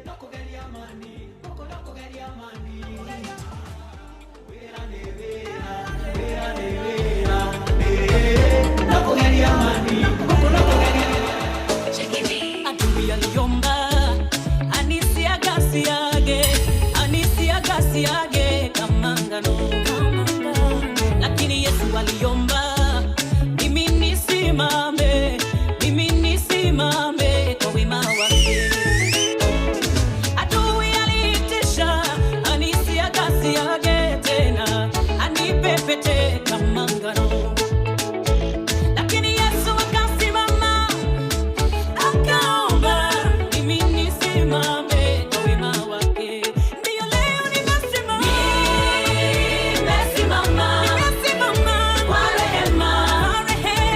no kũgeria mani gũkũ no kũgeria mani wĩra nĩ wĩra wĩra nĩ wĩra no kũgeria mani gũkũ no kũgeria. Adui aliomba anisiagasiage anisiagasiage kama ngano, lakini Yesu aliomba mimi nisimame kwa wema wake. Adui aliitisha anisiagasiage tena anipepete kama ngano, lakini Yesu akasimama akaomba mimi nisimame kwa wema wake. Ndiyo leo nimesimama, nimesimama, nimesimama kwa rehema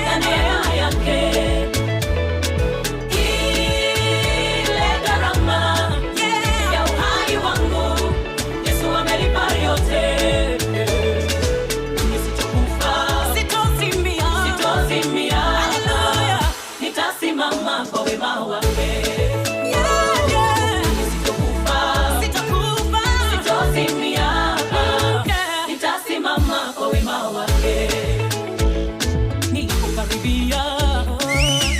na neema yake. Ile gharama ya uhai wangu Yesu amelipa yote. Sitokufa, sitozimia, sitozimia, haleluya, nitasimama kwa wema wake. Sitokufa, sitokufa, sitozimia, nitasimama kwa wema wake. Nilipokaribia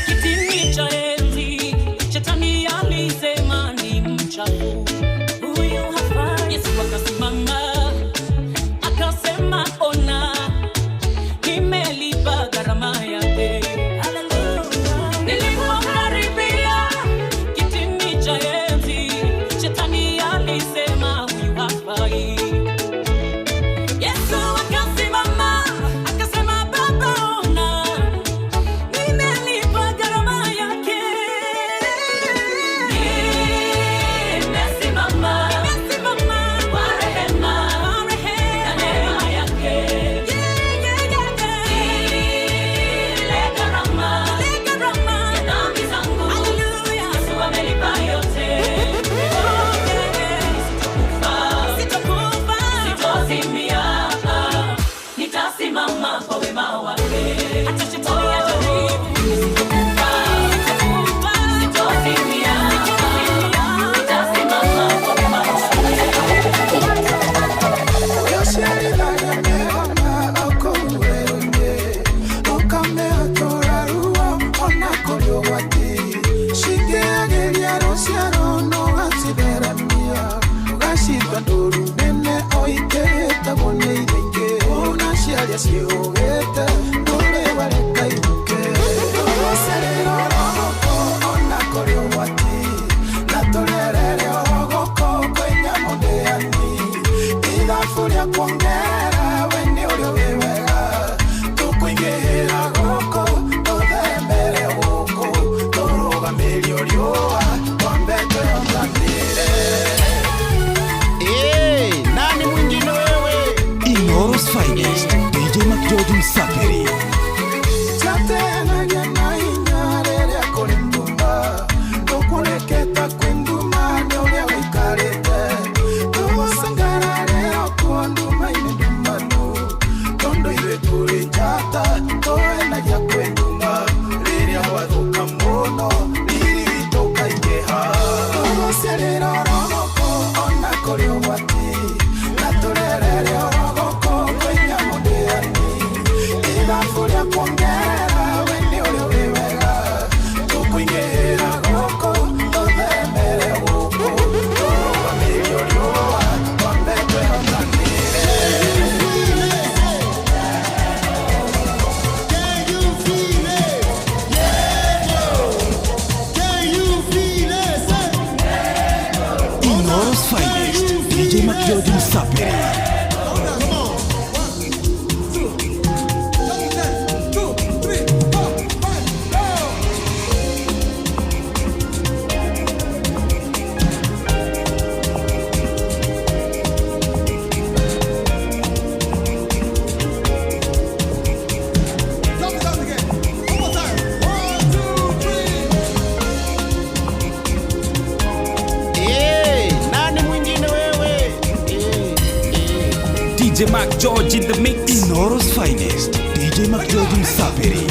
kitini cha enzi, shetani alisema ni mchafu huyu hafai. Yesu akasimama akasema, ona nimelipa gharama yake. Nilipokaribia kitini cha enzi, shetani alisema huyu hafai. Yesu akasimama akasema, Baba ona nimelipa gharama yake. Nimesimama, nimesimama kwa rehema na neema yake. Ile gharama ya dhambi zangu Yesu amelipa yote. Sitokufa, sitokufa, sitozimia, nitasimama kwa wema wake. Hata shetani ajaribu, sitokufa, sitokufa, sitozimia, nitasimama kwa wema wake. Kuongera we nĩ ũrĩa wĩ wega tũkũingĩhĩra gũkũ tũthembere gũkũ tũrũgamĩrio riũa twambe twĩyonganĩre. Hey, nani mwingine wewe? Inooro's finest, DJ McGeorge Msafiri. Chatenagia na hinya rĩrĩa kũrĩ nduma tũkũreketa kwĩ nduma nĩ ũrĩa wĩikarĩte tũgũcangarare okuo nduma-inĩ ndumanu tondũ ithuĩ tũrĩ njata tũenagia kwĩ nduma rĩrĩa gwathũka mũno riri witũ ũkaingĩha tũgũciarĩra oro gũkũ ona kũrĩ ũgwati na tũrerere oro gũkũ kwĩ nyamũ ndĩani ithabu rĩa kuongerera we nĩ ũrĩa McGeorge in the mix. Inoro's finest, DJ McGeorge Msafiri.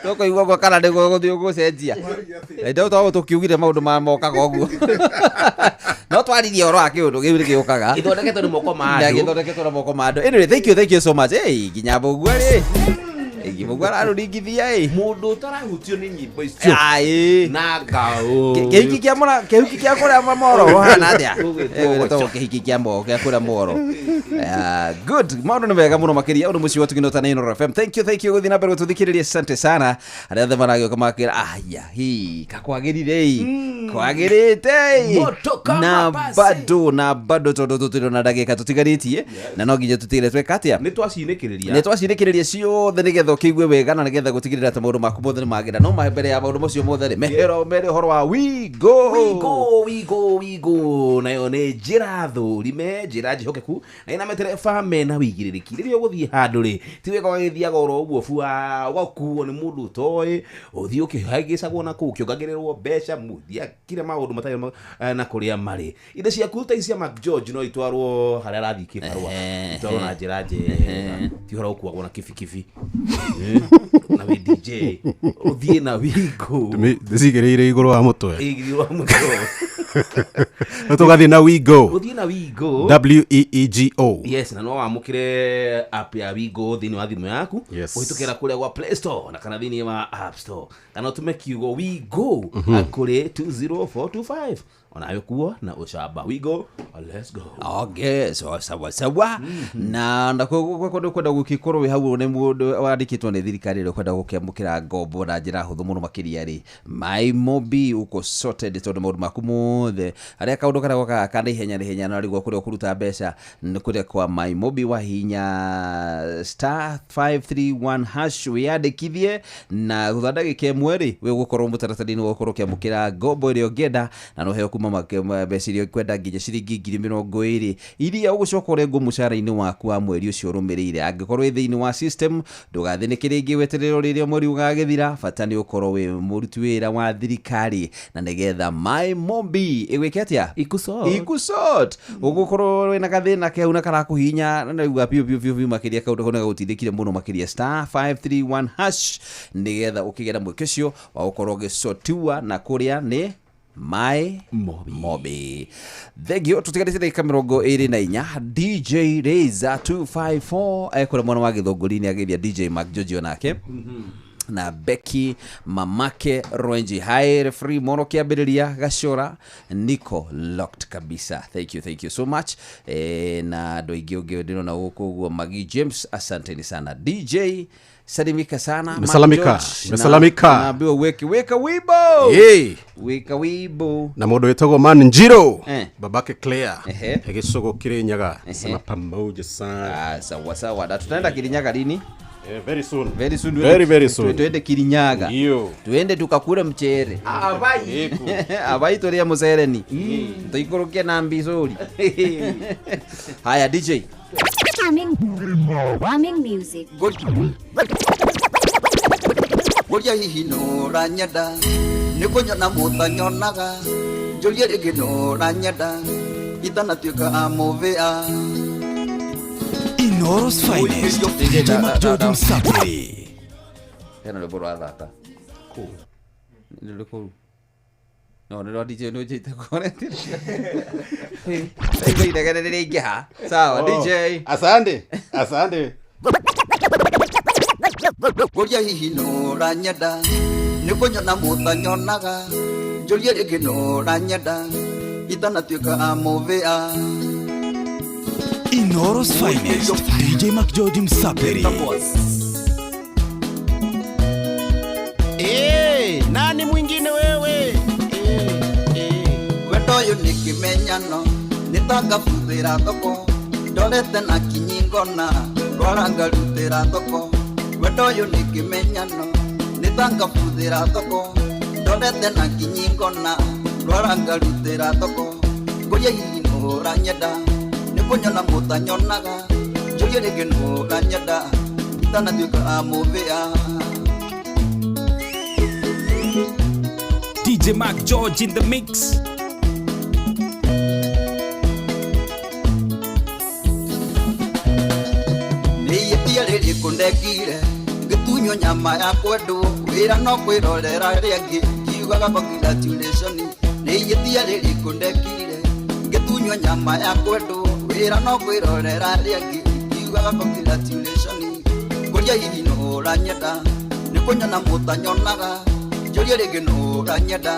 Tũkũigua ũguo kana nĩguo gũthiĩ gũcenjia ndo to tũkiugire maũndũ ma mokaga ũguo no twaririe ũhoro wa kĩũndũ kĩu nĩgĩũkaga Gĩthondeketwo nĩ moko ma Na andũ. gĩthondeketwo na moko ma andũ. Anyway, thank you, thank you so much. Hey, nginya mbũgua rĩ mbũgua ararũringithia ĩ Mũndũ ũtarahutio nĩ nyĩmbo icio. Ai. Na ngao. Kĩhiki kĩa mũra kĩhiki kĩa kũrĩa moro ũhana atĩa? Gũgĩtwo Gĩtagwo kĩhiki kĩa moro kĩa kũrĩa moro. Good. Maũndũ nĩ mega mũno makĩria ũndũ mũciĩ wa Tũgĩnota na Inooro FM. Thank you, thank you gũthiĩ na mbere gũtũthikĩrĩria, asante sana. Arĩa othe maragĩũka makĩra aya hi kakwagĩrire ĩ kwagĩrĩte ĩ Moto kama na pasi. bado na bado tondũ tũtirĩ na ndagĩka tũtigarĩtie na no nginya tũtigĩre tweka atĩa Nĩ twacinĩkĩrĩria. nä twacinä ciothe nä getha å kä igue wega na nä getha gå tigä rä ra atä maå ndå maku mothe nä magä no mahe mbere ya maå ndå macio mothe rä mehero mere å horo wa wigo Wigo, wigo, wigo nayo nĩ njĩra thũrime njĩra njĩhokeku na ĩna matereba mena wĩigĩrĩrĩki rĩrĩa ũgũthiĩ handũ rĩ ti wega ũgagĩthiaga oro ũguo bua ũgakuo nĩ mũndũ ũtoĩ ũthiĩ ũkĩhagĩcagwo na kũu ũkĩongagĩrĩrwo mbeca mũthiakire maũndũ matarĩ na kũrĩa marĩ indo ciaku ta ici cia McGeorge no itwarwo harĩa arathiĩ kĩbarũa itwarwo na njĩra njega ti ũhoro ũkuagwo na kibikibi na wĩ DJ ũthiĩ na wigo Ndĩcigĩrĩire igũrũ wa mũtwe. Igĩrĩ wa mũtwe. No tũgathiĩ na Wigo. Ũthiĩ na Wigo. W E E G O. Yes, na no wamũkĩre app ya Wigo thĩinĩ wa thimũ yaku Yes. ũhĩtũkĩra kũrĩa gwa Play Store na kana thĩinĩ wa App Store kana ũtũme kiugo Wigo kũrĩ 20425 onawe kuo na ũcamba Wigo, let's go. Okay, so sawa sawa na nakwenda kwenda gũgĩkorwo wĩ hau nĩ mũndũ wandĩkĩtwo nĩ thirikari ĩrĩa ũkwenda gũkĩamũkĩra ngombo na njĩra hũthũ mũno makĩria rĩ MyMobi uko sorted tondũ maũndũ maku mothe arĩa kaũndũ karĩa gokaga ka naihenya naihenya na arĩguo kũrĩa ũkũruta mbeca nĩ kũrĩa kwa MyMobi wahinya star 531 hash wĩyandĩkithie na thutha ndagĩka ĩmwe rĩ wĩgũkorwo mũtaratara-inĩ wa gũkorwo ũkĩamũkĩra ngombo ĩrĩa ũngĩenda na no ũheo kuma mbeca iria ũkwenda nginya ciringi 20,000 iria ũgũcoka ũrengwo mũcara-inĩ waku wa mweri ũcio ũrũmĩrĩire angĩkorwo wĩ thĩinĩ wa system ndũgathĩnĩke rĩngĩ weterere rĩrĩa mweri ũgagĩthira bata nĩ ũkorwo wĩ mũruti wĩra wa thirikari na nĩgetha MyMobi ĩgwĩke atĩa Ĩgũsort. Ũgũkorwo wĩna gathĩna keu na karakũhinya na naigua biũ biũ biũ biũ makĩria kaũndũ kau nĩgagũtindĩkire mũno makĩria star 531 hash nĩgetha ũkĩgĩa na mweke ũcio wa gũkorwo ũgĩcotiwa na kũrĩa nĩ My Mobi. Thank you. Tutigarĩte ndagĩka 24 DJ Raiser 254 ekũrĩa mwena wa Gĩthũngũri nĩ ageithia DJ Mark Jojo nake. Na Becky mamake Rwenji. Hi referee Moro kiambiriria gacora niko locked kabisa. Thank you, thank you so much. Na andũ aingĩ ũngĩ ndĩrona gũkũ ũguo, Magi James, asanteni sana. DJ, salimika sana. Mark Nimesalamika, George, nimesalamika. Naambiwa weke weka wibo. Yay. Weka wibo. Na mũndũ wĩtagwo Man Njiro, babake Claire, gĩcũgũ Kĩrĩnyaga, sema pamoja sana. Ah, sawa sawa. Na tutaenda Kirinyaga lini? Very soon. Very soon. Very, very soon. Tuende Kirinyaga. Ndio. Tuende tukakure mchere. Abai. Abai turia mucereni. Tuikũrũkie na mbicũri. Haya DJ. Warming music. Ngũria hihi nũranyenda nĩ kũnyona mũtanyonaga njũrie rĩngĩ nũranyenda itanatuĩka amũvĩa. Inooro's finest. DJ McGeorge Msapri. Hena rwĩmbo rwathaka. Nĩ rũrĩkũ rũu? No, nĩ rwa DJ nĩ ũnjĩte kore. Rĩu inegene nĩ rĩingĩha. Sawa, DJ. Asante. Asante. Ngũria hihi nũranyenda nĩ kũnyona mũtanyonaga njũrie rĩngĩ nũranyenda itanatuĩka amũvĩa. Inooro's finest. DJ McGeorge Msapri. Nani mwingine wewe? Wendo ũyũ nĩ kĩmenyano nĩ tangabuthĩra thoko ndorete na kinyingona rwara ngarutĩra thoko. Wendo ũyũ nĩ kĩmenyano nĩ tangabuthĩra thoko ndorete na kinyingona rwara ngarutĩra thoko. Ngũria hihi nũranyenda nĩ kũnyona mũtanyonaga njũrie rĩngĩ nũranyenda itanatuĩka amũvĩa. DJ Mark George in the mix. Nĩiĩtia rĩrĩ kũndekire ngĩtunywo nyama ya kwendwo wĩra no kwĩrorera rĩangĩ ngiugaga congratulation. Nĩiĩtia rĩrĩ kũndekire ngĩtunywo nyama ya kwendwo wĩra no kwĩrorera rĩangĩ ngiugaga congratulation. Ngũria hihi nũranyenda nĩ kũnyona mũtanyonaga njũrie rĩngĩ nũranyenda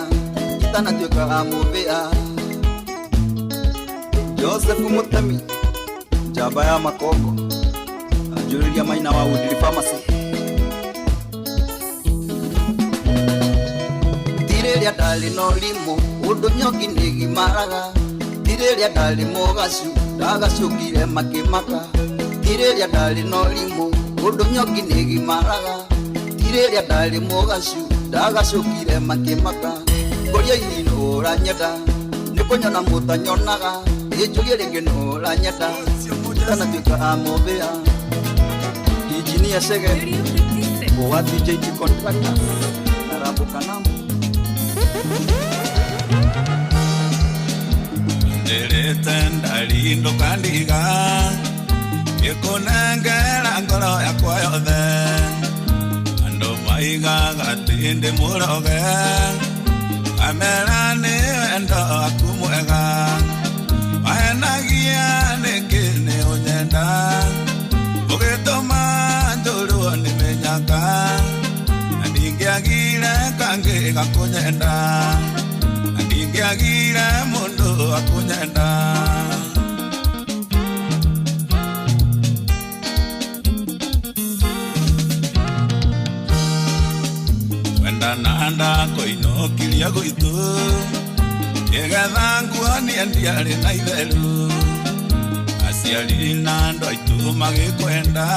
itanatuĩka amũvĩa. Joseph Mutemi njamba ya makongo anjũrĩria maina wa Woodley Pharmacy. Ti rĩrĩa ndarĩ na ũrimũ ũndũ nyoki nĩgimaraga ti rĩrĩa ndarĩ mũgacu ndagacũkire makĩmaka ti rĩrĩa ndarĩ na ũrimũ ũndũ nyoki nĩgimaraga ti rĩrĩa ndarĩ mũgacu ndagacũkire makĩmaka. Ngũria hihi nũranyenda nĩ kũnyona mũtanyonaga ĩnjũrie rĩngĩ nũranyenda itanatuĩka amũvĩa. Engineer Chege wa DJ Contractors na Rambo Kanamu. Ndirite ndarindo kandiga ikunengera ngoro yakwa yothe andũ maigaga atĩ ndĩ mũroge amera nĩ wendo waku mwega wahenagia nĩkĩ nĩ ũnyenda ũgĩtũma njũrwo nĩ mĩnyaka na ndingĩagire kangĩ gakũnyenda na ndingĩagire mũndũ akũnyenda. Wendana ndakoinũkiria gwitũ nĩgetha nguonie ndiarĩ na itheru aciari na andũ aitũ magĩkwenda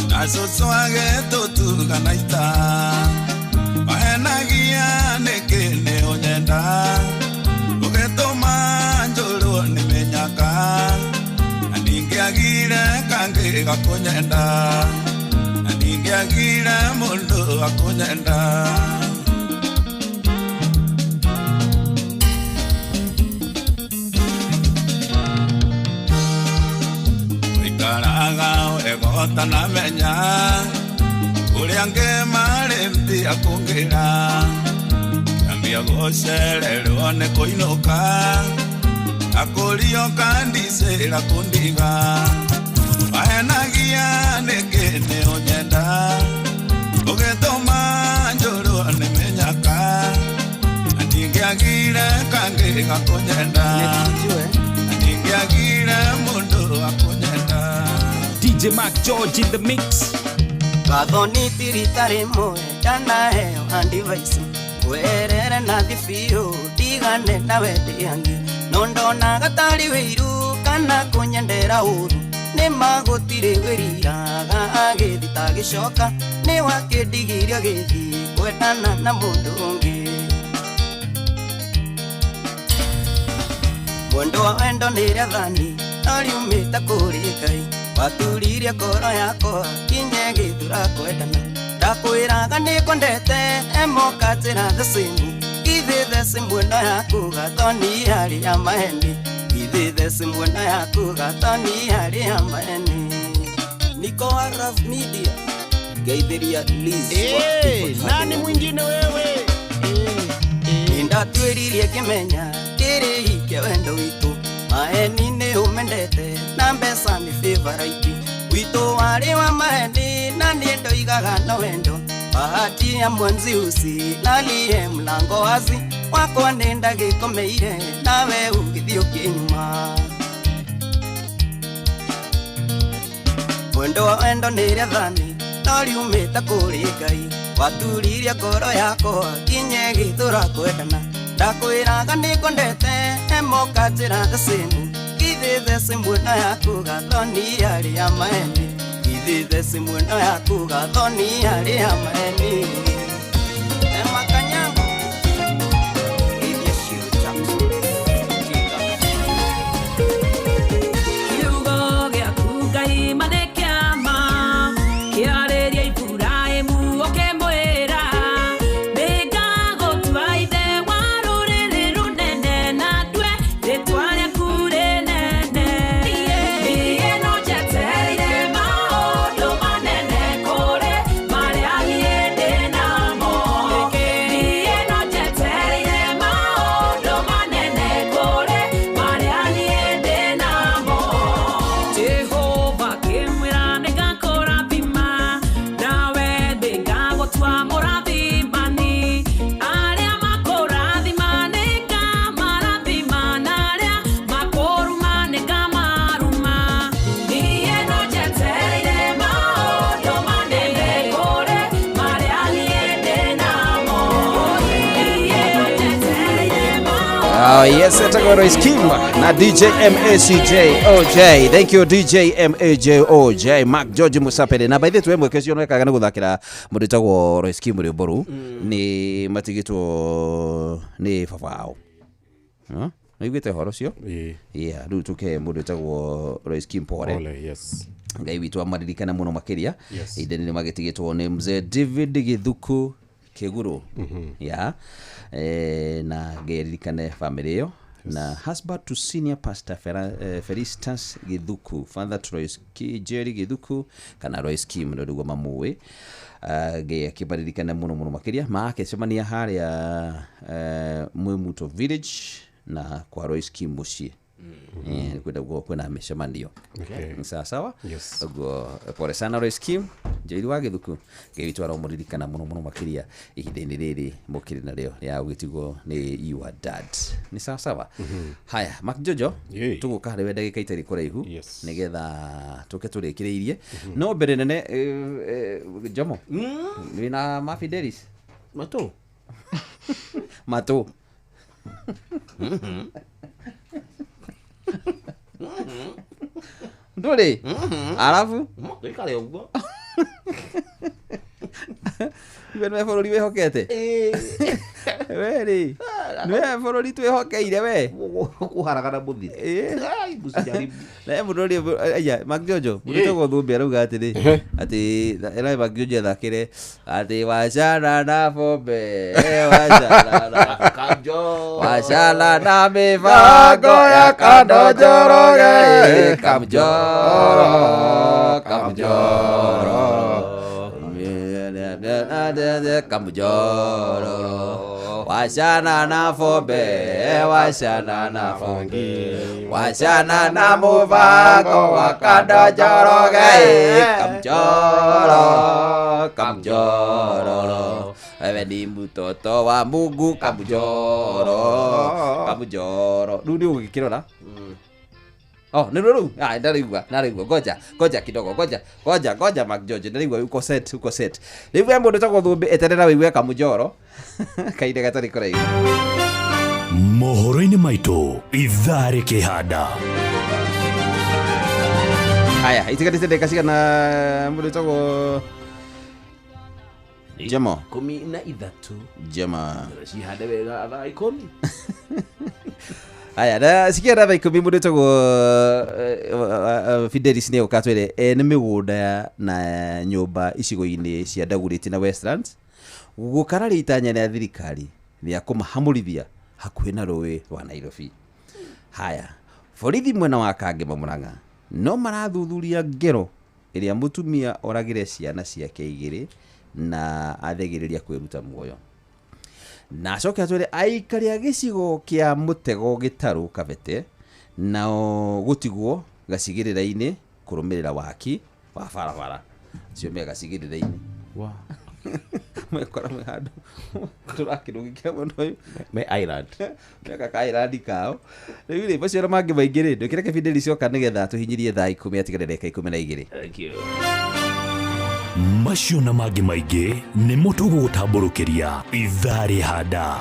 na cũcũ agĩtũtuga na ita wahenagia nĩkĩ nĩ ũnyenda ũgĩtũma njũrwo nĩ mĩnyaka na ndingĩagire kangĩ gakũnyenda na ndingĩagire mũndũ akũnyenda. Ikaraga wega ũtanamenya ũrĩa angĩ marĩ mbia kũngĩra kĩambia gũcererwo nĩ kũinũka akũrio kandicĩra kũndiga wahenagia nĩkĩ nĩ ũnyenda Ũgĩtũma njũrwo nĩ mĩnyaka Ndingĩagire kangĩ gakũnyenda Ndingĩagire mũndũ akũnyenda. DJ Mark George in the mix. Gathoni tirita rĩmwe ndanaheo andivaisi werere na thibiũ ndigane na wende angĩ no ndonaga tarĩ wĩiru kana kũnyendera ũru nĩ magũtirĩ wĩriraga agĩthi tagĩcoka nĩ wakĩndigirie agĩthiĩ kwendana na mũndũ ũngĩ. Mwendo wa wendo nĩ rĩathani no riumĩte kũrĩ Ngai waturirie ngoro yakwa kinye gĩthura kwendana ndakwĩraga nĩngwendete emoka njĩra thecimu githĩ thecimu ĩno yaku gathoni harĩ ya maheni githĩ thecimu ĩno yaku gathoni harĩ ya maheni. Niko Araf Media geithiria Liz. Hey, nani mwingine wewe? Ndatwĩririe ngĩmenya kĩrĩhi kĩa wendo witũ maheni nĩ ũmendete na mbeca nĩ favorite witũ warĩ wa maheni na niĩ ndoigaga no wendo bahati ya mwenzi usilalie mlango wazi wakwa nĩ ndagĩkomeire nawe ũgĩthiĩ ũkĩnyuma. Mwendo wa wendo nĩ rĩathani no riumĩte kũrĩ Ngai waturirie ngoro yakwa kinye gĩthũra kwendana ndakwĩraga nĩngwendete emoka njĩra thecimu githĩ thecimu ĩno yaku gathoni harĩ ya maheni githĩ thecimu ĩno yaku gathoni harĩ ya maheni. Emma Kanyango geithia Shiro Jackson. Kiugo gĩaku Ngai ma nĩ kĩama kĩarĩria Iburahĩmu ũkĩmwĩra nĩngagũtua ithe wa rũrĩrĩ rũnene na ndue rĩtwa rĩaku rĩnene. Niĩ no njetereire maũndũ manene kũrĩ marĩa niĩ ndĩ namo. Niĩ no njetereire maũndũ manene kũrĩ marĩa niĩ ndĩ namo. Jehova kĩmwĩra nĩngakũrathima nawe nĩngagũtua mũrathimani arĩa makũrathima nĩngamarathima na arĩa makũruma nĩngamaruma. Niĩ no njetereire maũndũ manene kũrĩ marĩa niĩ ndĩ namo. Niĩ no njetereire Oh, yes, etagwo Royce Kim na DJ MACJ OJ. Thank you DJ MAJ OJ Mark George Musapere. Na by the way mweke ũcio nĩwekaga nĩ gũthakĩra mũndũ wĩtagwo Royce Kim rwĩmbo rũu nĩ matigĩtwo nĩ baba wao. Nĩ wĩiguĩte ũhoro ũcio? Yeah, rĩu tũke mũndũ wĩtagwo Royce Kim pole. Pole, yes. Ngai witũ amaririkane mũno makĩria. Yes. Ihinda-inĩ nĩ magĩtigĩtwo nĩ mzee David Gĩthuku Kĩguru. Yeah. Na Ngai aririkane family ĩyo na husband to senior pastor Felistus Githuku, father to Royce Jerry Githuku kana Royce Kim nĩ nĩguo mamũĩ. Ngai akĩmaririkane mũno mũno makĩria makĩcemania harĩa Mwimuto village na kwa Royce Kim mũciĩ. Kwenda guo kwĩna mĩcemanio. Okay. Sawa sawa. Yes. Ũguo pole sana Royce Kim Njeri wa Gĩthuku Ngai witũ aromũririkana mũno mũno makĩria ihinda-inĩ rĩrĩ mũkĩrĩ narĩo rĩa gũgĩtigwo nĩ your dad. Nĩ sawa sawa. Haya Mark Jojo tũgũka harĩ we ndagĩka itarĩ kũraihu nĩgetha tũke tũrĩkĩrĩirie no mbere nene Jomo wĩna Mafidelis matũ matũ ndũrĩ arabu Ndũikare ũguo. Iwe nĩwe bũrũri wĩhokete we rĩ nĩwe bũrũri twĩhokeire we kũharagana mũthire. Na mũndũ ũrĩa aya Mark Jojo mũndũ wĩtagwo Thũmbĩ arauga atĩrĩ atĩ ĩra Mark Jojo athakĩre atĩ wachana na pombe wachana na wachana na mĩbango ya Kando Njoroge Kamjoro Kamjoro Kamjoro Wachana na fombe, wachana na fongi, wachana na muvango wa Kando Njoroge. Kamjoro, Kamjoro, wewe ni mtoto wa Mungu. Kamjoro, Kamjoro. Rĩu nĩ ũgĩkĩrora. Oh, nĩ rĩu. Ah, ndarĩigua, ndarĩigua. Ngoja, ngoja kidogo, ngoja, ngoja, ngoja Mark George, ndarĩigua uko set, uko set. Rĩu we mũndũ tagwo Thũmbĩ, eterera wĩigue Kamũnjoro. Kahinda gatarĩ kũraihu. Mohoro-inĩ maitũ ithaa rĩkĩhanda. Haya, itigarĩte ndagĩka cigana mũndũ wĩtagwo Jemo? 13. Jema. Cihande wega thaa 10. Aya, na cikia thaa 10 mũndũ wĩtagwo Fidelis nĩ ũka twĩre ene mĩgũnda na nyũmba icigo-inĩ cia Dagoretti na Westlands gũkararia itanya rĩa thirikari rĩa kũmahamũrithia hakuhĩ na rũĩ rwa Nairobi. Haya, borithi mwena wa Kangema Murang'a no marathuthuria ngero ĩrĩa mũtumia oragire ciana ciake igĩrĩ na athegĩrĩria kwĩruta muoyo. Na acoke atwĩre aikari a gĩcigo kĩa Mũtego Gĩtarũ Kabete nao gũtigwo gacigĩrĩra-inĩ kũrũmĩrĩra waki wa barabara. Acio me gacigĩrĩra-inĩ. Wa. Mekora me handũ tũrakĩrũgĩkia mũndũ ũyũ. Me island. Meka ka island kao. Rĩu rĩ, macio na mangĩ maingĩ rĩ, ndwĩkĩre kĩbindĩri cioka nĩgetha tũhinyĩrie thaa 10 atigare ndagĩka 12. Thank you. Macio na mangĩ maingĩ nĩmo tũgũgũtambũrũkĩria ithaa rĩhanda.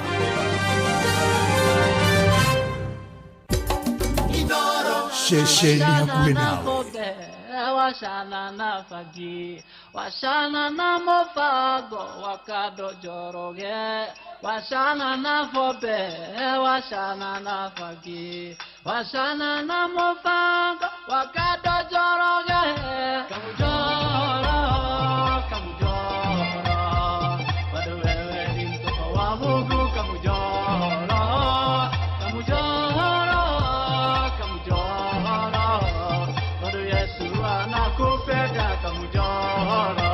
Ceceni hakuhĩ nawe. Wachana na fagi, wachana na mofago wa Kando Njoroge, wachana na fobe, wachana na fagi, wachana na mofago wa Kando Njoroge. Kamujoro, Kamujoro, bado wewe ni mtoto wa Mungu. Kamujoro, Kamujoro, Kamujoro, bado Yesu anakupenda. Kamujoro.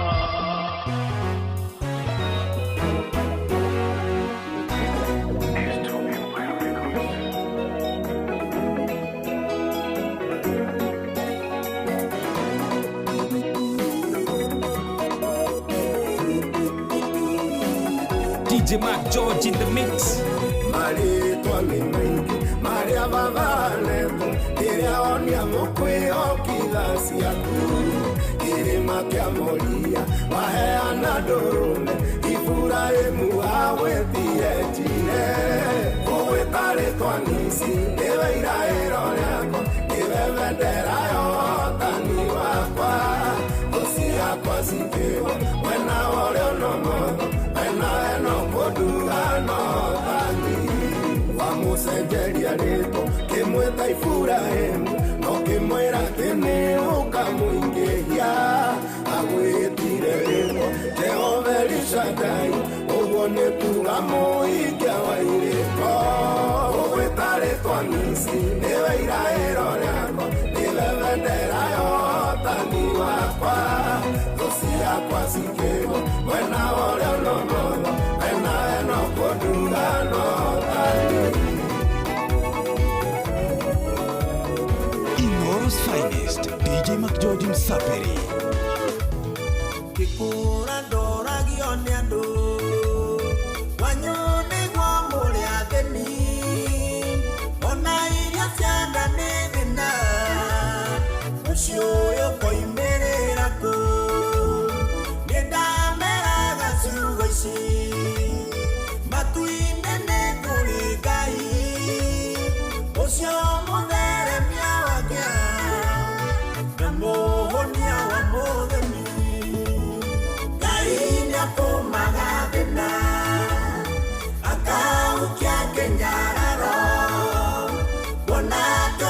DJ Mark George in the mix. Marĩtwa nĩ maingĩ marĩa babanetwo rĩrĩa onia mũkwĩhokitha ciaku kĩrĩma kĩa Moria waheana ndũrũme Iburahĩmu agwĩtire ũgwĩta rĩtwa Nisi nĩwe iraĩro rĩakwa nĩwe bendera ya ũhotani wakwa thũ ciakwa cikĩgwa mwena wa ũrĩo na ũmotho wena eno kũnduga no thani wamũcenjeria rĩtwa kĩmwĩta Iburahĩmu no kĩmwĩra atĩ nĩ ũkamũingĩhia agwĩtire rĩtwa Jehova Elishadai ũguo nĩ kuga mũhingia wa irĩko ũgwĩta rĩtwa Nisi nĩwe iraĩro rĩakwa nĩwe bendera ya ũhotani wakwa thũ ciakwa cikĩgwa mwena wa ũrĩo na ũmotho wena eno kũnduga no thani. Inoro's finest, DJ Mark George Msaperi. Ngĩkũra ndoragio nĩ andũ wanyu nĩguo mũrĩ athĩni ona irio cia nda nĩ thĩna mũciĩ ũyũ koimĩrĩra kũ nĩ ndameraga ciugo ici matu-inĩ nĩ kũrĩ Ngai ũcio mũtheremia wa kĩa na mũhũnia wa mũthĩni Ngai nĩatũmaga thĩna akahukia kĩnyararo kuona atĩ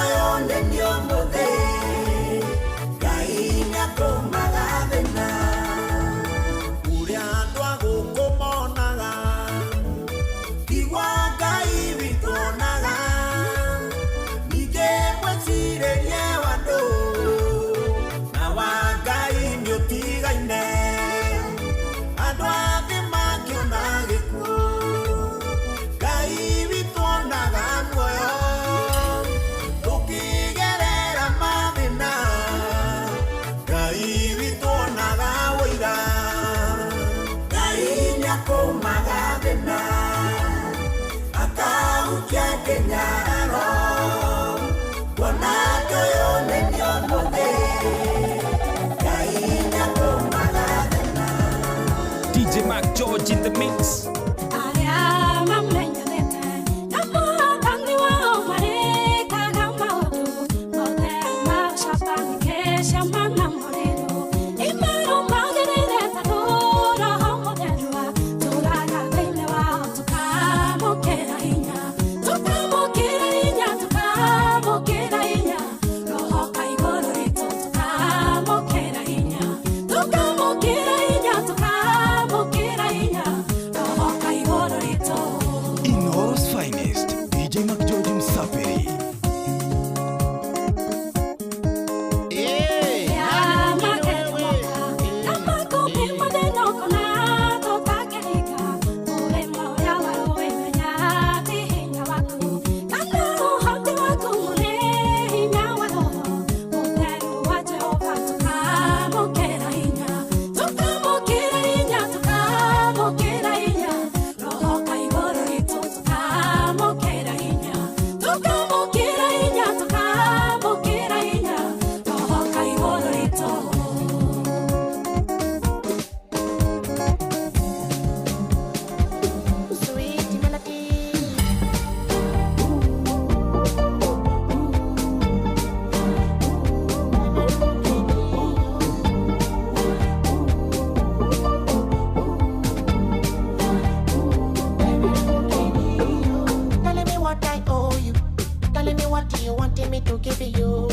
Tell me what you want me to give you.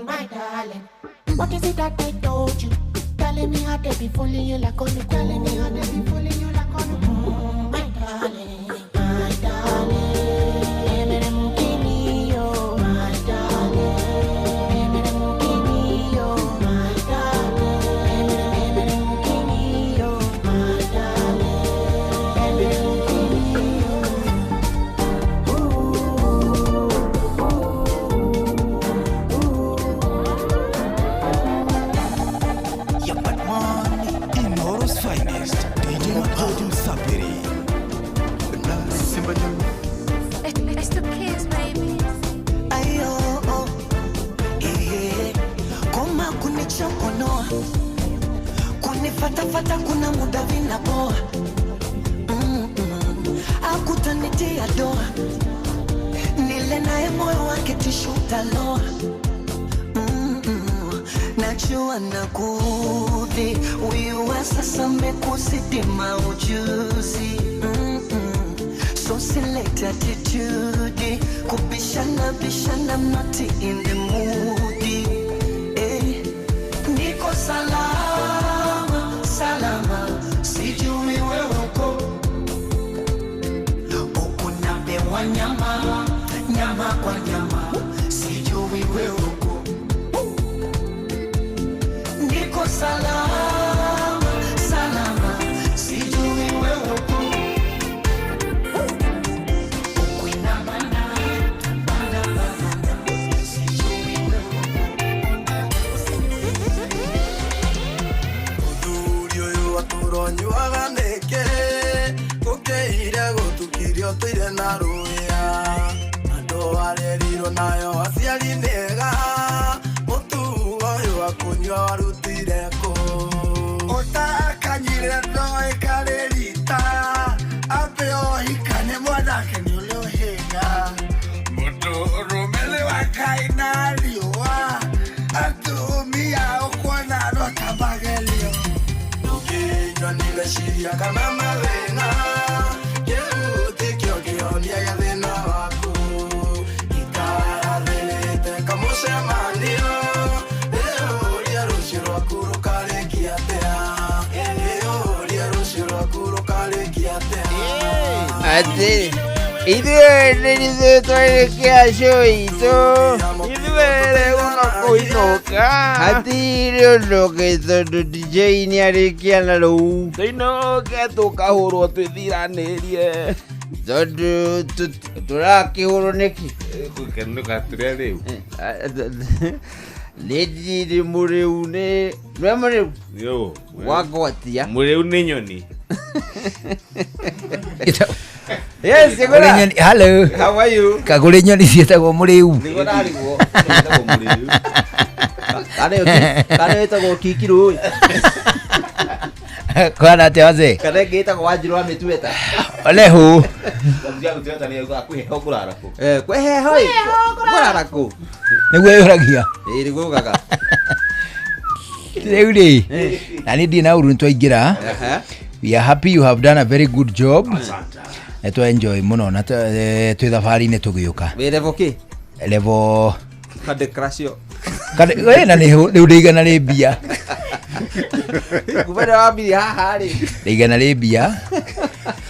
My darling, what is it that they told you? Telling me how they be fooling you like on the telling me how they be fooling you like on the my darling, my darling. Emere mukini yo, my darling. Emere mukini yo, my darling. Emere emere mukini yo, my darling. Emere mukini yo. Inoro's finest, DJ Makoji Msafiri. It's the kids, baby. Ayo, oh, eh, koma kunichokonoa, kunifatafata kuna muda vinapoa, akutanitia doa, nile naye moyo wake tishu utaloa. Najua nakuudhi, huyu wa sasa amekuzidi maujuzi. So select attitude, kubishana bishana, I'm not in the mood. Eh, niko salama salama, sijui wewe uko huku napewa nyama nyama kwa nyama, sijui wewe uko niko salama salama, sijui wewe uko huku inabana bana bana, sijui wewe Mũthuri ũyũ atũronyuaga nĩkĩ gũkĩire gũtukirio tũire na rũĩa andũ arerirwo nayo aciari nĩega mũtugo ũyũ wa kũnyua warutire kũ ũtakanyire ndoĩ karĩ rita ambe ohika nĩ mwanake nĩ ũrĩa ũhĩga mũndũrũme nĩ wa Ngai na riũa atumia ũkuona rota magerio ndũkĩnyua nĩ meciria kana mathĩna kĩu tikĩo kĩhonia gĩa thĩna waku ikarathĩrĩte kamũcemanio ĩũrie rũciũ rwaku rũkarĩkia atĩa ĩũrie rũciũ rwaku rũkarĩkia atĩa Atĩ ithuĩ nĩ ithuĩ twarĩkia show itũ ithuerĩ gũka kũinũka hatirĩ ũndũ ũngĩ tondũ DJ nĩ arĩkia na rũu tũinũke tũkahũrwo twĩthiranĩrie tondũ tũrakĩhũrwo nĩkĩ gũkenũka tũrĩa rĩu nĩ ndirĩ mũrĩu nĩ nĩwe mũrĩu wangwatia mũrĩu nĩ nyoni. Yes, Kũrĩ nyoni- hello. How are you? Kagũrĩ nyoni ciĩtagwo mũrĩu. Nĩguo ndarigwo. Kana ĩtagwo kikirũ ĩ. Kwana atĩa wazee? Kana ĩngĩ ĩtagwo wanjirũ wa mĩtueta. Olehu. Eh, kwĩ heho ĩ. Kũrara kũ? Nĩguo yũragia. Ĩ nĩguo ugaga. Rĩu rĩ, na niĩ ndirĩ na ũru nĩ twaingĩra. We are happy you have done a very good job. Nĩ twa enjoy mũno na twĩ thabarĩ-inĩ tũgĩũka. Wĩ level kĩ? Level Candy Crush yo. Kana na nĩ rĩu ndĩ igana rĩ mbia. Kuma rĩrĩa wambirie haha rĩ. Ndĩ igana rĩ mbia.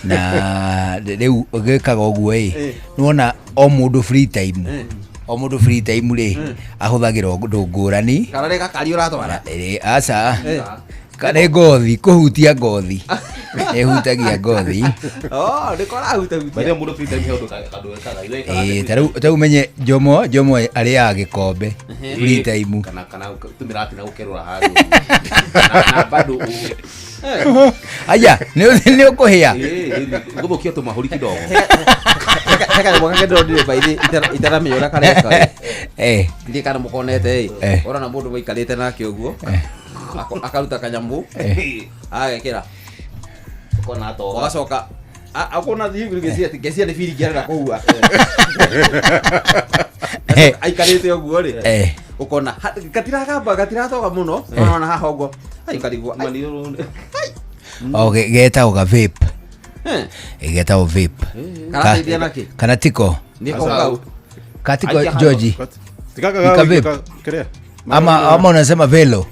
Na rĩu gĩkaga ũguo ĩ. Nĩwona o mũndũ free time. O mũndũ free time rĩ ahũthagĩra ũndũ ngũrani. Kana nĩ gakari ũratwara? Aca. Kana ngothi, kũhutia ngothi. Ĩhutagia ngothi. Oh, nĩko ũrahutahutia. By the way, mũndũ free time he ũndũ kandũ ekaga. Ĩĩ, ta rĩu ũmenye Jomo, Jomo arĩaga gĩkombe free time. Kana kana tũmĩrati na gũkerũra handũ. Na bado Aya, nĩ ũkũhĩa. Ngũthũkia tũmahũri kidogo. He kanyamũ gake ndĩronire by the itaramenya ũrĩa kareka ĩ. Eh. Ndiĩ kana mũkonete ĩ. Eh. Ũrona mũndũ mũikarĩte nake ũguo. Akaruta kanyamũ. Agekĩra. Ũkona atoga. Ũgacoka akona thiĩ ngĩcia ngĩcia nĩ biringi arenda kũhua. Aikarĩte ũguo rĩ. Ũkona gatiragamba gatiratoga mũno. Ũrona haha ũguo. Aikarigwo. O getagwo ga vape. Getagwo vape. Karateithia nakĩ? Kana tiko. Niko kau. Katiko George. Tikaka Ni ka vape. Ama ama unasema velo.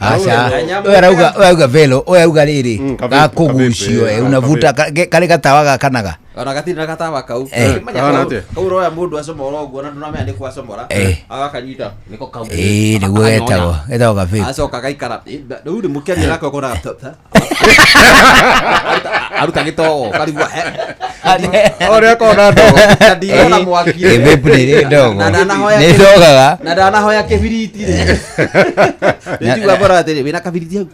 Aca, wewe arauga wewe auga velo, wewe auga riri gakũgucio eh, unavuta karĩ gatawa gakanaga. Ona gatirĩ na gatawa kau. Eh. Manya Kahana kau- atĩa? Kau ũroya mũndũ acomora ũguo na ndũramenya nĩ kwacomora. Eh. Agakanyita. Niko kau. Ĩĩ nĩguo getagwo, getagwo ka vape. Acoka gaikara. Rĩu rĩ mũkĩaria nake ũkonaga ta- ta- aruta gĩtogo karigua Ũrĩa kona ndogo. Na ndinona mwaki. Ĩ vape nĩ ĩrĩ ndogo. Na ndanahoya Nĩ ndogaga. Na ndanahoya kĩbiriti rĩ. Nĩnjigua mbora atĩrĩ wĩna kabiriti hau.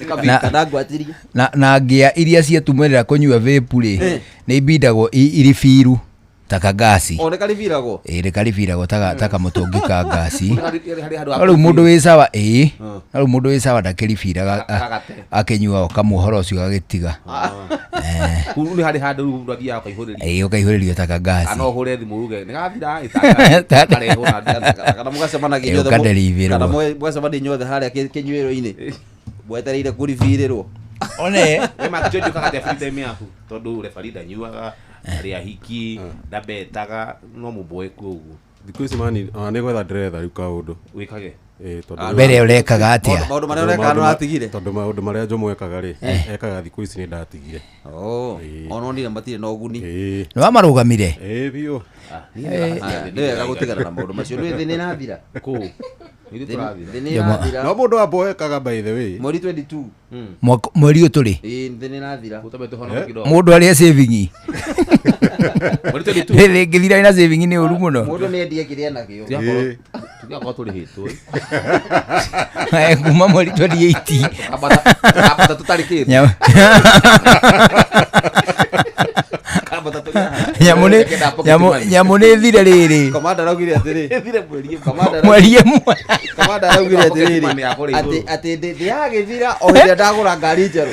Nĩ Na- kana ngwatĩria. Na ngĩa iria ciatumĩrĩra kũnyua vape rĩ Eh. nĩ ibindagwo irĩ biru ta kangasi. O nĩ karibiragwo. Ĩĩ nĩ karibiragwo taka kamũtũngi ka ngasi. Harĩ handũ ha No rĩu mũndũ wĩ sawa ĩĩ Mm. no rĩu mũndũ wĩ sawa ndakĩribiraga Agate. akĩnyua ũkamũhoro ũcio agagĩtiga. Rĩu nĩ harĩ handũ rĩu mũndũ athiaga ũkaihũrĩria. Ĩĩ ũkaihũrĩrio ta kangasi. Kana ũhũre thimũ uge nĩ gathira ĩ, karehwo na Kana mũgacemanagia Ĩ, inyuothe ũkaderibĩrwo. kana mũgacemania inyuothe harĩa kĩnyuĩro-inĩ. Mwetereire kũribirĩrwo. One. We Mark George ũkaga atĩa free time yaku tondũ referee ndanyuaga arĩ ahiki ndambetaga no mũmboeku ũguo Thikũ ici mani ona nĩ gwetha ndĩretha rĩu kaũndũ. Wĩkage? Ĩĩ tondũ Mbere ũrekaga atĩa? Maũndũ marĩa ũrekaga nĩũratigire? Tondũ maũndũ marĩa Jomo ekaga rĩ, ekaga thikũ ici nĩ ndatigire. Oh, ona onire matirĩ na ũguni. Nĩ wamarũgamire? Ĩĩ biũ. Nĩ wega gũtigana na maũndũ macio. Nĩ thĩ nĩ ĩrathira. Kũ? Thĩ nĩ ĩrathira. No mũndũ ambo ekaga by the way. Mweri 22. Mweri ũyũ tũrĩ? Ĩĩ thĩ nĩ ĩrathira. Mũndũ arĩa saving. Thĩ ĩngĩthira ĩna saving nĩ ũru mũno. Mũndũ nĩ endie kĩrĩa enakĩo. Tũtigakorwo tũrĩhĩtwo Eh, kuma mweri 28. Ambata tũtarĩkĩte. Nyamũ nĩ nyamũ nĩ thire rĩrĩ. Komanda araugire atĩrĩ. Thire mweri ĩmwe. Mweri ĩmwe. Komanda araugire atĩrĩrĩ Pocket money yakũrĩ atĩ igũrũ. atĩ ndĩ yagĩthira o hĩndĩ ĩrĩa ndagũra ngari njerũ.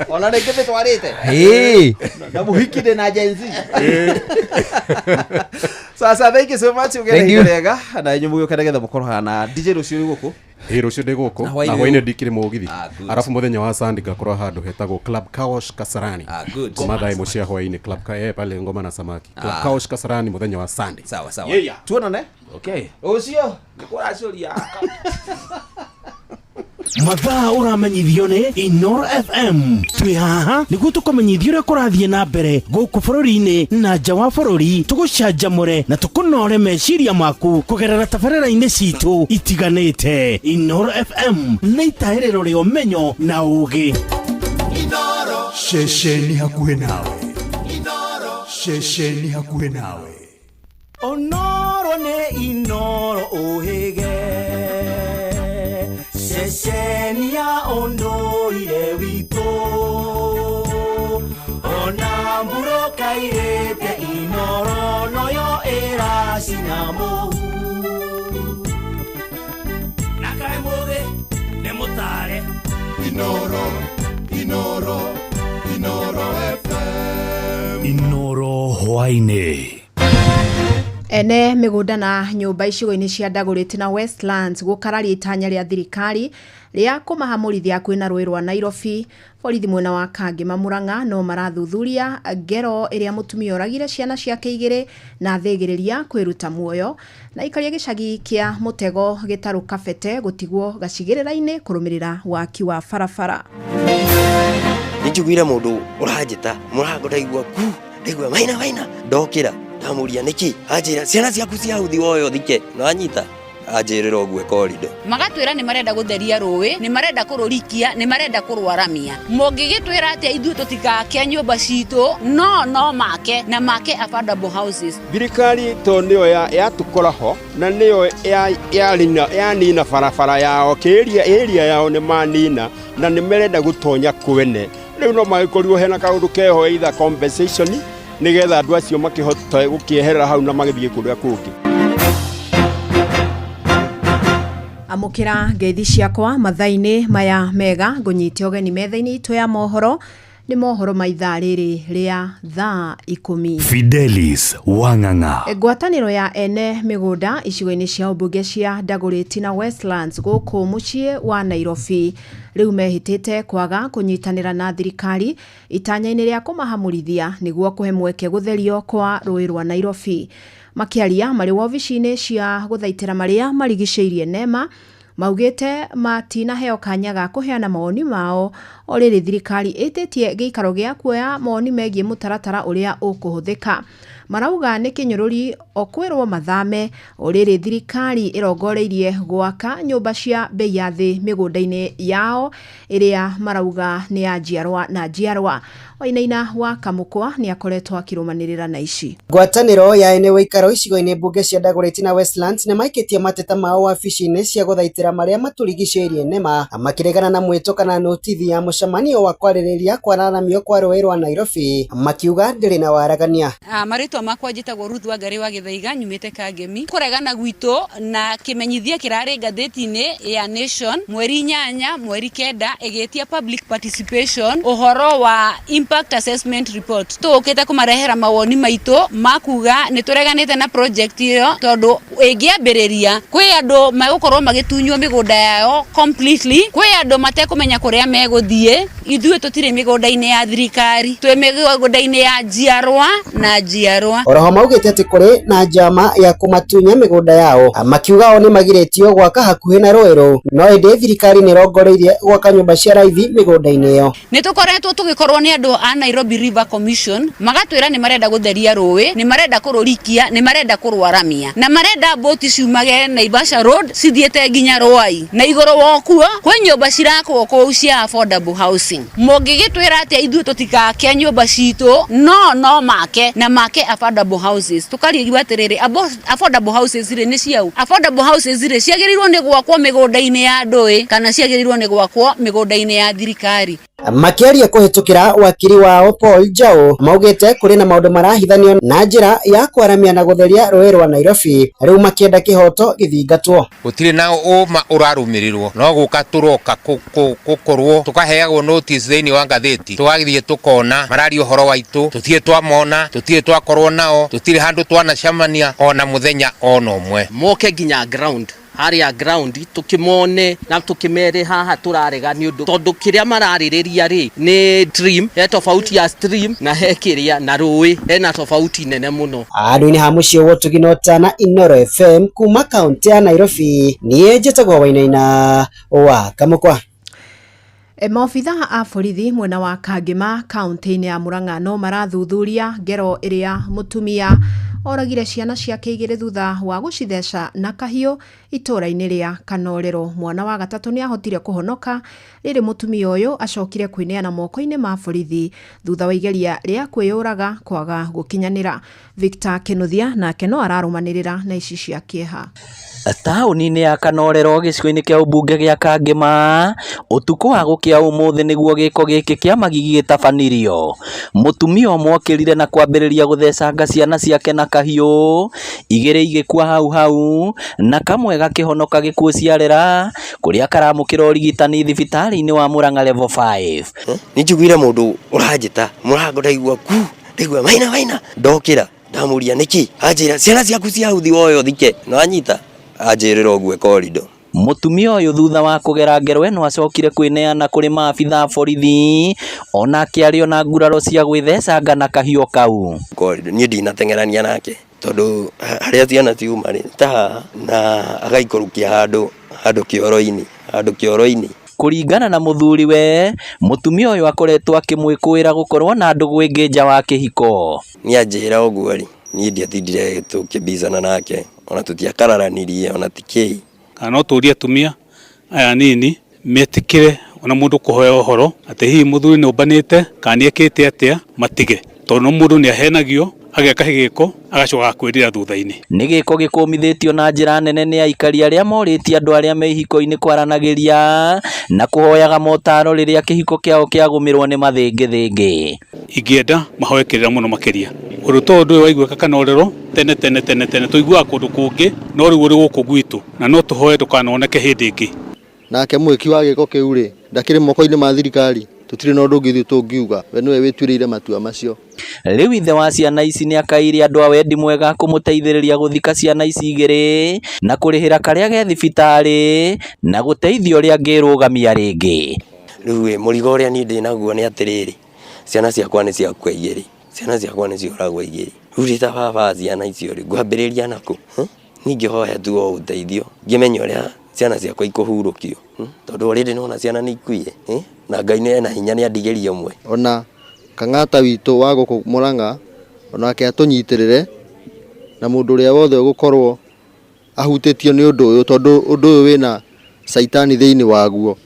Ona rĩngĩ ndĩtwarĩte. Ĩĩ. Na mũhiki ndĩ na Gen Z. Sasa thank you so much ũgĩe na Thank you. ihinda rĩega na inyuĩ mũgĩũke nĩgetha mũkorwo hana DJ rũciũ rĩ gũkũ. Ĩĩ rũciũ ndĩ gũkũ Na hwaĩ-inĩ na hwaĩ-inĩ wĩ- ndikĩrĩ mũgithi good. arabu mũthenya wa Sunday ngakorwo handũ hetagwo Club Kaosh Kasarani good. kuma thaa ĩmwe cia hwaĩ-inĩ Club Ka eh, pale ngoma na samaki Club Ah. Kaosh Kasarani mũthenya wa Sunday. Sawa sawa. Yeah. Tuonane. Okay. Rũciũ. Nĩkũracũria. Mathaa ũramenyithio nĩ Inoro FM twĩ haha nĩguo tũkũmenyithia ũrĩa kũrathiĩ na mbere gũkũ bũrũri-inĩ na nja wa bũrũri tũgũcanjamũre na tũkũnore meciria maku kũgerera tabarĩra-inĩ citũ itiganĩte. Inoro FM nĩ itahĩrĩro rĩa ũmenyo na ũũgĩ. Ceceni hakuhĩ nawe. Ceceni hakuhĩ nawe. Onoro nĩ Inoro ũhĩge ceceni ya ũndũire witũ ona mbura kairĩte Inoro noyo ĩracina mũhu na kaĩ mũthĩ nĩ mũtare Inoro, Inoro, Inoro FM. Inoro hwaĩ-inĩ. Ene mĩgũnda na nyũmba icigo-inĩ cia Dagoretti na Westlands gũkararia itanya rĩa thirikari rĩa kũmahamũrithia hakuhĩ na rũĩ rwa Nairobi. Borithi mwena wa Kangema Murang'a no marathuthuria ngero ĩrĩa mũtumia oragire ciana ciake igĩrĩ na thĩgĩrĩria kwĩruta muoyo. Na aikaria gĩcagi kĩa Mũtego gĩtarũ Kabete gũtigwo gacigĩrĩra-inĩ kũrũmĩrĩra waki wa barabara. Nĩnjiguire mũndũ ũranjĩta mũrango ndaigua ku ndaigua maina maina ndokĩra ndamũria nĩkĩ anjĩra ciana ciaku cia uthi woyo thike nĩwanyita anjĩrĩra ũguo korido magatwĩra nĩ marenda gũtheria rũĩ nĩ marenda kũrũrikia nĩ marenda kũrwaramia mũngĩgĩtwĩra atĩa ithuĩ tũtikake nyũmba citũ no no make na make affordable houses Thirikari to nĩyo yatũkora ho na nĩyo yanina barabara yao kĩria area yao nĩ manina na nĩ merenda gũtonya kwene rĩu no magĩkorirwo hena kaũndũ keho either compensation nĩgetha andũ acio makĩhote gũkĩeherera hau na magĩthiĩ kũrĩa kũngĩ. Amũkĩra ngeithi ciakwa mathaa-inĩ maya mega ngũnyite ũgeni metha-inĩ itũ ya mohoro Nĩ mohoro ma ithaa rĩrĩ rĩa thaa 10. Fidelis Wang'ang'a. Ngwatanĩro ya ene mĩgũnda icigo-inĩ cia ũmbunge cia Dagoretti na Westlands gũkũ mũciĩ wa Nairobi rĩu mehĩtĩte kwaga kũnyitanĩra na thirikari itanya-inĩ rĩa kũmahamũrithia nĩguo kũhe mweke gũtherio kwa rũĩ rwa Nairobi. Makĩaria marĩ wobici-inĩ cia gũthaitĩra marĩa marigicĩirie NEMA maugĩte matinaheo kanya ga kũheana mawoni mao o rĩrĩ thirikari ĩtĩtie gĩikaro gĩa kuoya mawoni megiĩ mũtaratara ũrĩa ũkũhũthĩka. Marauga nĩ kĩnyũrũri o kwĩrwo mathame o rĩrĩ thirikari ĩrongoreirie gwaka nyũmba cia bei ya thĩ mĩgũnda-inĩ yao ĩrĩa marauga nĩ ya njiarwa na njiarwa. Wainaina wa Kamũkwa nĩ akoretwo akĩrũmanĩrĩra na ici. Ngwatanĩro ya ene ũikaro icigo-inĩ mbunge cia Dagoretti na Westlands nĩmaikĩtie mateta mao wabici-inĩ cia gũthaitĩra marĩa matũrigicĩirie NEMA makĩregana na mwĩto kana notithi ya mũcemanio wa kwarĩrĩria kwararamio kwa rũĩ rwa Nairobi makiuga ndĩrĩ na waragania. Marĩtwa makwa njĩtagwo Ruth Wangari wa Gĩthaiga nyumĩte Kangemi. Kũregana gwitũ na kĩmenyithia kĩrarĩ ngathĩti-inĩ ya Nation mweri 8 mweri 9 ĩgĩtia public participation ũhoro wa impact assessment report. Tũũkĩte kũmarehera mawoni maitũ ma kuga nĩ tũreganĩte na project ĩyo tondũ ĩngĩambĩrĩria kwĩ andũ megũkorwo magĩtunywo mĩgũnda yao completely, kwĩ andũ matekũmenya kũrĩa megũthiĩ. Ithuĩ tũtirĩ mĩgũnda-inĩ ya thirikari, twĩ mĩgũnda-inĩ ya njiarwa na njiarwa. Oroho maugĩte atĩ kũrĩ na njama ya kũmatunya mĩgũnda yao makiuga o nĩmagirĩtio gwaka hakuhĩ na rũĩ rũu no ĩndĩ thirikari nĩrongoreirie gwaka nyũmba cia raithi mĩgũnda-inĩ ĩyo. Nĩ tũkoretwo tũgĩkorwo nĩ andũ a Nairobi River Commission magatwĩra nĩ marenda gũtheria rũĩ, nĩ marenda kũrũrikia, nĩ marenda kũrwaramia na marenda mbũti ciumage Naivasha Road cithiĩte nginya Ruai, na igũrũ wa ũguo kwĩ nyũmba cirakwo kũu cia affordable housing. Mũngĩgĩtwĩra atĩa ithuĩ tũtikake nyũmba citũ no make na make affordable houses. Tũkarigia atĩrĩrĩ, affordable houses rĩ nĩ ciaũ? Affordable houses rĩ ciagĩrĩirwo nĩ gwakwo mĩgũnda-inĩ ya andũ kana ciagĩrĩirwo nĩ gwakwo mĩgũnda-inĩ ya thirikari? Makĩaria kũhĩtũkĩra wakiri wao Paul Njau maugĩte kũrĩ na maũndũ marahithanio na njĩra ya kwaramia na gũtheria rũĩ rwa Nairobi rĩu makĩenda kĩhoto gĩthingatwo. Gũtirĩ na ũma ũrarũmĩrĩrwo no gũka tũroka gũkorwo tũkaheagwo notice thĩinĩ wa ngathĩti tũgathiĩ tũkona mararia ũhoro waitũ tũtirĩ twamona tũtirĩ twakorwo nao tũtirĩ handũ twanacemania ona mũthenya ona ũmwe. Moke nginya ground harĩa ground tukimone na tukimere haha turarega ni undu tondu kiria maraririria ri ni stream he tofauti ya stream na he kiria na rui hena tofauti nene muno. Andu-inĩ ha mũciĩ wa Ũtugi na Ũtana Inooro FM kuma kaunti ya Nairobi niĩ njĩtagwo Wainaina wa Kamũkwa. Maobitha a borithi mwena wa Kangema kaunti-inĩ ya Murang'a no marathuthuria ngero ĩrĩa mũtumia oragire ciana ciake igĩrĩ thutha wa gũcitheca na kahiũ itũũra-inĩ rĩa Kanorero. Mwana wa gatatũ nĩ ahotire kũhonoka rĩrĩ mũtumia ũyũ acokire kwĩneana moko-inĩ ma borithi thutha wa igeria rĩa kwĩyũraga kwaga gũkinyanĩra. Victor Kinuthia nake no ararũmanĩrĩra na ici cia kĩeha. Taũni-inĩ ya Kanorero gĩcigo-inĩ kĩa ũmbunge gĩa Kangema ũtukũ wa gũkĩa ũmũthĩ nĩguo gĩko gĩkĩ kĩa magigi gĩtabanirio. Mũtumia ũmwe okĩrire na kwambĩrĩria gũthecanga ciana ciake na kahiũ, igĩrĩ igĩkua hau hau na kamwe gakĩhonoka gĩkuũ ciarera kũrĩa karamũkĩra ũrigitani thibitarĩ-inĩ wa Murang'a level 5. Nĩ njiguire mũndũ ũranjĩta mũrango ndaigua ku ndaigua maina maina ndokĩra ndamũria nĩkĩ anjĩra ciana ciaku cia uthi woyo thike na anyita anjĩrĩra ũguo korido. Mũtumia ũyũ thutha wa kũgera ngero ĩno acokire kwĩneana kũrĩ maabitha a borithi ona akĩario na nguraro cia gwĩthecanga na kahiũ kau. Korido niĩ ndinateng'erania nake tondũ harĩa ciana ciuma rĩ ta haha na agaikũrũkia handũ kĩoro-inĩ handũ kĩoro-inĩ. Kũringana na mũthuri we, mũtumia ũyũ akoretwo akĩmwĩkũĩra gũkorwo na ndũgũ ĩngĩ nja wa kĩhiko. Niĩ anjĩra ũguo rĩ niĩ ndiatindire tũkĩmbicana nake ona tũtiakararanirie ona tikĩi. Kana no tũrie atumia aya nini metĩkĩre ona mũndũ kũhoya ũhoro atĩ hihi mũthuri nĩ ũmbanĩte kana nĩ ekĩte atĩa matige tondũ mũndũ nĩ ahenagio ageka gĩko agacoka kwĩrira thutha-inĩ. Nĩ gĩko gĩkũmithĩtio na njĩra nene nĩ aikari arĩa morĩtie andũ arĩa me ihiko-inĩ kwaranagĩria na kũhoyaga motaro rĩrĩa kĩhiko kĩao kĩagũmĩrwo nĩ mathĩngĩthĩngĩ. Ingĩenda mahoe kĩrĩra mũno makĩria ũndũ ta ũndũ ũyũ waiguĩka Kanorero tene tene tene tene tũiguaga kũndũ kũngĩ no rĩu ũrĩ gũkũ gwitũ na no tũhoe ndũkanoneke hĩndĩ ĩngĩ. Nake mwĩki wa gĩko kĩu rĩ ndakĩrĩ moko-inĩ ma thirikari. Tũtirĩ na ũndũ ũngĩ ithuĩ tũngiuga, we nĩwe wĩtuĩrĩire matua macio. Rĩu ithe wa ciana ici nĩakaĩire andũ a wendi mwega kũmũteithĩrĩria gũthika ciana ici igĩrĩ na kũrĩhĩra karĩa ge thibitarĩ na gũteithia ũrĩa angĩrũgamia rĩngĩ. Rĩu ĩ mũrigo ũrĩa niĩ ndĩ naguo nĩ atĩrĩrĩ, ciana ciakwa nĩ ciakua igĩrĩ, ciana ciakwa nĩ cioragwo igĩrĩ. Rĩu ndĩ ta baba wa ciana icio rĩ, ngwambĩrĩria nakũ? Niĩ ingĩhoya tu o ũteithio ngĩmenye ũrĩa ciana ciakwa ikũhurũkio, tondũ already nĩwona ciana nĩ ikuire, na Ngai ena hinya nĩ andigĩria ũmwe. Ona Kang'ata witũ wa gũkũ Mũrang'a onake atũnyitĩrĩre, na mũndũ ũrĩa wothe ũgũkorwo ahutĩtio nĩ ũndũ ũyũ, tondũ ũndũ ũyũ wĩna caitani thĩinĩ waguo,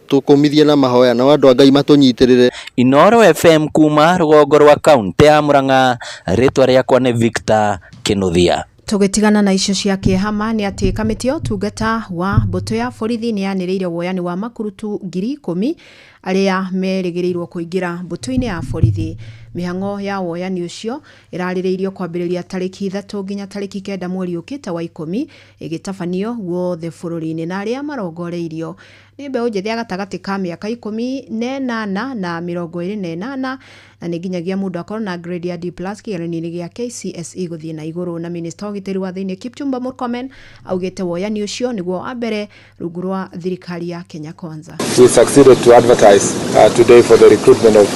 tũkũmithie na mahoya, nao andũ a Ngai matũnyitĩrĩre. Inooro FM kuma rũgongo rwa kaunti ya Murang'a, rĩtwa rĩakwa nĩ Victor Kĩnuthia. Tũgĩtigana na icio cia kĩeha, ma nĩ atĩ kamĩtĩ ya ũtungata wa mbũtũ ya borithi nĩ yanĩrĩire woyani wa makurutu 10,000 arĩa merĩgĩrĩirwo kũingĩra mbũtũ-inĩ ya borithi. Mĩhang'o ya woyani ũcio ĩrarĩrĩirio kwambĩrĩria tarĩki 3 nginya tarĩki 9 mweri ũkĩte wa 10, ĩgĩtabanio guothe bũrũri-inĩ, na arĩa marongoreirio nĩ mbeũ njĩthĩ ya gatagatĩ ka mĩaka 18 na 28, na nĩ nginyagia mũndũ akorwo na grade ya D+ kĩgeranio-inĩ gĩa KCSE gũthiĩ na igũrũ. Na minista wa ũgitĩri wa thĩinĩ Kipchumba Murkomen augĩte woyani ũcio nĩguo wa mbere rungu rwa thirikari ya Kenya Kwanza. We succeeded to advertise today for the recruitment of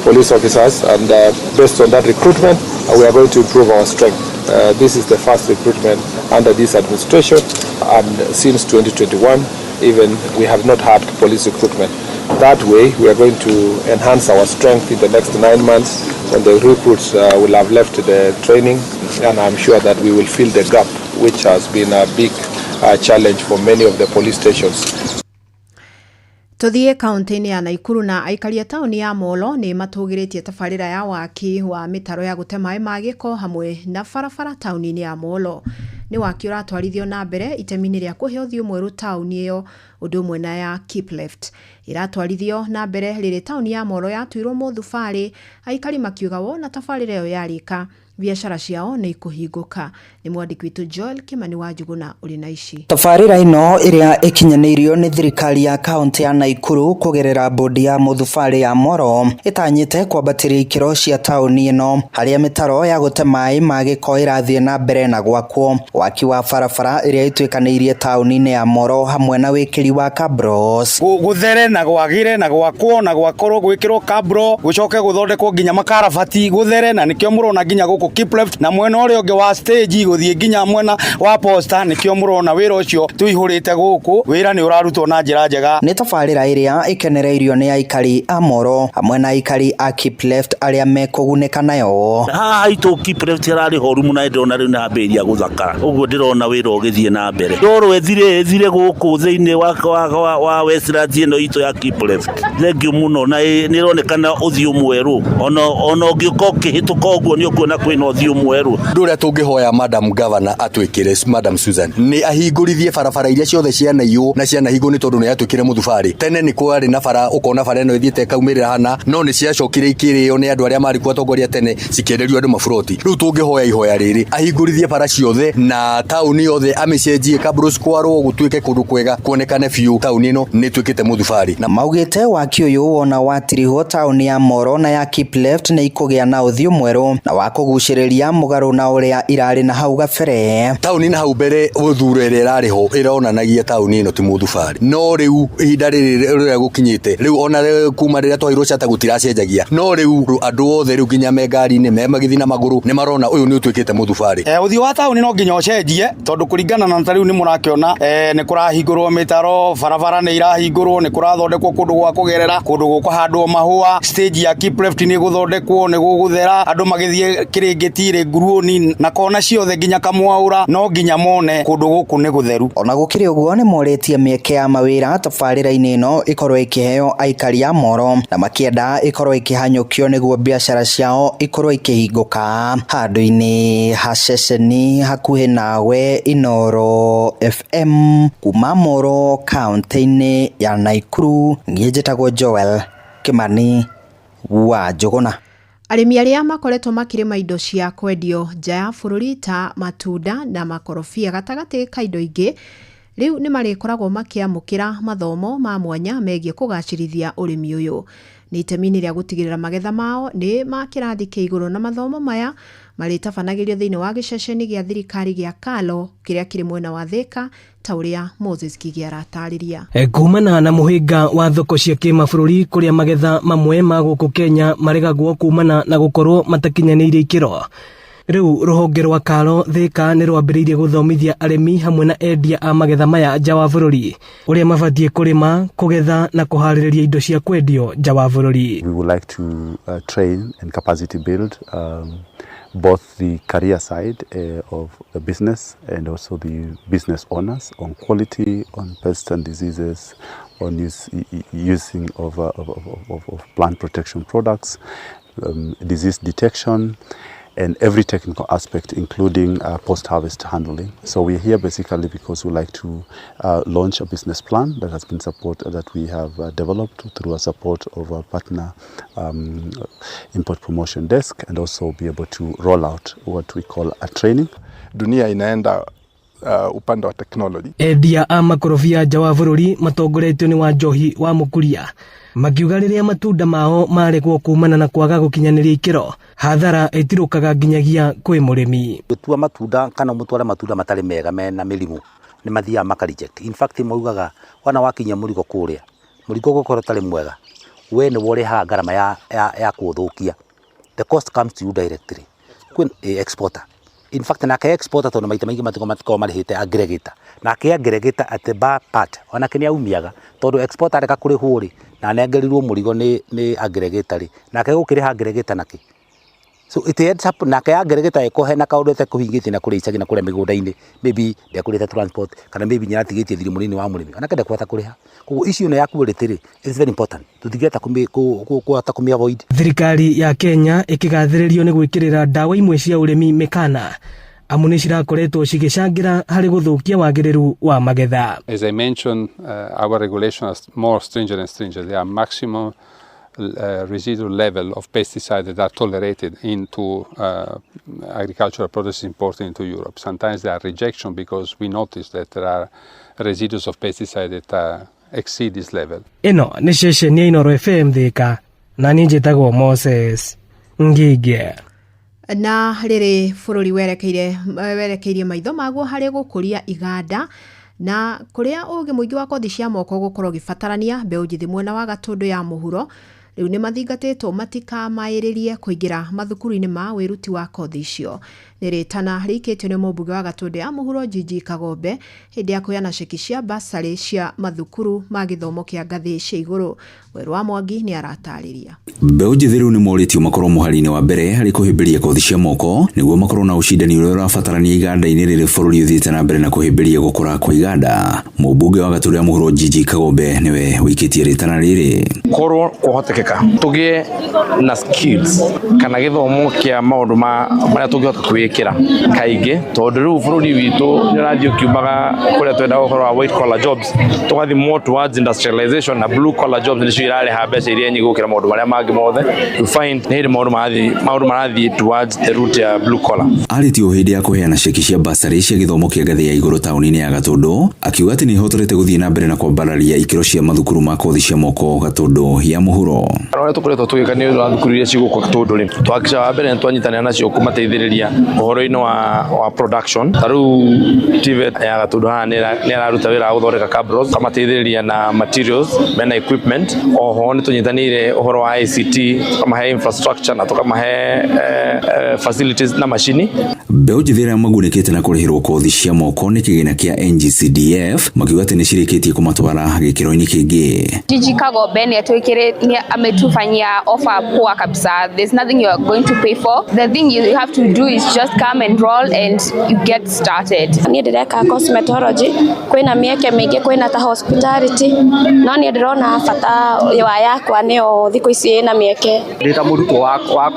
police officers, and based on that recruitment, we are going to improve our strength. This is the first recruitment under this administration, and since 2021, even we have not had police recruitment. That way, we are going to enhance our strength in the next 9 months when the recruits will have left the training, and I'm sure that we will fill the gap, which has been a big challenge for many of the police stations. Tuthiĩ kaunti-inĩ ya Naikuru, na aikari a taũni ya Molo nĩ matũgĩrĩtie tabarĩra ya waki wa mĩtaro ya gũte maĩ ma gĩko hamwe na barabara taũni-inĩ ya Molo. Nĩ waki ũratwarithio na mbere itemi-inĩ rĩa kũhe ũthiũ mwerũ taũni ĩyo, ũndũ ũmwe na ya Keep Left. Ĩratwarithio na mbere rĩrĩ taũni ya Molo yatuirwo mũthubarĩ, aikari makiuga wona tabarĩra ĩyo yarĩka biacara ciao nĩ ikũhingũka. Nĩ mwandĩki witũ Joel Kimani wa Njuguna ũrĩ na ici. Tabarĩra ĩno ĩrĩa ĩkinyanĩirio nĩ thirikari ya kaunti ya Naikuru kũgerera bodi ya mũthubarĩ ya Molo ĩtanyĩte kwambatĩria ikĩro cia taũni ĩno, harĩa mĩtaro ya gũte maĩ ma gĩko ĩrathiĩ na mbere na gwakwo, waki wa barabara ĩrĩa ĩtuĩkanĩirie taũni-inĩ ya Molo hamwe na wĩkĩri wa cabros. Gũthere na gwagĩre na gwakwo na gwakorwo gwĩkĩrwo cabro, gũcoke gũthondekwo nginya makarabati gũthere, na nĩkĩo mũrona nginya gũkũ Keep Left na mwena ũrĩa ũngĩ wa stage gũthiĩ nginya mwena wa posta, nĩkĩo mũrona wĩra ũcio tũihũrĩte gũkũ. Wĩra nĩ ũrarutwo na njĩra njega. Nĩ tabarĩra ĩrĩa ĩkenereirio nĩ aikari a Molo hamwe na aikari a Keep Left arĩa mekũgunĩka nayo. Haha haitũ Keep Left hararĩ horu mũno, ndĩrona rĩu nĩ hambĩrĩria gũthakara, ũguo ndĩrona wĩra ũgĩthiĩ na mbere. Ndoro ĩthire gũkũ thĩinĩ wa Westlands ĩno itũ ya Keep Left. Thengiũ mũno, na nĩ ĩronekana ũthiũ mwerũ, ona ũngĩũka ũkĩhĩtũka ũguo nĩ ũkuona kwĩna ũthiũ mwerũ. Ũndũ ũrĩa tũngĩhoya Madam Governor atwĩkĩre, Madam Susan, nĩ ahingũrithie barabara iria ciothe cianaiywo na cianahingwo, nĩ tondũ nĩ yatuĩkire mũthubarĩ. Tene nĩ kwarĩ na bara, ũkona bara ĩno ĩthiĩte ĩkaumĩrĩra hana, no nĩ ciacokire ikĩrĩo nĩ andũ arĩa marĩ kuo atongoria tene, cikĩenderio andũ maburoti. Rĩu tũngĩhoya ihoya rĩrĩ, ahingũrithie bara ciothe na taũni yothe amĩcenjie, cabros kwarwo gũtuĩke kũndũ kwega, kuonekane biũ taũni ĩno nĩ ĩtuĩkĩte mũthubarĩ. Na maugĩte waki ũyũ wona watirihwo taũni ya Molo na ya Keep Left nĩ ikũgĩa na ũthiũ mwerũ na wa kũgucĩrĩria mũgarũ na ũrĩa irarĩ na hau gabere. Taũni na hau mbere ũthuro ĩrĩa ĩrarĩ ho ĩronanagia taũni ĩno ti mũthubarĩ, no rĩu ihinda rĩrĩ rĩrĩa gũkinyĩte rĩu, ona kuma rĩrĩa twaheirwo chata gũtiracenjagia, no rĩu andũ othe rĩu nginya me ngari-inĩ, me magĩthiĩ na magũrũ, nĩ marona ũyũ nĩ ũtuĩkĩte mũthubarĩ. Ũthiũ wa taũni no nginya ũcenjie, tondũ kũringana na ta rĩu nĩ mũrakĩona, nĩ kũrahingũrwo mĩtaro, barabara nĩ irahingũrwo, nĩ kũrathondekwo kũndũ gwa kũgerera, kũndũ gũkũhandwo mahũa, stage ya Keep Left nĩ gũthondekwo, nĩ gũgũthera, andũ magĩthiĩ Kĩrĩngĩti, Nguruoni na kona ciothe nginya Kamwaũra, no nginya mone kũndũ gũkũ nĩ gũtheru. Ona gũkĩrĩ ũguo nĩ morĩtie mĩeke ya mawĩra tabarĩra-inĩ ĩno ĩkorwo ĩkĩheo aikari a Molo, na makĩenda ĩkorwo ĩkĩhanyũkio nĩguo biacara ciao ikorwo ikĩhingũka. Handũ-inĩ ha ceceni hakuhĩ nawe, Inooro FM kuma Molo kaunti-inĩ ya Naikuru, niĩ njĩtagwo Joel Kimani wa Njũgũna. Arĩmi arĩa makoretwo makĩrĩma indo cia kwendio nja ya bũrũri ta matunda na makorobia gatagatĩ ka indo ingĩ Rĩu nĩ marĩkoragwo makĩamũkĩra mathomo ma mwanya megiĩ kũgacĩrithia ũrĩmi ũyũ. Nĩ itemi-inĩ rĩa gũtigĩrĩra magetha mao nĩ ma kĩrathi kĩa igũrũ na mathomo maya marĩtabanagĩrio thĩinĩ wa gĩceceni gĩa thirikari gĩa Kalo kĩrĩa kĩrĩ mwena wa Thĩka ta ũrĩa Moses Kigi aratarĩria. Kumana na mũhĩnga wa thoko cia kĩmabũrũri kũrĩa magetha mamwe ma gũkũ Kenya maregagwo kumana na gũkorwo matakinyanĩirie ikĩro, rĩu rũhonge rwa Kalo Thĩka nĩ rwambĩrĩirie gũthomithia arĩmi hamwe na endia a magetha maya nja wa bũrũri ũrĩa mabatiĩ kũrĩma, kũgetha na kũharĩrĩria indo cia kwendio nja wa bũrũri. We would like to train and capacity build both the career side of the business and also the business owners on quality, on pests and diseases, on using of plant protection products, disease detection, and every technical aspect, including post-harvest handling. So we're here basically because we like to launch a business plan that has been that we have developed through a support of our partner import promotion desk, and also be able to roll out what we call a training. Dunia inaenda upande wa technology. Endia a makorobia nja wa bũrũri matongoretio nĩ Wanjohi wa Mũkuria makiuga rĩrĩa matunda mao maregwo kumana na kwaga gũkinyanĩria ikĩro, hathara ĩtirũkaga nginyagia kwĩ mũrĩmi. Gũtua matunda kana mũtware matunda matarĩ mega mena mĩrimũ nĩ mathiaga maka reject. In fact maugaga wana wakinyia mũrigo kũrĩa, mũrigo ũgũkorwo ũtarĩ mwega, we nĩwe ũrĩhaga ngarama ya kũũthũkia. The cost comes to you directly. Kwĩ exporter. In fact nake exporter tondũ maita maingĩ matikoragwo marĩhĩte aggregator. Nake aggregator at the bar part onake nĩ aumiaga tondũ exporter areka kũrĩhwo rĩ na anengerirwo mũrigo nĩ aggregator rĩ, nake gũkĩrĩha aggregator nakĩ? So it ends up nake aggregator ĩko hena kaũndũ etekũhingĩtie na kũrĩa icagi na kũrĩa mĩgũnda-inĩ, maybe ndekũrĩte transport kana maybe nĩaratigĩtie thirĩ mũnini wa mũrĩmi, onake ndekũhota kũrĩha. Koguo issue ĩno ya quality rĩ is very important, tũtingĩhota kũhota kũmĩ avoid. Thirikari ya Kenya ĩkĩgathĩrĩrio nĩ gwĩkĩrĩra ndawa imwe cia ũrĩmi mĩkana amu nĩ cirakoretwo cigĩcangĩra harĩ gũthũkia wagĩrĩru wa magetha. As I mentioned, our regulation is more stringent and stringent. There are maximum residual level of pesticides that are tolerated into agricultural products imported into Europe. Sometimes there are rejection because we notice that there are residues of pesticides that exceed this level. Ĩno nĩ ceceni ya Inooro FM Thĩka na niĩ njĩtagwo Moses Ngige. Na rĩrĩ bũrũri werekeirie maitho maguo harĩ gũkũria iganda na kũrĩa ũgĩ mũingĩ wa kothi cia moko gũkorwo ũgĩbatarania, mbeũ njĩthĩ mwena wa Gatũndũ ya mũhuro rĩu nĩ mathingatĩtwo matikamayĩrĩrie kũingĩra mathukuru-inĩ ma wĩruti wa kothi icio. Nĩ rĩtana rĩikĩtio nĩ mũmbunge wa Gatũndũ ya mũhuro Gigi Kagombe hĩndĩ ya kũheana ceki cia basarĩ cia mathukuru ma gĩthomo kĩa ngathĩ cia igũrũ. Werũ wa Mwangi nĩ aratarĩria. Mbeũ njĩthĩ rĩu nĩ morĩtio makorwo mũhari-inĩ wa mbere harĩ kũhĩmbĩria kothi cia moko nĩguo makorwo na ũcindani ũrĩa ũrabatarania iganda-inĩ rĩrĩ bũrũri ũthiĩte na mbere na kũhĩmbĩria gũkũra kwa iganda. Mũmbunge wa Gatũndũ ya mũhuro Gigi Kagombe nĩwe ũikĩtie rĩtana rĩrĩ. Korwo kũhotekeka tũgĩe na skills kana gĩthomo kĩa maũndũ marĩa tũngĩhota kwĩĩkĩra kaingĩ, tondũ rĩu bũrũri witũ nĩ ũrathiĩ ũkiumaga kũrĩa twendaga ũhoro wa white collar jobs tũgathiĩ more towards industrialization na blue collar jobs nĩcio irareha mbeca iria nyingĩ gũkĩra maũndũ marĩa mangĩ mothe. You find nĩ hĩndĩ maũndũ marathiĩ towards the route ya blue collar. Arĩtie o hĩndĩ ya kũheana ceki cia basarĩ cia gĩthomo kĩa ngathĩ ya igũrũ taũni-inĩ ya Gatũndũ, akiuga atĩ nĩ ĩhotorete gũthiĩ na mbere na kwambararia ikĩro cia mathukuru ma kothi cia moko Gatũndũ ya mũhuro. Ũrĩa tũkoretwo tũgĩka nĩ ũndũ wa thukuru iria ci gũkũ Gatũndũ rĩ, twahakikisha wa mbere nĩ twanyitanĩra nacio kũmateithĩrĩria ũhoro-inĩ wa production. Ta rĩu TVET ya Gatũndũ haha nĩ ĩraruta wĩra wa gũthondeka cabros, tũkamateithĩrĩria na materials mena equipment. Oho nĩ tũnyitanĩire ũhoro wa ICT, tũkamahe infrastructure na tũkamahe facilities na macini. Mbeũ njĩthĩ arĩa magunĩkĩte na kũrĩhĩrwo kothi cia moko nĩ kĩgĩna kĩa NGCDF makiuga atĩ nĩ cirĩkĩtie kũmatwara gĩkĩro-inĩ kĩngĩ. Gigi Kagombe nĩ ametufanyia offer poa kabisa. There's nothing you are going to pay for. The thing you have to do is just come and roll and you get started. Niĩ ndĩreka cosmetology, kwĩna mĩeke mĩingĩ, kwĩna ta hospitality, no niĩ ndĩrona bata wa yakwa nĩyo thikũ ici ĩna mĩeke. Ndĩ ta mũrutwo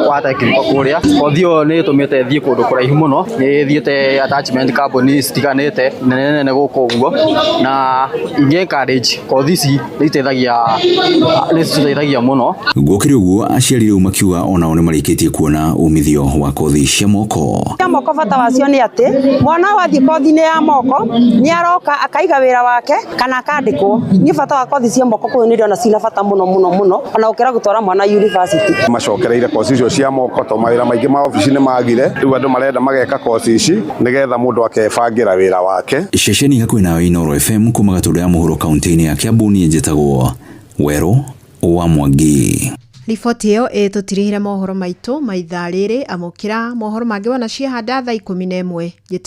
wa technical kũrĩa, kothi ĩyo nĩ ĩtũmĩte thiĩ kũndũ kũraihu mũno, nĩ thiĩte attachment companies citiganĩte nene nene gũkũ ũguo, na ingĩ encourage kothi ici nĩ iteithagia Nĩ citũteithagia mũno. Gũkĩrĩ ũguo, aciari rĩu makiuga onao nĩmarĩkĩtie kuona umithio wa kothi cia moko. Cia moko bata wacio nĩ atĩ mwana wathiĩ kothi-inĩ ya moko nĩ aroka akaiga wĩra wake kana akandĩkwo. Niĩ bata wa kothi cia moko kũu nĩ ndĩrona cina bata mũno mũno mũno ona gũkĩra gũtwara mwana university. Macokereire koci icio cia moko tondũ mawĩra maingĩ ma obici nĩ magire, rĩu andũ marenda mageka koci ici nĩgetha mũndũ akebangĩra wĩra wake. Ceceni hakuhĩ nawe Inooro FM kuma Gatũndũ ya mũhuro kaunti-inĩ ya Kiambu, niĩ njĩtagwo Werũ wa Mwangi. Riboti ĩyo ĩtũtirihire mohoro maitũ ma ithaa rĩrĩ. Amũkĩra mohoro mangĩ wona ciehanda thaa 11.